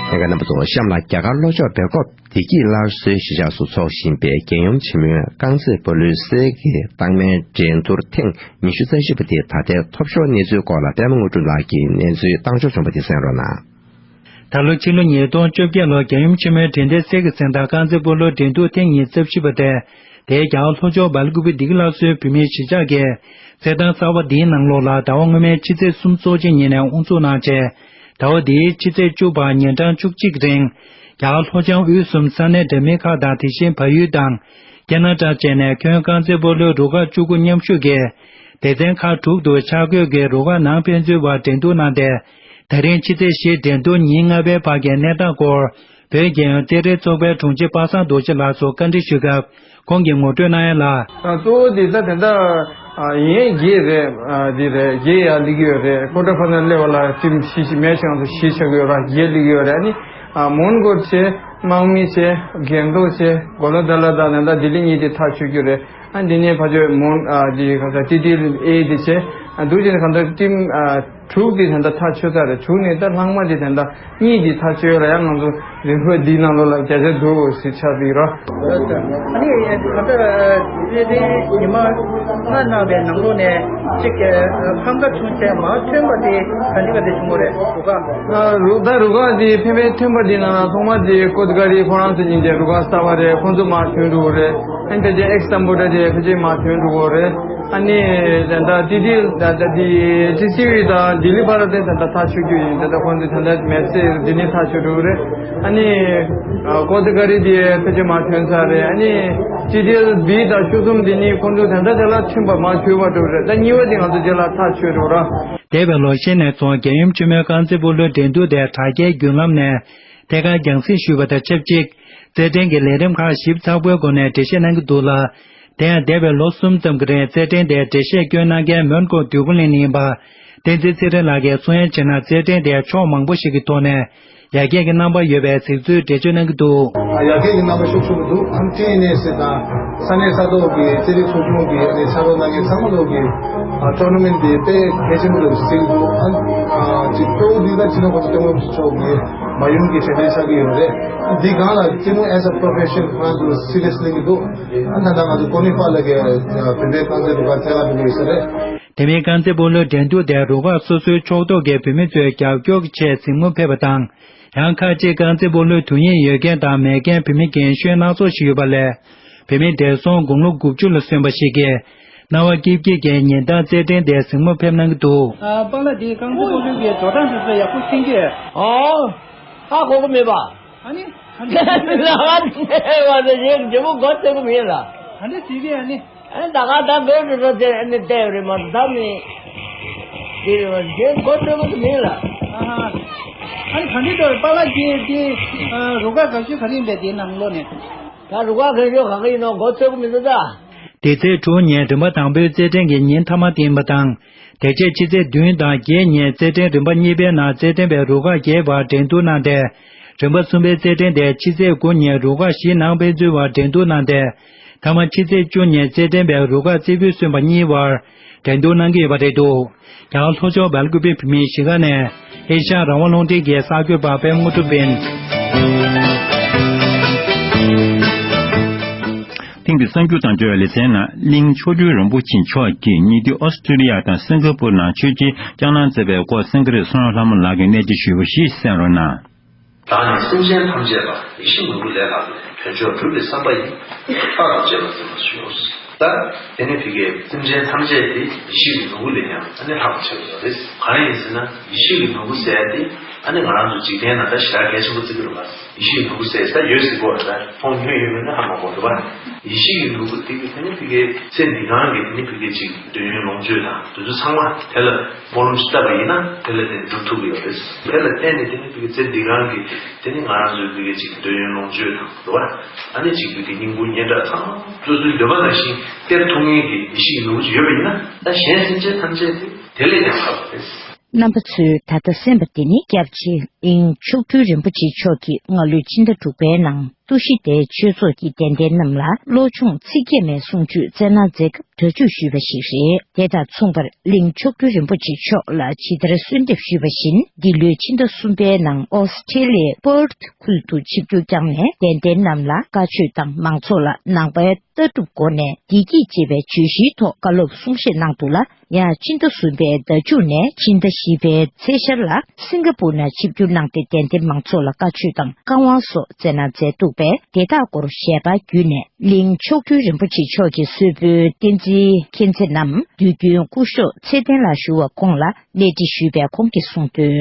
རྒྱས་རྣམ་པ་ཚོ། གཤམ་ལ་རྒྱ་གར་ལྷོ་ཕྱོགས་སྦེལ་ཀོབ་བདེ་སྐྱིད་སླར་གསོའི་གཞིས་ཆགས་སུ་འཚོགས་བཞིན་པའི་རྒྱལ་ཡུམ་ཆེན་མོའི་རྐང་རྩེད་སྤོ་ལོའི་གསེར་གྱི་རྟགས་མའི་འགྲན་བསྡུར་ཐེངས་ཉི་ཤུ་རྩ་བཞི་པ་དེའི་ད་ལྟའི་ཐོབ་ཤོར་གནས་ཚུལ་སྐོར་ལ་པད་མ་དངོས་གྲུབ་ལགས་ཀྱིས་གནས་ཚུལ་བཏང་འབྱོར་བྱུང་བ་དེ་གསན་རོགས་གནང་། ད་ལོ་ཕྱི་ལོ་ཉིས་སྟོང་བཅོ་བརྒྱད་ལོར་རྒྱལ་ཡུམ་ཆེན་མོའི་འགྲན་བསྡུར་གསེར་གྱི་གཟེངས་རྟགས་རྐང་རྩེད་སྤོ་ལོའི་འགྲན་བསྡུར་ཐེངས་ཉི་ཤུ་རྩ་བཞི་པ་དེ། དེའི་རྒྱ་གར་ལྷོ་ཕྱོགས་སྦེལ་ཀོབ་བདེ་སྐྱིད་སླར་གསོའི་བུད་མེད་གཞིས་ཆགས་ཀྱི་རྩེད་ཐང་གསར་པ་འདིའི་ནང་ལོགས་ལ། ཟླ་བ་སྔོན་མའི་ཕྱི་ཚེས་གསུམ་ཚོགས་ཆེན་ཉིན་ནས་དབུ་འཛུགས་གནང་རྗེས། ཟླ་བ་འདིའི་ཕྱི་ཚེས་བཅུ་བར་ཉིན་གྲངས་བཅུ་གཅིག་རིང་། རྒྱ་གར་ལྷོ་བྱང་དབུས་གསུམ་ས་གནས་འདྲ་མིན་ཁག་དང་། དེ་བཞིན་བལ་ཡུལ་དང་ཀ་ན་ཌ་བཅས་ནས་ཁྱོན་རྐང་རྩེད་སྤོ་ལོའི་རུ་ཁག་བཅུ་དགུ་མཉམ་ཞུགས་ཀྱིས། སྡེ་ཚན་ཁག་དྲུག་ཏུ་འཆར་འགོད་ཀྱིས་རུ་ཁག་ནང་ཕན་ཚུན་བར་འགྲན་བསྡུར་གནང་སྟེ། ད་རིང་ཕྱི་ཚེས་བཞི་འགྲན་བསྡུར་ཉིན་ལྔ་པའི་བར་གྱི་གནས་སྟངས་སྐོར། བོད་རྒྱལ་ཡོངས་རྩེད་འགྲན་ཚོགས་པའི་དྲུང་ཆེ་པ་སངས་རྡོ་རྗེ་ལགས་སུ་བཀའ་འདྲི་ཞུས་སྐབས། ཁོང་གིས་ངོ་སྤྲོད་གནང་ཡ་ལ། གཙོ་བོ་འདི་ད་དེ་འདྲ་ཡིན། བརྒྱད་རེད། འདི་རེད། བརྒྱད་ཡར་སླེབས་ཀྱི་ཡོད་རེད། ཀོ་ཊར་ཕའི་ནལ་སླེབས་པ་ལ་ཊིམ་བཞི་ཞིག་མེ་ཆུང་དུ་བཞི་ཆགས་ཀྱི་ཡོད་ར། བརྒྱད་སླེབས་ཀྱི་ཡོད་རེད། ཨ་ནི་མོན་གྷོ་བྱས། དམག་མི་བྱས། སྒང་ཏོག་བྱས། གོ་ལ་དྷ་ར་དང་ད་ལྟ་ལྡི་ལི་གཉིས་དེ་ཐག་ཆོད་ཀྱི་རེད། ཨ་འདི་ནས་ཕར་ཕྱོགས་མོན་ཨ་འདི་ག་ས་ཊི་ཊི་ཨེ་དེ་བྱས། ཨ་འདུག་བྱས་ནས་གང་ལྟར་ཊིམ་ཨ་དྲུག་དེ་ད་ལྟ་ཐག་ཆོད་ཚར་རེད། དྲུག་ནས་ད་ལྷག་མ་དེ་ད་ལྟ་གཉིས་དེ་ཐག་ཆོད་ཡོད་ལ། ཡང་ང་ཚོ་རིམ་པ་འདིའི་ནང་ལོགས་ལ་བརྒྱ་ཆ་འདུག་ཟེར་ཆགས་ཀྱི་རོ། ཨ་ནི་ད་ལྟ་རྩེད་འགྲན་ཉི་མ་ལྔ་གནང་བའི་ནང་ལོགས་ནས་གཅིག་གི་ཕམ་ཁ་བྱུང་བྱས་མར་ཐོན་པ་དེ་ག་འདྲ་ག་འདྲ་བྱུང་བ་རེད། རུ་ཁག་ཨ་རུ་ད་རུ་ཁག་དེ་ཕན་པའི་ཐོན་པ་དེ་ནང་ལ་ཐོག་མ་དེ་ཀོ་ཏི་ཀ་རི་ཁོ་རང་ཚོ་གཉིས་དེ་རུ་ཁག་གསར་པ་རེད། ཁོང་ཚོ་མར་ཐོན་འགྲོ་གི་རེད། ཨ་ནི་ཕལ་ཆེར་ཨེག་སམ་བྷོ་ཊ་དེ་ཕལ་ཆེར་མར་ཐོན་འགྲོ་གི་རེད། ཨ་ནི་ད་ལྟ་ཊི་ཊི་ད་ལྟ་དེ་ཊི་སི་ཝི་དང་ལྡི་ལི་བར་དེ་ད་ལྟ་ཐག་ཆོད་རྒྱུ་ཡིན། ད་ལྟ་ཁོང་ཚོ་ད་ལྟ་མེད་ཚེ་འདི་ནས་ཐག་ཆོད་འགྲོ་གི་རེད། ཨ་ནི་ཨ་ཀོ་ཏི་ཀ་རི་དེ་ཕལ་ཆེར་མར་ཐོན་ཚར་རེད། ཨ་ནི་ཊི་ཊི་ཨེལ་བི་དང་ཆུ་ཟོམ་དེ་ནི་ཁོང་ཚོ་ད་ལྟ་དེ་ལ་ཐོན་པ་མར་ཐོན་པ་འགྲོ་གི་རེད། ད་གཉིས་པ་དེ་ང་ཚོ་རྗེས་ལ་ཐག་ཆོད་འགྲོ་ར། འདས་པའི་ལོ་ཤས་ནས་བཟུང་རྒྱལ་ཡུམ་ཆེན་མོའི་རྐང་རྩེད་སྤོ་ལོའི་འགྲན་བསྡུར་དེ་དྲ་རྒྱའི་བརྒྱུད་ལམ་ནས་ཐད་ཀར་རྒྱང་སྲིང་ཞུས་པ་དང་ཆབས་ཅིག་རྩེད་འགྲན་གྱི་ལས་རིམ་ཁག་ཞིབ་ཚགས་པོའི་སྒོ་ནས་འགྲེལ་བཤད་གནང་གི་འདུག་ལ། དེ་ཡང་འདས་པའི་ལོ་གསུམ་ཙམ་གྱི་རིང་རྩེད་འགྲན་དེར་འགྲེལ་བཤད་སྐྱོན་གནང་མཁན་མོན་གྷོ་འདོད་རྒུ་གླིང་ནས་ཡིན་པ་བསྟན་འཛིན་ཚེ་རིང་ལགས་ཀྱིས་གསུང་ཡ་བྱས་ན། རྩེད་འགྲན་དེ་ཕྱོགས་མང་པོ་ཞིག་གི་ཐོག་ནས་ཡར་རྒྱས་ཀྱི་རྣམ་པ་ཡོད་པའི་གཟིགས་ཚུལ་འགྲེལ་བརྗོད་གནང་གི་འདུག་ཡར་རྒྱས་ཀྱི་རྣམ་པ་ཤུགས་ཆེན་པོ་འདུག་ཨ་ནི་ཊི་ཨེན་ཨེ་སི་དང་ས་གནས་ས་ཐོག་གི་རྩེད་རིགས་ཚོགས་ཆུང་གི་ཨ་ནི་ཕྱག་རོགས་གནང་མཁན་ཚང་མ་ལོག་གི་ཊོར་ན་མེན་ཊི་འདི་དཔེ་གལ་ཆེན་པོ་ལ་གཟིགས་འདུག་ཨ་ནི་གཙོ་བོ་འདི་ད་སྤྱི་ནོར་གོང་ས་སྐྱབས་མགོན་ཆེན་པོ་མཆོག་གི་མ་ཡུམ་གྱི་གྲལ་སྟོན་ཆགས་ཀྱི་ཡོད་རེད། འདི་སྒང་ལ་རྩེད་མོ་as a profession ང་ཚོ་སི་རི་ཡས་ལེན་གྱི་འདུག་ཨ་ནི་ད་ལྟ་ང་ཚོ་ཀོ་ནི་ཕ་ལ་གི་བོད་པའི་རྐང་རྩེད་རུ་ཁག་རྩེད་ག་འགྲོ་གི་ཡོད་ས་རེད། དེ་མིན་རྐང་རྩེད་སྤོ་ལོའི་འགྲན་བསྡུར་དེར་རུ་ཁག་སོ་སོའི་ཕྱོགས་གཏོགས་ཀྱི་བུད་མེད་ཚོས་རྒྱབ་སྐྱོར་གྱི་ཆེད་གཟིགས་མོ་ཕེབས་པ་དང་། ཡང་ཁག་ཅིག་རྐང་རྩེད་སྤོ་ལོའི་དུས་ཡུན་ཡོད་མཁན་དང་མེད་མཁན་བུད་མེད་རྒན་གཞོན་སྣ་ཚོགས་ཤིག་ཡོད་པ་ལས། བུད་མེད་བགྲེས་སོང་དགུང་ལོ་དགུ་བཅུ་ལ་སོན་པ་ཞིག་གིས་སྣང་བ་སྐྱིད་སྐྱིད་ཀྱིས་ཉིན་ལྟར་རྩེད་འགྲན་དེར་གཟིགས་མོ་ཕེབས་གནང་གི་འདུག་ཨ་པཱ་ལགས་འདི་རྐང་རྩེད་སྤོ་ལོའི་གི་འགྲོ་སྟངས་དེ་ཚོ་ཡག་པོ་མཁྱེན་གྱི། ཨོ། ཧ་གོ་གི་མེད་པ། ཨ་ནི། ཧ་འདྲ་ཟེར་གི་མེད་ལ། ཨ་འདྲ་ཟེར་གི་ཨ་ནི། ཨ་ད་ག་ད་བོད་དུ་ནོ་དེ་ཨ་ནི་བལྟས་ཡོད་རེད་མ་གཏོགས་ད་མི་དེ་རེད་མ། དེ་གོ་ཐོས་གི་མིན་ལ། ཨ་ནི་ག་འདྲ་འདུག་པཱ་ལགས་ཀྱིས་དེ་རུ་ཁག་ག་ཤོད་ག་རེ་ཡིན་པས་དེའི་ནང་ལོགས་ནས། ད་རུ་ཁག་ག་ཤོད་ག་གི་ཡིན་ནོ་གོ་ཐོས་གི་མི་འདུག་ད། དེ་ཚེས་དྲུག་ཉིན་རིམ་པ་དང་པོའི་རྩེད་འགྲན་གྱི་ཉིན་མཐའ་མ་དེ་ཡིན་པ་དང་། དེ་རྗེས་ཕྱི་ཚེས་བདུན་དང་བརྒྱད་ཉིན་རྩེད་འགྲན་རིམ་པ་གཉིས་པའི་ནང་རྩེད་འགྲན་པའི་རུ་ཁག་བརྒྱད་བར་འགྲན་བསྡུར་གནང་སྟེ། རིམ་པ་གསུམ་པའི་རྩེད་འགྲན་དེ་ཕྱི་ཚེས་དགུ་ཉིན་རུ་ཁག་བཞི་ནང་ཕན་ཚུན་བར་འགྲན་བསྡུར་གནང་སྟེ། མཐའ་མ་ཕྱི་ཚེས་བཅུ་ཉིན་རྩེད་འགྲན་པའི་རུ་ཁག་རྩེ་ཕུད་སོན་པ་གཉིས་བར་འགྲན་བསྡུར་གནང་གི་ཡོད་པ་རེད་འདུག་རྒྱ་གར་ལྷོ་ཕྱོགས་སྦེལ་ཀུ་པེ་བོད་མིའི་གཞིས་ཀ་ནས་ཨེ་ཤ་ཡ་རང་དབང་རླུང་འཕྲིན་གྱི་གསར་འགོད་པ་པད་མ་དངོས་གྲུབ་ཡིན། ཐེངས་འདིའི་གསར་འགྱུར་དང་འབྲེལ་བའི་ལེ་ཚན་ནང་གླིང་མཆོག་སྤྲུལ་རིན་པོ་ཆེ་མཆོག་གིས་ཉེ་དུས་ཨོ་སི་ཀྲི་ལི་ཡ་དང་སིང་ག་པུར་ནང་ཆོས་ཀྱི་སྐྱབས་གནང་མཛད་པའི་སྐོར་སེང་གེ་རི་བསོད་ནམས་ལྷ་མོ་ལགས་ཀྱིས་གནས་ཚུལ་ཞུས་པ་ཞིག་གསན་རོགས་གནང་། བདག་ནི་སེམས་ཅན་ཐམས་ཅད་ལ། ཡེ་ཤེས་མོས་གུས་ལས་ལྷག་པའི། དོན་མཆོག་སྒྲུབ་པའི་བསམ་པ་ཡིས། བདག་ལ་སྤྱད་པར་མཛད་པར་ཞུ། ད་དེ་ནས་ཕ་གིའི་སེམས་ཅན་ཐམས་ཅད་དེ་ཡེ་ཤེས་ཀྱི་ནོར་བུ་ལས་ཀྱང་ཨ་ནི་ལྷག་པ་ཆགས་ཡོད་རེད། གང་ཡིན་ཟེར་ན་ཡེ་ཤེས་ཀྱི་ནོར་བུ་ཟེར་ཡ་དེ་ཨ་ནི་ང་རང་ཚོ་འཇིག་རྟེན་ནང་ད་ཞེ་དྲག་གལ་ཆེན་པོ་བརྩི་གི་རེད་པ། ཡེ་ཤེས་ཀྱི་ནོར་བུ་ཟེར་ས་ཡོད་ཟེར་གོ་ར། མཐོང་མྱོང་ཡོད་མེད་ན་ཧ་མ་གོ་འདུག་པ། ཡེ་ཤེས་ཀྱི་ནོར་བུ་དེ་གི་དེ་ནི་ཕ་གིའི་ཚེ་འདི་སྒང་གི་དེ་ནི་ཕ་གིའི་ཅིག་འདོད་ཡོན་ལོངས་སྤྱོད་དང་དེ་ཚོ་ཚང་མ་དེ་ལ་སྨོན་ལམ་ཞིག་བཏབ་པ་ཡིན་ན་དེ་ལ་དེ་འགྲུབ་ཐུབ་ཀྱི་ཡོད་རེད། དེ་ལ་བརྟེན་ནས་དེ་ནི་ཕ་གིའི་ཚེ་འདི་སྒང་གི་དེ་ནི་ང་རང་ཚོའི་ཕ་གིའི་ཅིག་འདོད་ཡོན་ལོངས་སྤྱོད་དང་འདུག་པ། ཨ་ནི་ཅིག་ཕ་གིའི་སྙིང་པོ་སྙན་གྲགས་ཚང་མ་སོ་སོའི་འདོད་པ་ནང་བཞིན་སྟེར་ཐུབ་མཁན་གྱི་ཡེ་ཤེས་ཀྱི་ནོར་བུ་ཞིག་ཡོད་པ་ཡིན་ན་ད་གཞན་སེམས་ཅན་ཐམས་ཅད་དེ་དེ་ལས་ཀྱང་ལྷག་པ་རེད། རྣམ་པ་ཚོས་ད་ལྟ་གསན་པ་འདི་ནི་སྐྱབས་རྗེ་གླིང་མཆོག་སྤྲུལ་རིན་པོ་ཆེ་མཆོག་གིས་སྔ་ལོའི་ཕྱི་ཟླ་དྲུག་པའི་ནང་ཏུ་ཤི་ཏའི་ཆོས་ཚོགས་ཀྱི་དད་ལྡན་རྣམས་ལ་བློ་སྦྱོང་ཚིག་བརྒྱད་མའི་གསུང་ཆོས་སྩལ་གནང་མཛད་སྐབས་སྒྲ་འཇུག་ཞུས་པ་ཞིག་རེད། དེ་དང་མཚུངས་པར་གླིང་མཆོག་སྤྲུལ་རིན་པོ་ཆེ་མཆོག་ལ་ཇི་ལྟར་གསོལ་འདེབས་ཞུས་པ་བཞིན་འདི་ལོའི་ཕྱི་ཟླ་གསུམ་པའི་ནང་ཨོ་སི་ཁྲེ་ལི་ཡའི་པར་ཐི་ཁུལ་དུ་ཆིབས་བསྒྱུར་བསྐྱངས་ནས་དད་ལྡན་རྣམས་ལ་བཀའ་ཆོས་དང་མང་ཚོགས་ལ་ནང་པའི་ལྟ་གྲུབ་སྒོ་ནས་བདེ་སྐྱིད་ཅེས་པའི་བརྗོད་གཞིའི་ཐོག་བཀའ་སློབ་གསུང་བཤད་གནང་འདུག་ལ། ཡང་ཕྱི་ཟླ་གསུམ་པའི་ཟླ་མཇུག་ནས་ཕྱི་ཟླ་བཞི་པའི་ཚེས་ཤར་ལ་སིང་ག་པུར་ནང་ཆིབས་བསྒྱུར་གནང་སྟེ་དད་ལྡན་མང་ཚོགས་ལ་བཀའ་ཆོས་དང་བཀའ་དབང་སོགས་སྩལ་གནང་མཛད་འདུག་པས། དེ་དག་སྐོར་ཞལ་པར་བརྒྱུད་ནས་གླིང་མཆོག་སྤྲུལ་རིན་པོ་ཆེ་མཆོག་གི་གསོལ་དཔོན་བསྟན་འཛིན་མཁྱེན་བརྩེ་རྣམས་དུས་རྒྱུན་སྐུ་ཞབས་ཚེ་བརྟན་ལགས་ཞུ་བ་ཁོང་ལ་གནས་འདྲི་ཞུས་པས་ཁོང་གིས་གསུངས་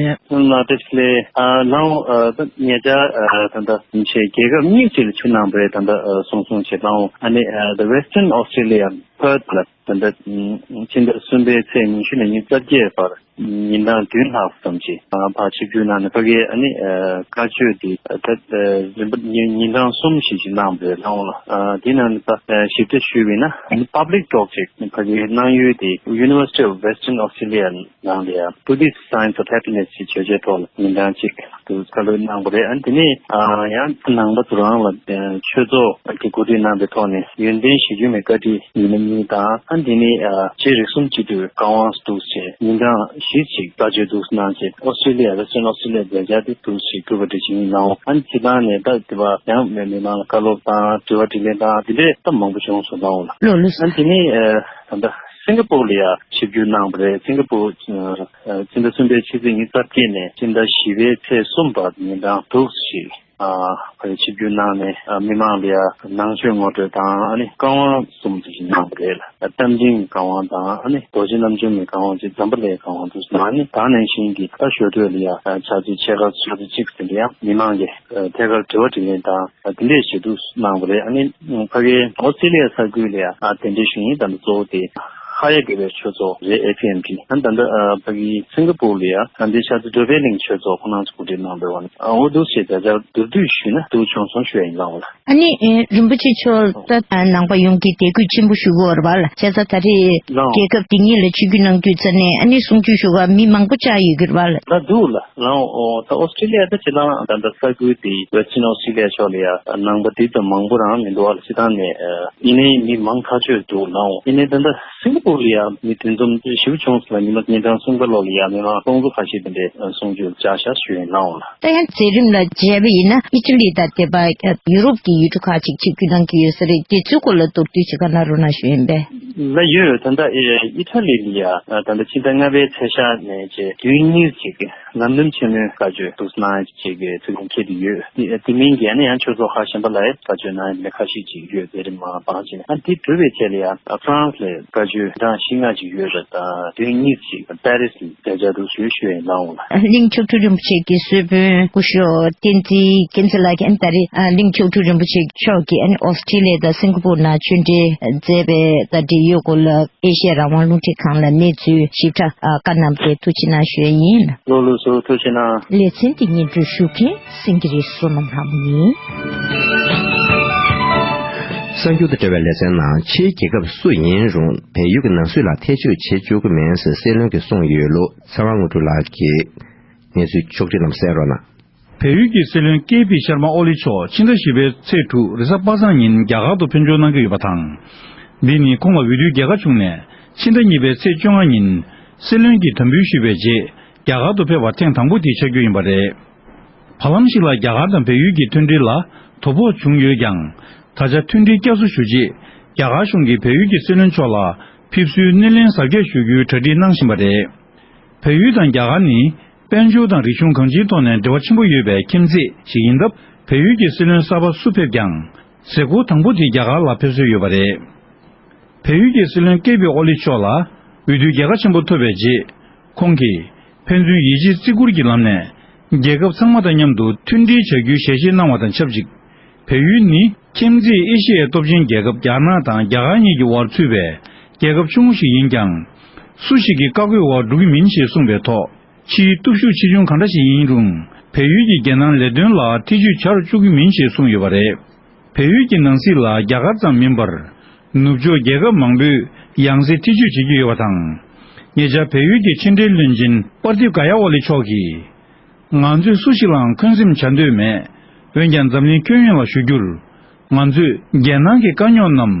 དོན། ལགས་བཀྲ་ཤིས་བདེ་ལེགས། ཨ་ལགས་འོང་། ཨ་ད་ཉེ་ཆར་ཨ་ད་ལྟ་ཆེ་རྒྱལ་ཁབ་གཉིས་ཅིག་ལ་ཆིབས་གནང་བ་རེད། ད་ལྟ་ཨ་གསུང་གསུང་བྱེད་ལགས་འོང་། ཨ་ནི་ཨ་The Western Australia Perth ལ་ད་ལྟ་ཕྱི་ཟླ་གསུམ་པའི་ཚེས་ཉི་ཤུ་ནས་ཉི་ཤུ་རྩ་བརྒྱད་བར་ཉིན་གྲངས་བདུན་ལྷག་ཙམ་ཅིག་ཨ་ཕར་ཆིབས་བསྒྱུར་གནང་ནས་ཕ་གིའི་ཨ་ནི་ཨ་བཀའ་ཆོས་འདི་ཨ་ད་ཨ་རིམ་པ་ཉིན་ཉིན་གྲངས་གསུམ་ཞིག་ཅིག་གནང་བ་རེད་ལགས་འོང་ལགས། ཨ་དེ་ནང་ནས་ད་ཨ་ཞིབ་ཕྲ་ཞུས་པ་ཡིན་ན་ཨ་ནི་Public Talk ཅིག་ཕ་གིའི་གནང་ཡུལ་དེ་University of Western Australia ནང་ལ་ཡ་Buddhist Science of Happiness ཞེས་བརྗོད་བྱའི་ཐོག་ལ་ཉིན་གྲངས་གཅིག་ཏུ་བཀའ་སློབ་གནང་བ་རེད། ཨ་ནི་དེ་ནས་ཨ་ཡང་ནང་པ་ཚོ་རང་ལ་ཆོས་ཚོགས་ཀྱི་གོ་སྒྲིག་གནང་པའི་ཐོག་ནས་ཡོན་ཏན་གཞིར་གྱུར་མའི་བཀའ་ཁྲིད་ཉི་མ་གཉིས་དང་། ཨ་ནི་དེ་ནས་ཨ་རྗེ་རིགས་གསུམ་སྤྱི་འཐུས་བཀའ་དབང་འདུག་སེ་ཉིན་གྲངས་བཞི་ཞིག་བཀའ་ཆོས་འདུག་སེ་གནང་རྗེས་ཨོ་སི་ཀྲི་ལི་ཡ་Western Australia མཛད་འཆར་དེ་འདུག་སེ་གྲུབ་པ་འདྲ་ཞིག་ཡིན་ལགས་འོང་། ཨ་ནི་སྤྱིར་བཏང་ནས་ད་དེ་བ་ཡང་མི་མི་མང་ལ་བཀའ་སློབ་དང་དྲི་བ་དྲིས་ལན་དང་དེ་འདྲས་ད་མང་པོ་བྱུང་སོང་ལགས་འོང་ལགས། ལགས་ལགས། ཨ་ནི་དེ་ནས་ཨ་ད་ལྟ་སིང་ག་པུར་ལ་ཡ་ཆིབས་བསྒྱུར་གནང་བ་རེད། སིང་ག་པུར་ཨ་ཕྱི་ཟླ་གསུམ་པའི་ཕྱི་ཚེས་ཉི་ཤུ་རྩ་བརྒྱད་ནས་ཕྱི་ཟླ་བཞི་པའི་ཚེས་གསུམ་བར་ཉིན་གྲངས་དྲུག་ཞིག་ཨ་ཕ་གིར་ཆིབས་བསྒྱུར་གནང་ནས་ཨ་མི་མང་ལ་ཡ་ནང་ཆོས་ངོ་སྤྲོད་དང་ཨ་ནི་བཀའ་དབང་གསུམ་ཞིག་གནང་བ་རེད་ལགས། རྟ་མགྲིན་བཀའ་དབང་དང་ཨ་ནི་རྡོ་རྗེ་རྣམ་འཇོམས་ཀྱི་བཀའ་དབང་བཅས་འཛམ་བུ་གླིང་བཀའ་དབང་དུ་གནང་ནས་ད་ནང་བཞིན་གྱི་ད་ཞོར་དུ་ལ་ཡ་ཕྱག་ཚོད་ཕྱེད་ཀ་ཕྱག་ཚོད་གཅིག་ཟིན་པ་ཡང་མི་མང་གིས་ཐད་ཀར་དྲི་བ་དྲིས་ལན་དང་དེ་འདྲས་བྱེད་དུ་གནང་བ་རེད། ཨ་ནི་ཕ་གིའི་ཨོ་སི་ཀྲི་ལི་ཡ་ས་ཁུལ་ལ་ཡ་དེ་འདྲས་ཞུ་ཡིན། ད་ལྟ་གཙོ་བོ་དེ་ཧ་ཡ་དགེ་བའི་ཆོས་ཚོགས་རེད། ཨེ་ཕི་ཨེམ་ཊི། ཨ་ནི་ད་ལྟ་ཕ་གིའི་སིང་ག་པུར་ལ་ཡ་ད་ལྟའི་ཆར་དུ་འགྲོ་བའི་གླིང་ཆོས་ཚོགས་ཁོ་རང་ཚོ་གོ་སྒྲིག་གནང་བའི་འོག་ནས་ཨ་འོ་འདུག་སེ་བྱ་བྱ་མདོར་བསྡུས་ཞུས་ན་འདུག་བྱུང་སོང་ཞུ་ཡ་ཡིན་ལགས་འོང་ལགས། ཨ་ནི་ཨེ་རིན་པོ་ཆེ་མཆོག་ད་ནང་པ་ཡོངས་ཀྱི་དད་གུས་ཆེན་པོ་ཞུ་གི་ཡོད་རེད་པ་ལགས། བྱས་ཙང་ད་རེས་ལགས་འོང་། རྒྱལ་ཁབ་འདི་གཉིས་ལ་ཆིབས་བསྒྱུར་གནང་དུས་ཙ་ནས་ཨ་ནི་གསུང་ཆོས་ཞུ་ག་མི་མང་པོ་བཅར་ཡོད་ཀྱི་རེད་པ་ལགས། ད་འདུག་ལགས། ལགས་འོང་། ད་ཨོ་སི་ཀྲི་ལི་ཡ་ད་ཅི་ལ་ད་ལྟ་ས་ཁུལ་དེ་Western Australia ཕྱོགས་ལ་ཡ་ནང་པ་དེ་ཙམ་མང་པོ་རང་མི་འདུག་ཨ་ལགས། སྤྱིར་བཏང་ནས་ཡིན་ནའི་མི་མང་ཐག་ཆོད་འདུག་ལགས་འོང་། ཡིན་ནའི་ད་ལྟ་སིང་ག་པུར་ལ་ཡ་མི་དེ་ཙམ་ཞེ་པོ་བྱུང་སོང་ལ། ཉི་མ་ཉིན་གྲངས་གསུམ་ཀ་ལོག་ལ་ཡ་མི་མང་སྟོང་ཚོ་ཁ་ཤས་དེ་འདྲའི་གསུང་ཆོས་བཅར་ཤག་ཞུ་ཡིན་ལགས་འོང་ལགས། ད་ཡང་མཛད་རིམ་ལ་མཇལ་བ་ཡིན་ན་ཨི་ཊ་ལི་དང་དེ་པ་ཡུ་རོབ་ཀྱི་ཡུལ་གྲུ་ཁག་ཅིག་ཆིབས་བསྒྱུར་གནང་གི་ཡོད་ས་རེད། དེ་ཚོའི་སྐོར་ལ་མདོར་བསྡུས་ཤིག་བཀའ་གནང་རོགས་གནང་ཞུ་ཡིན་པས། ལགས་ཡོད། ད་ལྟ་ཨི་ཨི་ཊ་ལི་ལ་ཡ་ད་ལྟ་ཕྱི་ཟླ་ལྔ་པའི་ཚེས་ཤར་ནས་བྱས་བདུན་གཉིས་ཅིག་ལམ་རིམ་ཆེན་མོའི་བཀའ་ཆོས་འདུག་གནང་ཅིག་གི་ཚུལ་ཁྲིམས་འཁེལ་དུ་ཡོད། དེ་དེ་མིན་གྱི་ཨ་ནི་ཡང་ཆོས་ཚོགས་ཁག་གཞན་པ་ལ་ཡ་བཀའ་ཆོས་གནང་ཡ་ཁ་ཤས་ཅིག་ཡོད། མཛད་རིམ་མང་པང་ཅིག་ཨ་དེ་གྲུབ་པའི་རྗེས་ལ་ཡ་ཧྥ་རན་སི་ལ་བཀའ་ཆོས་གྲངས་བཞི་ལྔ་ཅིག་ཡོད་རེད། ད་བདུན་གཉིས་ཅིག་པེ་རི་སི་ལ་མཛད་འཆར་འདུག་ཞུ་ཞུ་ཡ་ཡིན་ལགས་འོང་ལགས། གླིང་མཆོག་སྤྲུལ་རིན་པོ་ཆེ་གི་གསོལ་དཔོན་སྐུ་ཞབས་བསྟན་འཛིན་མཁྱེན་བརྩེ་ལགས་ཀྱིས་ཨ་ནི་ད་རེས་གླིང་མཆོག་སྤྲུལ་རིན་པོ་ཆེ་མཆོག་གིས་ཨ་ནི་ཨོ་སི་ཀྲི་ལི་ཡ་དང་སིང་ག་པུར་ནང་ཆོས་འབྲེལ་མཛད་པའི་ད་འབྲེལ་ཡོད་སྐོར་ལ་ཨེ་ཤེ་ཡ་རང་དབང་རླུང་འཕྲིན་ཁང་ལ་གནས་ཚུལ་ཞིབ་ཕྲ་ཨ་བཀའ་གནང་བར་ཐུགས་རྗེ་གནང་ཞུ་ཡ་ཡིན། ལགས་ལགས་སོ། ཐུགས་རྗེ་གནང་། ལེ་ཚན་འདི་སྙན་སྒྲོན་ཞུ་མཁན་སེང་གེ་རི་བསོད་ནམས་ལྷ་མོ་ཡིན། གསར་འགྱུར་དང་འབྲེལ་བའི་ལེ་ཚན་ནང་ཕྱིའི་རྒྱལ་ཁབ་སུ་ཡིན་རུང་བལ་ཡུལ་གྱི་ནང་སྲིད་ལ་ཐེ་བྱུས་བྱེད་བཅུག་གི་མེད་ཟེར་སྲིད་བློན་གྱིས་གསུངས་ཡོད་ལུགས་ཚེ་དབང་དངོས་གྲུབ་ལགས་ཀྱིས་གནས་ཚུལ་ཕྱོགས་བསྒྲིགས་གནང་གསན་རོགས་གནང་། བལ་ཡུལ་གྱི་སྲིད་བློན་ཀེ་པི་ཤར་མ་ཨོ་ལི་མཆོག་ཕྱི་ཟླ་བཞི་པའི་ཚེས་དྲུག་རེས་གཟའ་པ་སངས་ཉིན་རྒྱ་གར་དུ་ཕེབས་འབྱོར་གནང་གི་ཡོད་པ་དང་། འདི་ནི་ཁོང་ལ་འོས་བསྡུའི་རྒྱལ་ཁ་བྱུང་ནས་ཕྱི་ཟླ་གཉིས་པའི་ཚེས་བཅོ་ལྔ་ཉིན་སྲིད་བློན་གྱི་དམ་འབུལ་ཞུས་པའི་རྗེས་རྒྱ་གར་དུ་ཕེབས་པ་ཐེངས་དང་པོ་དེ་ཆགས་རྒྱུ་ཡིན་པ་རེད། བར་ལམ་ཞིག་ལ་རྒྱ་གར་དང་བལ་ཡུལ་གྱི་མཐུན་སྒྲིལ་ལ་དོ་ཕོག་བྱུང་ཡོད་ཀྱང་། ད་ཆ་མཐུན་སྒྲིལ་བསྐྱར་གསོ་ཞུ་ཆེད་རྒྱ་གར་གཞུང་གིས་བལ་ཡུལ་གྱི་སྲིད་བློན་མཆོག་ལ་ཕེབས་བསུའི་སྣེ་ལེན་གཟབ་རྒྱས་ཞུ་རྒྱུའི་གྲ་སྒྲིག་གནང་བཞིན་པ་རེད། བལ་ཡུལ་དང་རྒྱ་གར་ནི་དཔལ་འབྱོར་དང་རིག་གཞུང་གང་ཅིའི་ཐོག་ནས་འབྲེལ་བ་ཆེན་པོ་ཡོད་པའི་ཁྱིམ་མཚེས་ཤིག་ཡིན་སྟབས། བལ་ཡུལ་གྱི་སྲིད་བློན་གསར་པ་སུ་ཕེབས་ཀྱང་གཟིགས་སྐོར་དང་པོ་དེ་རྒྱ་གར་ལ་ཕེབས་སྲོལ་ཡོད་པ་རེད། བལ་ཡུལ་གྱི་སྲིད་བློན་ཀེ་པི་ཨོ་ལི་མཆོག་ལ་འོས་བསྡུའི་རྒྱལ་ཁ་ཆེན་པོ་ཐོབ་པའི་རྗེས། ཁོང་གིས་ཕན་ཚུན་ཡིད་ཆེས་བརྩི་བཀུར་གྱི་ལམ་ནས། རྒྱལ་ཁབ་ཚང་མ་དང་མཉམ་དུ་མཐུན་སྒྲིལ་བྱ་རྒྱུའི་ཞལ་བཞེས་གནང་བ་དང་ཆབས་ཅིག་བལ་ཡུལ་ནི་ཁྱིམ་མཚེས་ཨེ་ཤི་ཡའི་སྟོབས་ཆེན་རྒྱལ་ཁབ་རྒྱ་ནག་དང་རྒྱ་གར་གཉིས་ཀྱི་དབར་ཚུད་པའི་རྒྱལ་ཁབ་ཆུང་ངུ་ཞིག་ཡིན་ཀྱང་། སུ་ཞིག་གི་བཀའ་བཀོད་འོག་འགྲོ་གི་མིན་ཞེས་གསུངས་པའི་ཐོག་ཕྱིའི་སྟོབས་ཤུགས་ཆེ་ཆུང་གང་འདྲ་ཞིག་ཡིན་རུང་། བལ་ཡུལ་གྱི་རྒྱལ་ནང་ལས་དོན་ལ་ཐེ་ཇུས་བྱ་རུ་བཅུག་གི་མིན་ཞེས་གསུངས་ཡོད་པ་རེད། བལ་ཡུལ་གྱི་ནང་སྲིད་ལ་རྒྱ་གར་ཙམ་མིན་པར། ནུབ་ཕྱོགས་རྒྱལ་ཁབ་མང་པོས་ཡང་སེ་ཐེ་ཇུས་བྱེད་ཀྱི་ཡོད་པ་དང་། ཉེ་ཆར་བལ་ཡུལ་གྱི་ཕྱི་འབྲེལ་བློན་ཆེན་པར་དིབ་ག་ཡ་ཨོ་ལི་མཆོག་གིས། ང་ཚོས་སུ་ཞིག་ལའང་འཁོན་སེམས་བྱ་འདོད་མེད། འོན་ཀྱང་འཛམ་གླིང་ཁྱོན་ཡོངས་ལ་ཞུ་རྒྱུར། ང་ཚོས་རྒྱལ་ནང་གི་དཀའ་རྙོག་རྣམས་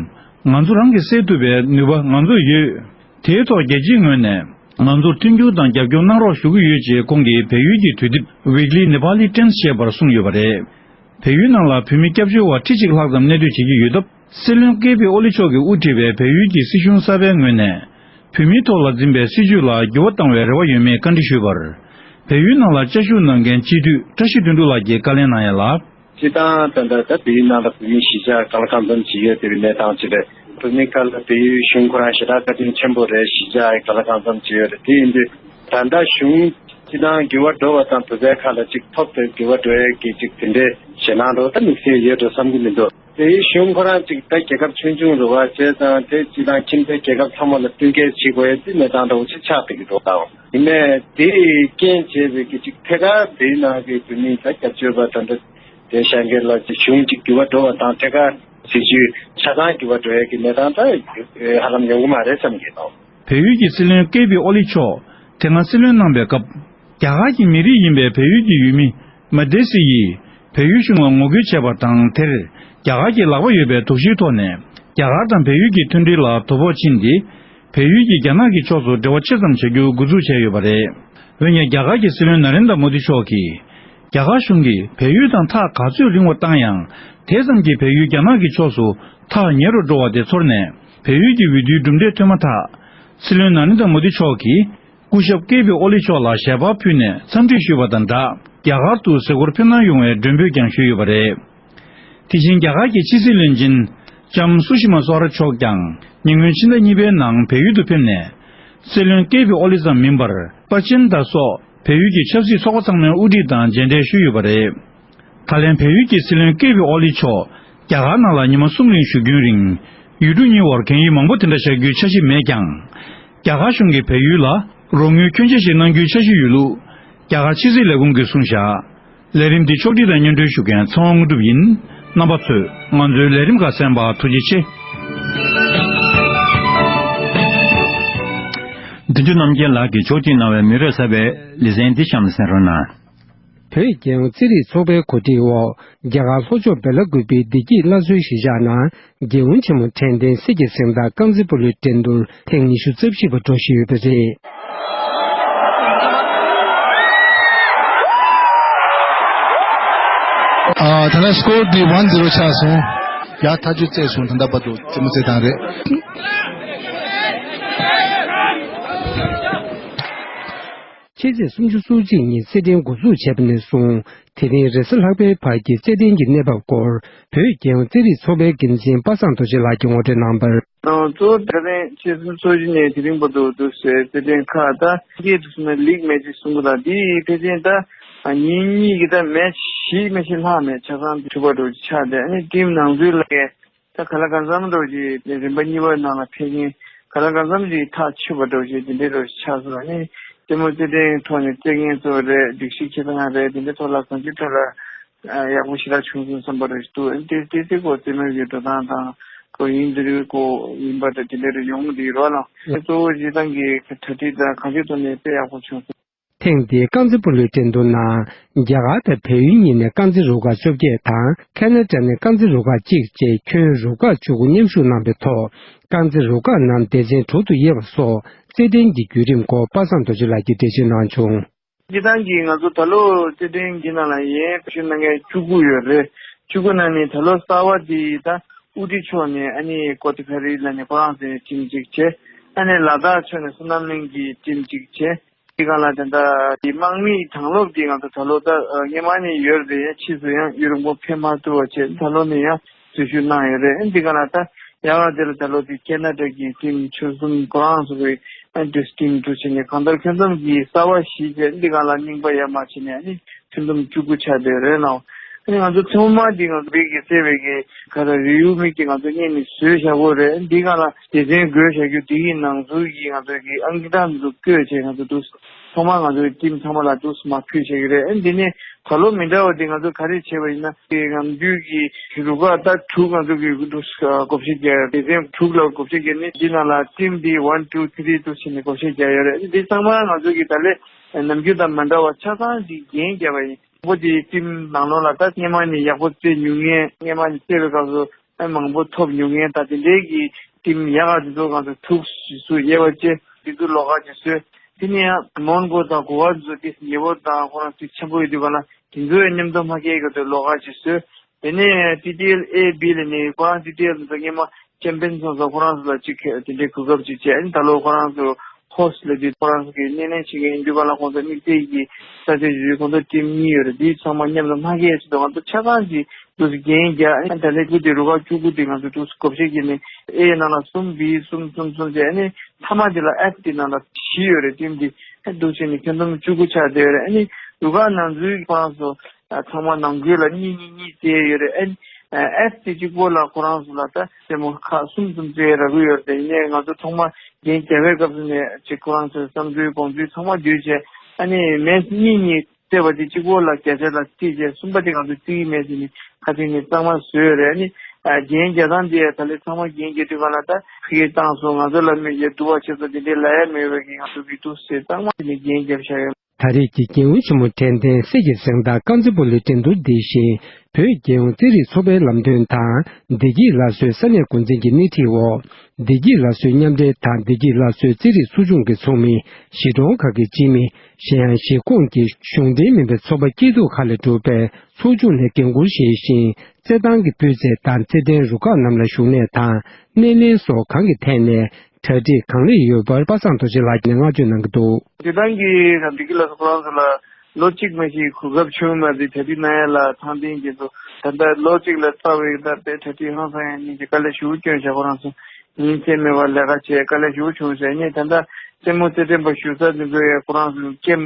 ང་ཚོ་རང་གིས་སེལ་ཐུབ་པའི་ནུས་པ་ང་ཚོར་ཡོད། དེའི་ཐོག་རྒྱལ་སྤྱིའི་ངོས་ནས་ང་ཚོར་མཐུན་འགྱུར་དང་རྒྱབ་སྐྱོར་གནང་རོགས་ཞུ་གི་ཡོད་ཅེས་ཁོང་གིས་བལ་ཡུལ་གྱི་དུས་དེབ་Weekly Nepali Times ཞེས་པར་གསུངས་ཡོད་པ་རེད། བལ་ཡུལ་ནང་ལ་བོད་མི་སྐྱབས་བཅོལ་བ་ཁྲི་གཅིག་ལྷག་ཙམ་གནས་སྡོད་བྱེད་ཀྱི་ཡོད་སྟབས། སྲིད་བློན་ཀེ་པི་ཨོ་ལི་མཆོག་གིས་དབུ་ཁྲིད་པའི་བལ་ཡུལ་གྱི་སྲིད་གཞུང་གསར་པའི་ངོས་ནས། བོད་མིའི་ཐོག་ལ་འཛིན་པའི་སྲིད་བྱུས་ལ་འགྱུར་བ་བཏང་བའི་རེ་བ་ཡོད་མེད་བཀའ་འདྲི་ཞུས་པར། བལ་ཡུལ་ནང་ལ་བཅའ་བཞུགས་གནང་མཁན་སྤྱི་འཐུས་བཀྲ་ཤིས་དོན་གྲུབ་ལགས་ཀྱིས་བཀའ་ལན་གནང་ཡ་ལ། སྤྱིར་བཏང་ད་ལྟ་ད་བལ་ཡུལ་ནང་ལ་བོད་མི་གཞིས་ཆགས་གང་ལ་གང་འཚམ་ཅིག་ཡོད་པའི་གནས་སྟངས་ཅིག་རེད། བོད་མི་སྒང་ལ་བལ་ཡུལ་གཞུང་ཁོ་རང་ཞེ་དྲག་བཀའ་དྲིན་ཆེན་པོ་རེད། གཞིས་ཆགས་གང་ལ་གང་འཚམ་ཅིག་ཡོད་རེད། དེ་ཡིན་དུས་ད་ལྟ་གཞུང་སྤྱིར་བཏང་འགྱུར་བ་འགྲོ་བ་དང་བོད་པའི་ཁ་ལ་ཅིག་ཐོབ་པའི་འགྱུར་བ་འགྲོ་ཡས་ཀྱི་ཅིག་དེ་འདྲའི་ཞེད་སྣང་འདྲ་བོ་ད་དམིགས་བསལ་ཡོད་འགྲོ་བསམ་གྱི་མི་འདུག་བལ་ཡུལ་གཞུང་ཁོ་རང་ཅིག་ད་རྒྱལ་ཁབ་ཆུང་ཆུང་རེད་བ། བྱས་ཙང་དེ་སྤྱིར་བཏང་ཁྱིམ་མཚེས་རྒྱལ་ཁབ་ཚང་མ་ལ་མཐུན་རྐྱེན་བྱེད་དགོས་ཡས་དེ་གནས་སྟངས་འདྲ་བོ་ཅིག་ཆགས་བསྡད་ཀྱི་འདུག་ད་ཡིན་ནའི་དེ་རྐྱེན་བྱས་པའི་གི་ཅིག་ཐད་ཀར་བལ་ཡུལ་ནང་གི་བོད་མི་ད་སྐྱབས་བཅོལ་བ་ད་ལྟ་དེ་བཞག་མཁན་ལ་ཅིག་གཞུང་ཅིག་འགྱུར་བ་འགྲོ་བ་དང་ཐད་ཀར་སྲིད་བྱུས་ཆ་ཚང་འགྱུར་བ་འགྲོ་ཡས་ཀྱི་གནས་སྟངས་ད་ཧ་ལམ་ཡོང་གི་མ་རེད་བསམ་གྱི་འདུག་བལ་ཡུལ་གྱི་སྲིད་བློན་ཀེ་པི་ཨོ་ལི་མཆོག་དེ་སྔ་སྲིད་བློན་གནང་པའི་སྐབས། རྒྱ་གར་གྱི་མི་རིགས་ཡིན་པའི་བལ་ཡུལ་གྱི་ཡུལ་མི་མ་དེ་སི་ཡིས་བལ་ཡུལ་གཞུང་ལ་ངོ་རྒོལ་བྱས་པ་དང་། དེར་རྒྱ་གར་གྱི་ལག་པ་ཡོད་པའི་དོགས་གཞིའི་ཐོག་ནས། རྒྱ་གར་དང་བལ་ཡུལ་གྱི་མཐུན་སྒྲིལ་ལ་དོ་ཕོག་ཕྱིན་ཏེ། བལ་ཡུལ་གྱིས་རྒྱ་ནག་གི་ཕྱོགས་སུ་འབྲེལ་བ་ཆེ་ཙམ་བྱ་རྒྱུ་འགོ་འཛུགས་བྱས་ཡོད་པ་རེད། འོན་ཀྱང་། རྒྱ་གར་གྱི་སྲིད་བློན་ན་རེན་དྲ་མོ་དི་མཆོག་གིས། རྒྱ་གར་གཞུང་གིས་བལ་ཡུལ་དང་ཐག་ག་ཚོད་རིང་བ་བཏང་ཡང་། དེ་ཙམ་གྱིས་བལ་ཡུལ་རྒྱ་ནག་གི་ཕྱོགས་སུ་ཐག་ཉེ་རུ་འགྲོ་བ་དེ་ཚོར་ནས། བལ་ཡུལ་གྱི་འོས་བསྡུའི་གྲུབ་འབྲས་ཐོན་མ་ཐག་སྲིད་བློན་ན་རེན་དྲ་མོ་དི་མཆོག་གིས། སྐུ་ཞབས་ཀེ་པི་ཨོ་ལི་མཆོག་ལ་ཞལ་པར་ཕུལ་ནས་འཚམས་འདྲི་ཞུས་པ་དང་སྦྲགས། རྒྱ་གར་དུ་གཟིགས་སྐོར་ཕེབས་གནང་ཡོང་བའི་མགྲོན་འབོད་ཀྱང་ཞུས་ཡོད་པ་རེད། དེ་བཞིན། རྒྱ་གར་གྱི་ཕྱི་སྲིད་བློན་ཆེན་ལྕམ་སུ་ཤི་མ་སུ་ཧ་ར་མཆོག་ཀྱང་ཉེ་སྔོན་ཕྱི་ཟླ་གཉིས་པའི་ནང་བལ་ཡུལ་དུ་ཕེབས་ནས། སྲིད་བློན་ཀེ་པི་ཨོ་ལི་ཙམ་མིན་པར། པ་ཅིན་ད་སོགས་བལ་ཡུལ་གྱི་ཆབ་སྲིད་ཚོགས་པ་ཚང་མའི་དབུ་ཁྲིད་དང་མཇལ་འཕྲད་ཞུས་ཡོད་པ་རེད། ད་ལན་བལ་ཡུལ་གྱི་སྲིད་བློན་ཀེ་པི་ཨོ་ལི་མཆོག་རྒྱ་གར་ནང་ལ་ཉི་མ་གསུམ་རིང་བཞུགས་རྒྱུན་རིང་། ཡུལ་གྲུ་གཉིས་བར་གན་ཡིག་མང་པོ་དེ་འདྲ་བཞག་རྒྱུའི་འཆར་གཞི་མེད་ཀྱང་། རྒྱ་གར་གཞུང་གིས་བལ་ཡུལ་ལ་རོགས་དངུལ་ཁྱོན་ཆེ་ཞིག་གནང་རྒྱུའི་འཆར་གཞི་ཡོད་ལུགས། རྒྱ་གར་ཕྱི་སྲིད་ལས་ཁུངས་ཀྱིས་གསུངས་བཞག་ལས་རིམ་འདི་ཕྱོགས་སྒྲིག་དང་སྙན་སྒྲོན་ཞུ་མཁན་ཚེ་དབང་དངོས་གྲུབ་ཡིན། རྣམ་པ་ཚོས་ང་ཚོའི་ལས་རིམ་ཁག་གསན་པར་ཐུགས་རྗེ་ཆེ། བདུད་འཇོམས་རྣམ་རྒྱལ་ལགས་ཀྱིས་ཕྱོགས་སྒྲིག་གནང་བའི་མི་རབས་གསར་པའི་ལེ་ཚན་འདི་གཤམ་ལ་གསན་རོགས་གནང་། བོད་རྒྱལ་ཡོངས་རྩེད་རིགས་ཚོགས་པའི་གོ་སྒྲིག་འོག་རྒྱ་གར་ལྷོ་ཕྱོགས་སྦེ་ལ་ཀུ་པའི་བདེ་སྐྱིད་བླ་མཚོའི་གཞིས་ཆགས་ནང་། རྒྱལ་ཡོངས་ཆེན་མོ་དྲན་རྟེན་གསེར་གྱི་གཟེངས་རྟགས་རྐང་རྩེད་སྤོ་ལོའི་འགྲན་བསྡུར་ཐེངས་ཉི་ཤུ་རྩ་བཞི་པ་འགྲོ་བཞིན་ཡོད་པ་རེད། ཨ། ད་ལྟ་སི་ཀོར་འདི་ཝན་ཛི་རོ་ཆགས་སོང་། ཡ་ཐག་ཆོད་རྩེད་སོང་། ད་ལྟ་བར་དུ་རྩེད་མོ་རྩེ་སྟངས་རེད། ཕྱི་ཚེས་སུམ་ཅུ་སོ་གཅིག་ཉིན་རྩེད་འགྲན་འགོ་འཛུགས་བྱས་པ་ནས་བཟུང་། དེ་རིང་རེས་གཟའ་ལྷག་པའི་བར་གྱི་རྩེད་འགྲན་གྱི་གནས་བབ་སྐོར། བོད་རྒྱལ་ཡོངས་རྩེད་རིགས་ཚོགས་པའི་འགན་འཛིན་པ་སངས་རྡོ་རྗེ་ལགས་ཀྱིས་ངོ་སྤྲོད་གནང་བར། ཨ། གཙོ་བོ་ད་རིང་ཕྱི་ཚེས་སོ་བཞི་ནས་དེ་རིང་བར་དུ་འདུག་སེ་རྩེད་འགྲན་ཁག་ད་སྐད་དུ་སོང་ན་ལིག་མེ་ཆི་གསུང་གི། ད་འདི་ཕལ་ཆེར་ད་ཉིན་གཉིས་ཀྱི་ད་མེ་ཆི་བཞི་མེ་ཆི་ལྷག་མེད་ཆ་ཚང་གྲུབ་པ་འདྲ་ཆགས་ཏེ། ཨ་ནི་ཊིམ་ནང་ཚུད་ལ་ད་ག་ལ་གང་འཚམ་འདྲ་ཅིག་རིམ་པ་གཉིས་པའི་ནང་ལ་ཕེབས་མཁན་ག་ལ་གང་འཚམ་ཅིག་ཐག་ཆོད་པ་འདྲ་ཅིག་དེ་འདྲའི་འདྲ་ཅིག་ཆགས་སོང་། ཨ་ནི་རྩེད་མོ་རྩེད་འགྲན་ཐོག་ནས་རྩེད་མཁན་ཚོ་རེད། སྒྲིག་གཞི་ཁེ་བཟང་རེད། དེ་འདྲའི་ཐོག་ལ་གང་ཅིའི་ཐོག་ལ་ཡག་པོ་ཞེ་དྲག་བྱུང་སོང་བསམ་པ་འདྲ་ཅིག་འདུག། ཨ་ནི་ཏོག་ཙམ་ཏོག་ཙམ་སྐོར་རྩེད་མོའི་གི་འགྲོ་སྟངས་དང་སྐོར་ཡིན་འདི་རུ་སྐོར་ཡིན་པ་དང་དེ་འདྲའི་འདྲ་ཡོང་གི་འདུག་རོགས་ལ། གཙོ་བོ་སྤྱིར་བཏང་གི་གྲ་སྒྲིག་དང་གང་ཅིའི་ཐོག་ནས་དཔེ་ཡག་པོ་བྱུང་སོང་། ཐེངས་འདིའི་རྐང་རྩེད་སྤོ་ལོའི་འགྲན་བསྡུར་ནང་། རྒྱ་གར་དང་བལ་ཡུལ་གཉིས་ནས་རྐང་རྩེད་རུ་ཁག་བཅོ་བརྒྱད་དང་། ཁ་ན་ཌ་ནས་རྐང་རྩེད་རུ་ཁག་གཅིག་བཅས་ཁྱོན་རུ་ཁག་བཅུ་དགུ་མཉམ་ཞུགས་གནང་པའི་ཐོག་རྐང་རྩེད་རུ་ཁག་རྣམས་སྡེ་ཚན་དྲུག་ཏུ་དབྱེ་བ་སོགས་རྩེད་འགྲན་གྱི་བརྒྱུད་རིམ་སྐོར་པ་སངས་རྡོ་རྗེ་ལགས་ཀྱིས་འགྲེལ་བརྗོད་གནང་བྱུང་། སྤྱིར་བཏང་གི་ང་ཚོ་ད་ལོ་རྩེད་འགྲན་གྱི་ནང་ལ་ཡན་ཞུ་གནང་མཁན་བཅུ་དགུ་ཡོད་རེད། བཅུ་དགུ་ནང་ནས་ད་ལོ་གསར་པ་འདི་ད་ཨུ་ཊི་ཕྱོགས་ནས་ཨ་ནི་ཀོ་ཏི་ཁ་རི་ལ་ནས་ཁོ་རང་ཚོའི་ཊིམ་གཅིག་བྱས། ཨ་ནི་ལ་དྭགས་ཕྱོགས་ནས་བསོད་ནམས་གླིང་གི་ཊིམ་གཅིག་བྱས། དེ་ག་ལ་ད་ལྟ་དེ་དམག་མིའི་གྲངས་སློབ་དེ་ང་ཚོ་ད་ལོ་ད་སྔོན་མ་ནས་ཡོད་རེད། ཕྱིས་སུ་ཡང་ཡུན་རིང་པོ་ཕེབས་མ་ཐུབ་པ་བྱས་ད་ལོ་ནས་ཡང་འཛུལ་ཞུགས་གནང་ཡོད་རེད། དེ་ག་ལ་ད་ ཡ་ག་དེ་ལ་ད་ལོ་དེ་ཁེ་ན་ཌ་གི་ཊིམ་ཆོལ་གསུམ་ཁོ་རང་ཚོ་གི་ཨ་འདུས་ཊིམ་དུ་བྱས་ནས་གང་ལྟར་ཁྱོན་བསྡོམས་ཀྱི་གསར་བ་བཞི་བྱས། འདི་སྒང་ལ་རྙིང་པ་ཡར་མར་བྱས་ནས་ཨ་ནི་ཁྱོན་བསྡོམས་བཅུ་དགུ་ཆགས་བསྡད་རེད་ལགས། ཨ་ནི་ང་ཚོ་ཚང་མ་འདི་ང་ཚོ་བོད་ཀྱི་གསལ་བའི་གི་ག་རེ་རེའུ་མིག་དེ་ང་ཚོ་སྔོན་ནས་བཟོས་བཞག་གི་རེད། འདི་སྒང་ལ་སྡེ་ཚན་བགོས་བཞག་རྒྱུ་དེ་གི་ནང་ཚུལ་གྱི་ང་ཚོ་གི་ཨང་ཀི་ཊ་འདི་ཚོ་བཀོད་བྱས། ང་ཚོ་འདུག་ཚང་མ་ང་ཚོའི་ཊིམ་ཚང་མ་ལ་འདུག་མར་ཕུལ་བྱེད་ཀྱི་རེད། ཨ་ནི་འདི་ནས་ད་ལོ་མི་འདྲ་བ་འདི་ང་ཚོ་ག་རེ་བྱས་པ་ཡིན་ན། དེ་ནམ་རྒྱུན་གྱི་རུ་ཁག་ད་དྲུག་ང་ཚོ་གི་འདུག་བགོ་བཤའ་བརྒྱབ། སྡེ་ཚན་དྲུག་ལ་བགོ་བཤའ་བརྒྱབ་ནས་འདི་ནང་ལ་ཊིམ་འདི་ཝན་ཊུ་ཐི་རི་འདུག་བྱས་ནས་བགོ་བཤའ་བརྒྱབ་ཡོད་རེད། འདི་ཚང་མ་ང་ཚོ་གི་ད་ལས་ནམ་རྒྱུན་དང་མི་འདྲ་བ་ཆ་ཚང་ཅིག་འགན་བརྒྱབ་པ་ཡིན། ཁོ་དེ་ཊིམ་ནང་ལོགས་ལ་ད་སྔོན་མ་ནས་ཡག་པོ་རྩེ་མྱོང་མཁན། སྔོན་མ་ནས་རྩེ་བའི་སྐབས་སུ་ཨ་མང་པོ་ཐོབ་མྱོང་མཁན། ད་དེ་འདྲའི་གི་ཊིམ་ཡག་ག་དེ་ཚོ་ང་ཚོ་ཐུགས་སུ་དབྱེ་བ་བྱས། དེ་ཚོ་ལོགས་ཀ་ཅིག་བཟོས། དེ་ནས་ཡང་མོན་གྷོ་དང་གོ་བ་ཚོ་དེ་ཉེ་པོ་དང་ཁོ་རང་ཚོ་ཆེན་པོ་ཡོད་དུས་ག་ལ་དེ་ཚོ་ཡང་མཉམ་དུ་མ་སྐྱེལ་གི་དེ་ལོགས་ཀ་ཅིག་བཟོས། དེ་ནས་ཊི་ཊི་ཨེལ་ཨེ་བི་ལ་ནི་ཁོ་རང་ཊི་ཊི་ཨེལ་ཚོ་སྔོན་མ་ཅེམ་པི་ཡན་སོང་ཙང་ཁོ་རང་ཚོ་ལ་ཅིག་དེ་འདྲའི་གོ་སྐབས་ཅིག་བྱས། ཨ་ནི་ད་ལོ་ཁོ་རང་ཚོ་ཧོ་སི་ལ་དེ་ཁོ་རང་ཚོ་གི་སྣེ་ལེན་བྱེད་མཁན་ཡིན་དུས་ག་ལ་ཁོང་ཚོ་དམིགས་བསལ་གྱི་ས་ཆ་ཞུ་ཁོང་ཚོ་ཊིམ་གཉིས་ཡོད་རེད། དེ་ཚང་མ་མཉམ་དུ་མ་སྐྱེལ་ཡ་ཆེད་དུ་ང་ཚོ་ཆ་ཚང་གི་འདུག་སེ་འགན་བརྒྱབ། ཨ་ནི་ད་ལྟའི་ཁུལ་དེ་རུ་ཁག་བཅུ་དགུ་དེ་ང་ཚོ་འདུག་སེ་བགོ་བཤའ་བརྒྱབ་ནས་ཨེ་ནང་ལ་གསུམ་བི་གསུམ་གསུམ་གསུམ་བྱས། ཨ་ནི་མཐའ་མ་དེ་ལ་ཨེཕ་དེ་ནང་ལ་བཞི་ཡོད་རེད། ཊིམ་དེ་ཨ་འདུག་བྱས་ནས་ཁྱོན་བསྡོམས་བཅུ་དགུ་ཆགས་བསྡད་ཡོད་རེད། ཨ་ནི་རུ་ཁག་ནང་ཚུད་ཁོ་རང་ཚོ་ཨ་ཚང་མ་ནང་ཁུལ་ལ་གཉིས་གཉིས་གཉིས་བཙལ་ཡོད་རེད། ཨ་ནི་ཨེཕ་དེ་གཅིག་པོ་ལ་ཁོ་རང་ཚོ་ལ་ད་རྩེད་མོ་ཁག་གསུམ་གསུམ་བཙལ་རག་གི་ཡོད་རེད། དེ་ཡིན་ནའི་ང་ཚོ་ཚང་མ་འགན་བརྒྱབ་པའི་སྐབས་སུ་ནས་ཅིག་ཁོ་རང་ཚོའི་བསམ་ཚུལ་དགོངས་ཚུལ་ཚང་མ་བསྡུས་བྱས། ཨ་ནི་མེ་སི་གཉིས་གཉིས་བརྩེ་བ་དེ་གཅིག་པོ་ལ་བརྒྱ་ཆ་ལ་རྩིས་བྱས། གསུམ་པ་དེ་ང་ཚོ་རྩིས་མེད་ཟེར་ནས་ཁ་སང་ནས་གཙང་མ་བཟོས་རེད། ཨ་ནི་ཨ་འགན་བརྒྱབ་སྟངས་དེ་ད་ལྟ་ཚང་མ་འགན་བརྒྱབ་དུས་ག་ལ་ད་ཕ་གིར་བཏང་སོང་། ང་ཚོ་ལ་མི་ཡ་སྡུག་པ་ཆེ་ཚོ་དེ་འདྲའི་ལབ་ཡ་མེད་པའི་གི་ང་ཚོ་གི་འདུག་ཟེར་གཙང་མ་དེ་ནས་འགན་བརྒྱབ་བཞག་ཡོད། ད་རེས་ཀྱི་རྒྱལ་ཡོངས་ཆེན་མོ་དྲན་རྟེན་སྲས་ཀྱི་གཟེངས་རྟགས་རྐང་རྩེད་སྤོ་ལོའི་འགྲན་བསྡུར་འདི་བཞིན་བོད་རྒྱལ་ཡོངས་རྩེད་རིགས་ཚོགས་པའི་ལམ་སྟོན་དང་བདེ་སྐྱིད་སླར་གསོའི་ས་གནས་འགོ་འཛིན་གྱི་སྣེ་ཁྲིད་འོག་བདེ་སྐྱིད་སླར་གསོའི་མཉམ་འབྲེལ་དང་བདེ་སྐྱིད་སླར་གསོའི་རྩེད་རིགས་ཚོགས་ཆུང་གི་ཚོགས་མི། གཞིས་གྲོང་ཁག་གི་སྤྱི་མི། གཞན་ཡང་གཞིས་ཁོངས་ཀྱི་གཞུང་འབྲེལ་མིན་པའི་ཚོགས་པ་སྐྱིད་སྡུག་ཁག་ལས་གྲུབ་པའི་ཚོགས་ཆུང་ནས་འགན་འཁུར་བཞེས་ཤིང་། རྩེད་ཐང་གི་སྤུས་ཚད་དང་རྩེད་འགྲན་རུ་ཁག་རྣམས་ལ་ཞུགས་གནས་དང་སྣེ་ལེན་སོགས་གང་གི་ཐད་ནས་གྲ་སྒྲིག་གང་ལེགས་ཡོད་པར་པ་སངས་རྡོ་རྗེ་ལགས་ཀྱིས་བསྔགས་བརྗོད་གནང་གི་འདུག་རྩེད་ཐང་གི་བདེ་སྐྱིད་ལ་སོགས་ཁོ་རང་ཚོ་ལ་ལོ་གཅིག་མ་ཞིག་གོ་སྐབས་བྱུང་མ་རེད། གྲ་སྒྲིག་གནང་ཡ་ལ། ཐང་སྟེང་གི་ཚོ་ད་ལྟ་ལོ་གཅིག་ལ་རྩ་བའི་ད་དཔེ་གྲ་སྒྲིག་ཧང་སང་ཡ་གཉིས་ཀྱི་དཀའ་ལས་ཞེ་པོ་བསྐྱོན་བཞག་ཁོ་རང་ཚོ་ཉིན་མཚན་མེད་པར་ལས་ཀ་བྱས་དཀའ་ལས་ཞེ་པོ་བྱུང་ཟེར། ངས་ད་ལྟ་རྩེད་མོ་རྩེད་འགྲན་པ་ཞུ་ས་འདི་ཚོ་ཡ་ཁོ་རང་ཚོ་ཀེམ་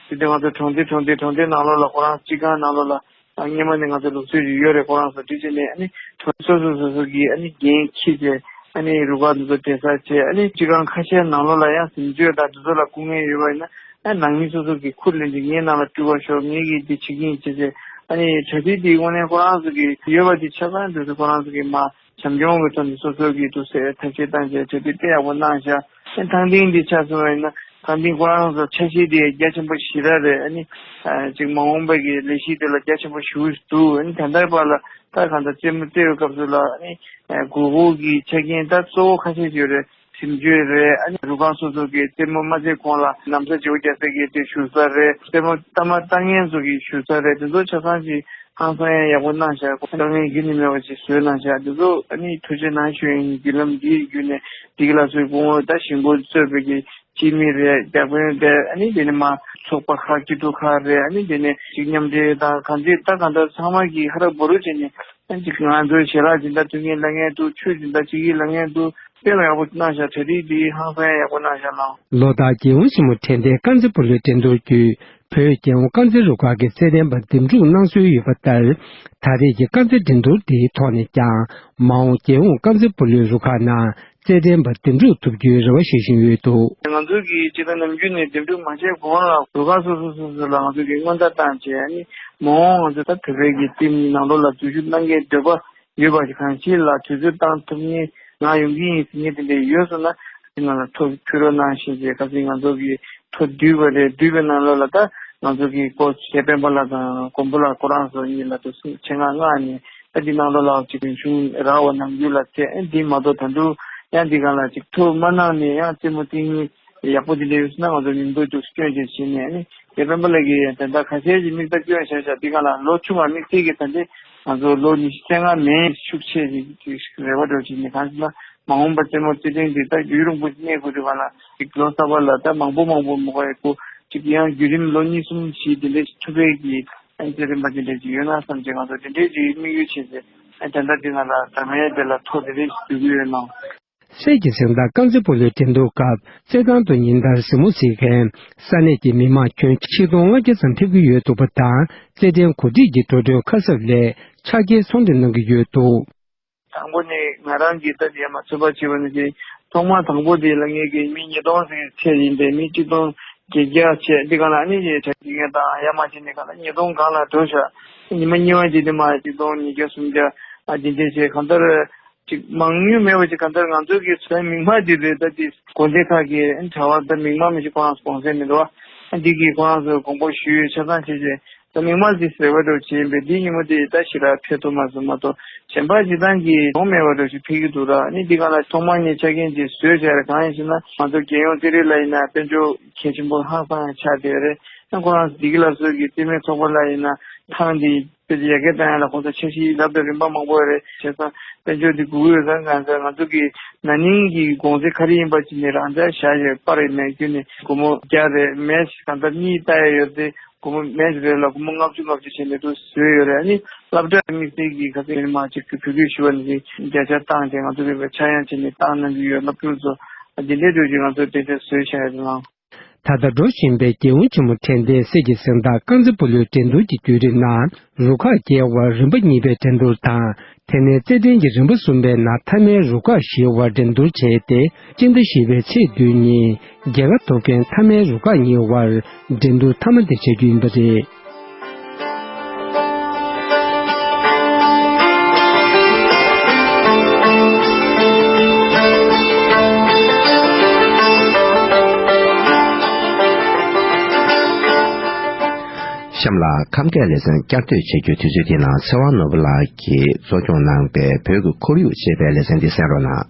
དེ་དེ་ང་ཚོ་གྲོང་སྡེ་གྲོང་སྡེ་གྲོང་སྡེ་ནང་ལོགས་ལ་ཁོ་རང་སྤྱི་ཁང་ནང་ལོགས་ལ། ཨ་སྔོན་མ་ནས་ང་ཚོ་ལུགས་སྲོལ་ཞིག་ཡོད་རེད། ཁོ་རང་ཚོ་འདི་བྱས་ནས་ཨ་ནི་གྲོང་སོ་སོ་སོ་སོ་གི་ཨ་ནི་འགན་འཁྱེར་བྱས་ཨ་ནི་རུ་ཁག་འདི་ཚོ་སྡོད་ས་བྱས། ཨ་ནི་སྤྱི་ཁང་ཁ་ཤས་ནང་ལོགས་ལ་ཡང་གཟིམ་སྤྱོད་དང་འདི་ཚོ་ལ་སྐུ་ངལ་ཡོད་པ་ཡིན་ན། ཨ་ནང་མི་སོ་སོ་གིས་ཁུར་ལེན་ཏེ་ངའི་ནང་ལ་སྤྲུལ་བ་ཤོག་ངེད་ཀྱིས་འདི་བྱེད་ཀྱི་ཡིན་བྱས་བྱས། ཨ་ནི་གྲ་སྒྲིག་འདི་དངོས་གནས་ཁོ་རང་ཚོ་གི་ཡོད་པ་འདི་ཆ་ཚང་འདི་ཚོ་ཁོ་རང་ཚོ་གི་མ་བྱམས་སྐྱོང་གི་ཐོག་ནས་སོ་སོ་གིས་འདུག་སེ་ཐབས་ཤེས་བཏང་བྱས་གྲ་སྒྲིག་དཔེ་ཡག་པོ་གནང་ཤག་ཨ་ནི་ཐང་སྟེང་འདི་ཆ་མཚོན་པ་ཡིན་ན། ད་འདི་ཁོ་རང་ཚོ་ཆ་ཤས་དེ་རྒྱ་ཆེན་པོ་ཞེ་དྲག་རེད། ཨ་ནི་ཨ་ཅིག་མ་འོངས་པ་གི་ལས་གཞི་དེ་ལ་རྒྱ་ཆེན་པོ་ཞེ་པོ་འདུག་ཨ་ནི་ད་ལྟའི་བར་ལ་ད་གང་ལྟར་རྩེད་མོ་རྩེ་བའི་སྐབས་སུ་ལ་ཨ་ནི་ཨ་དགོས་མཁོ་གི་ཆ་རྐྱེན་ད་གཙོ་བོ་ཁ་ཤས་ཤིག་ཡོད་རེད། གཟིམ་སྤྱོད་རེད། ཨ་ནི་རུ་ཁག་སོ་སོ་གི་རྩེད་མོ་མ་རྩེ་གོང་ལ་ན་བཟའ་བརྗེ་པོ་རྒྱག་ས་གི་དེ་བཞུགས་ས་རེད། རྩེད་མོ་གཏའ་མ་གཏོང་མཁན་ཚོ་གི་བཞུགས་ས་རེད། དེ་ཚོ་ཆ་ཚང་ཞིག་ཧང་སང་ཡང་ཡག་པོ་གནང་ཤག་དཀའ་ངལ་ཡོད་ནི་མེད་པ་ཞིག་བཟོས་གནང་ཤག་དེ་ཚོ་ཨ་ནི་ཐུགས་རྗེ་གནང་ཞུ་ཡིན། བརྒྱུད་ལམ་འདིའི་བརྒྱུད་ནས་བདེ་སྐྱིད་ལ་སོགས་སྐུ་ངོ་ད་གཞིས་འགོ་གཙོས་པའི་གི་སྤྱི་མི་རེད། བརྒྱ་དཔོན་རེད། ཨ་ནི་དེ་ནས་མ་ཚོགས་པ་ཁག་སྐྱིད་སྡུག་ཁག་རེད། ཨ་ནི་དེ་ནས་ཅིག་མཉམ་འབྲེལ་དང་གང་ཅི་ད་གང་ལྟར་ཚང་མ་གིས་ཧ་ར་བོ་རུ་བྱས་ནས། ཨ་ནི་ཅིག་ང་ཚོའི་ཞལ་ལག་སྦྱིན་བདག་ཐུགས་ངེས་ལ་ངེས་འདུག་ཆོས་སྦྱིན་བདག་ཅིག་གིས་ལ་ངེས་འདུག་དཔེ་མ་ཡག་པོ་གནང་ཤག་གྲ་སྒྲིག་འདི་ཧང་སང་ཡག་པོ་གནང་ཤག་ལགས། ལོ་ལྟར་རྒྱལ་ཡོངས་ཆེན་མོ་དྲན་རྟེན་རྐང་རྩེད་སྤོ་ལོའི་འགྲན་བསྡུར་བརྒྱུད། བོད་རྒྱལ་ཡོངས་རྐང་རྩེད་རུ་ཁག་གི་རྩེད་འགྲན་པ་འདེམས་སྒྲུག་གནང་སྲོལ་ཡོད་པ་ལྟར། ད་རེས་ཀྱི་རྐང་རྩེད་འགྲན་བསྡུར་འདིའི་ཐོག་ནས་ཀྱང་མ་འོངས་རྒྱལ་ཡོངས་རྐང་རྩེད་སྤོ་ལོའི་རུ་ཁག་ནང་རྩེད་འགྲན་པ་འདེམས་སྒྲུག་ཐུབ་རྒྱུའི་རེ་བ་བཞེས་བཞིན་ཡོད་འདུག་ང་ཚོ་གིས་སྤྱིར་བཏང་ནམ་རྒྱུན་ནས་འདེམས་སྒྲུག་མ་བྱས་གོང་ལ་རུ་ཁག་སོ་སོ་སོ་སོ་ལ་ང་ཚོ་གིས་སྔོན་བརྡ་བཏང་བྱས། ཨ་ནི་མ་འོངས་ང་ཚོ་ད་བོད་པའི་གི་ཊིམ་ནང་ལོགས་ལ་འཛུལ་ཞུགས་གནང་མཁན་འདོད་པ་ཡོད་པ་ཞིག་གང་ཞིག་ལ་དུས་ཚོད་བཏང་ཐུབ་མཁན་ང་ཡོང་གི་ཡིན་ཟེར་མཁན་དེ་འདྲ་ཡོད་སོང་ན། དེ་ནང་ལ་ཐོ་ཕུལ་རོགས་གནང་ཞེས་བྱས། ཁ་སང་ང་ཚོ་གི་ཐོ་བསྡུས་པ་རེད། བསྡུས་པའི་ནང་ལོགས་ལ་ད་ང་ཚོ་གི་སྐོར་ཆེ་སྤེན་པ་ལགས་དང་མགོན་པོ་ལགས་ཁོ་རང་ཚོ་གཉིས་ལ་དུ་ཆེད་མངགས་མངགས་ནས། ད་འདི་ནང་ལོགས་ལ་ཅིག་གཞུང་རག་པ་ནམ་རྒྱུན་ལ་བྱས། འདི་མ་གཏོགས་ད་དུང་ཡང་འདི་སྒང་ལ་ཅིག་ཐོ་མ་གནང་ནས་ཡང་རྩེད་མོ་རྩེ་མཁན་ཡག་པོ་དེ་འདྲ་ཡོད་སོང་ན་ང་ཚོ་མིང་འབོད་འདུག་སྐྱོན་བརྗོད་བྱས་ནས། ཨ་ནི་རྒྱལ་དཔོན་པ་ལགས་ཀྱིས་ད་ལྟ་ཁ་ཤས་ཀྱིས་མིག་ལྟ་སྐྱོན་བཞག་བཞག་འདི་སྒང་ལ་ལོ་ཆུང་བ་དམིགས་བསལ་གྱིས་ད་ལྟའི་ང་ཚོ་ལོ་ཉི་ཤུ་རྩ་ལྔ་མན་ཤུགས་ཆེ་ཞིག་ཅིག་རེ་བ་འདྲ་བྱས་ནས། གང་ཞིག་ལ་མ་འོངས་པ་རྩེད་མོ་རྩེད་ཐེངས་འདི་ད་རྒྱུན་རིང་པོ་ཞིག་གནས་དགོས་དུས་སྒང་ལ་ཅིག་ལོ་གསར་པ་ལ་ད་མང་པོ་མང་པོ་མ་དགོས་པ་ཡག་པོ་ཅིག་ཡང་བརྒྱུད་རིམ་ལོ་གཉིས་གསུམ་བཞི་དེ་འདྲ་ཞིག་ཐུབ་པའི་གི་ཨ་ནི་རྩེད་རིམ་པ་དེ་འདྲ་ཅིག་ཡོད་ན་བསམ་བྱས། ང་ཚོ་དེ་འདྲའི་ཅིག་དམིགས་ཡུལ་བྱས་ཏེ། དེ་འདྲ་འདི་ང་ལ་དྲ་མའི་དེ་ལ་ཐོ་དེ་རེ་ཞིག་ཞུ་གི་ཡོད་ནོ། སྲས་ཀྱི་གཟེངས་རྟགས་རྐང་རྩེད་སྤོ་ལོའི་འགྲན་བསྡུར་སྐབས་རྩེད་ཐང་དུ་ཉིན་ལྟར་གཟིགས་མོ་གཟིགས་མཁན་ས་གནས་ཀྱི་མི་མང་ཁྱོན་ཆིག་སྟོང་ལྔ་བརྒྱ་ཙམ་ཕེབས་ཀྱི་ཡོད་འདུག་པ་དང་། རྩེད་འགྲན་གོ་སྒྲིག་གི་འགྲོ་གྲོན་ཁ་གསབ་ལས་ཕྱག་འཁྱེར་ཚོང་འབྲེལ་གནང་གི་ཡོད་འདུག། དང་པོ་ནི་ང་རང་གིས་ད་དེ་མ་ཚོད་པ་བྱས་པ་ནི་དེ་ཐོག་མ་དང་པོ་དེ་ལ་ངེད་ཀྱི་མི་ཉིས་སྟོང་ཟིག་ཚད་ཡིན་པས་མི་གཅིག་སྟོང་བརྒྱད་བརྒྱ་བྱས། འདི་ག་ལ་ཨ་ནི་ཡས་གྲ་སྒྲིག་མཁན་དང་ཡར་མར་བྱས་ནས་ག་ལ་ཉིས་སྟོང་སྒང་ལ་འགྲོ་ཤག། ཉི་མ་གཉིས་པ་དེ་དེ་མ་གཅིག་སྟོང་ཉིས་བརྒྱ་སུམ་བརྒྱ་ཨ་དེ་འདྲས་བྱས། གང་ལྟར་ཅིག་མང་ཉུང་མེད་པ་ཅིག། གང་ལྟར་ང་ཚོ་གི་ས་མིག་དམར་དེ་རེད། ད་དེ་དགོན་སྡེ་ཁག་གི་གྲྭ་བ་ད་མིག་དམར་མི་ཞིག་ཁོ་རང་ཚོ་གོང་ཚད་མི་འདུག་བ། ཨ་འདི་གི་ཁོ་རང་ཚོ་དགོངས་པ་ཞུས། ཆ་ཚང་བྱས་རྗེས་ད་མིག་དམར་འདི་ཟེར་བ་འདྲ་བྱས་ཡིན་པས། འདི་ཉིན་མོ་དེ་ད་ཞེ་དྲག་ཕེབས་ཐུབ་མ་སོང་མ་གཏོགས། གཞན་པ་སྤྱིར་བཏང་གི་གྲངས་མེད་པ་འདྲ་ཞིག་ཕེབས་ཀྱི་འདུག་ར། ཨ་ནི་འདི་ག་ལ་ཐོག་མར་ངས་ཆ་རྐྱེན་ཅིག་བཟོས་བྱས་རེད། གང་ཡིན་ཞེ་ན་ང་ཚོ་རྒྱལ་ཡོངས་རྩེད་རིགས་ལ་ཡིན་ན་དཔལ་འབྱོར་གལ་ཆེན་པོ་ཧང་སང་ཆགས་བསྡད་ཡོད་རེད། ཨ་ཁོ་རང་ཚོ་བདེ་སྐྱིད་སླར་གསོ་གི་རྩེད་མོའི་ཚོགས་པ་ལ་ཡིན་ན་ཐང་འདི་དཔེ་ཡར་རྒྱས་གཏོང་ཡ་ལ་ཁོང་ཚོ་འཆར་གཞི་ལབ་དང་རིམ་པ་མང་པོ་རེད། བྱས་ཙང་དཔལ་འབྱོར་འདི་དགོས་ཀྱི་ཡོད་ཙང་། གང་ཟེར་ང་ཚོ་གི་ན་ནིང་གི་གོང་ཚད་ག་རེ་ཡིན་པ་ཅིག་ནས་རང་འཇགས་བཞག་ཡོད། པར་རེ་མེད་རྒྱུ་ནི་སྒོར་མོ་བརྒྱ་རེད། མེ་ཆི་གང་ལྟར་གཉིས་ལྟ་ཡ་ཡོད་དེ། སྒོར་མོ་མེ་ཆི་རེད་ལ་སྒོར་མོ་ལྔ་བཅུ་ལྔ་བཅུ་བྱས་ནས་འདུག་བཟོས་ཡོད་རེད། ཨ་ནི་སློབ་གྲྭ་དམིགས་བསལ་གྱི་ཁ་སང་མི་མང་ཅིག་གིས་བོད་སྐད་ཞུ་བ་ནི་བརྒྱ་ཆ་བཏང་སྟེ་ང་ཚོ་གི་ཆག་ཡང་བྱས་ནས་བཏང་གནང་གི་ཡོད། སློབ་ཕྲུག་ཚོ་འདི་འདྲའི་འདྲ་ཅིག་ང་ཚོ་དེ་འདྲ་བཟོས་བཞག་ཡོད་ལགས། ད་ལྟ་འགྲོ་བཞིན་པའི་རྒྱལ་ཡོངས་ཆེན་མོ་དྲན་རྟེན་སྲས་ཀྱི་གཟེངས་རྟགས་རྐང་རྩེད་སྤོ་ལོའི་འགྲན་བསྡུར་གྱི་བརྒྱུད་རིམ་ནང་རུ་ཁག་བརྒྱད་དབར་རིམ་པ་གཉིས་པའི་འགྲན་བསྡུར་དང་། དེ་ནས་རྩེད་འགྲན་གྱི་རིམ་པ་གསུམ་པའི་ནང་མཐའ་མའི་རུ་ཁག་བཞིའི་དབར་འགྲན་བསྡུར་བྱས་ཏེ། སྤྱི་ཟླ་བཞི་པའི་ཚེས་བདུན་ཉིན་རྒྱལ་ཁ་ཐོབ་མཁན་མཐའ་མའི་རུ་ཁག་གཉིས་དབར་འགྲན་བསྡུར་མཐའ་མ་དེ་བྱ་རྒྱུ་ཡིན་པ་རེད། གཤམ་ལ་ཁམས་སྐད་ལེ་ཚན་བསྐྱར་ཟློས་བྱེད་རྒྱུའི་དུས་ཚོད་འདི་ནང་ཚེ་དབང་ནོར་བུ་ལགས་ཀྱིས་གཙོ་སྐྱོང་གནང་པའི་བོད་ཀྱི་ཁོར་ཡུག་ཅེས་པའི་ལེ་ཚན་འདི་གསན་རོགས་གནང་།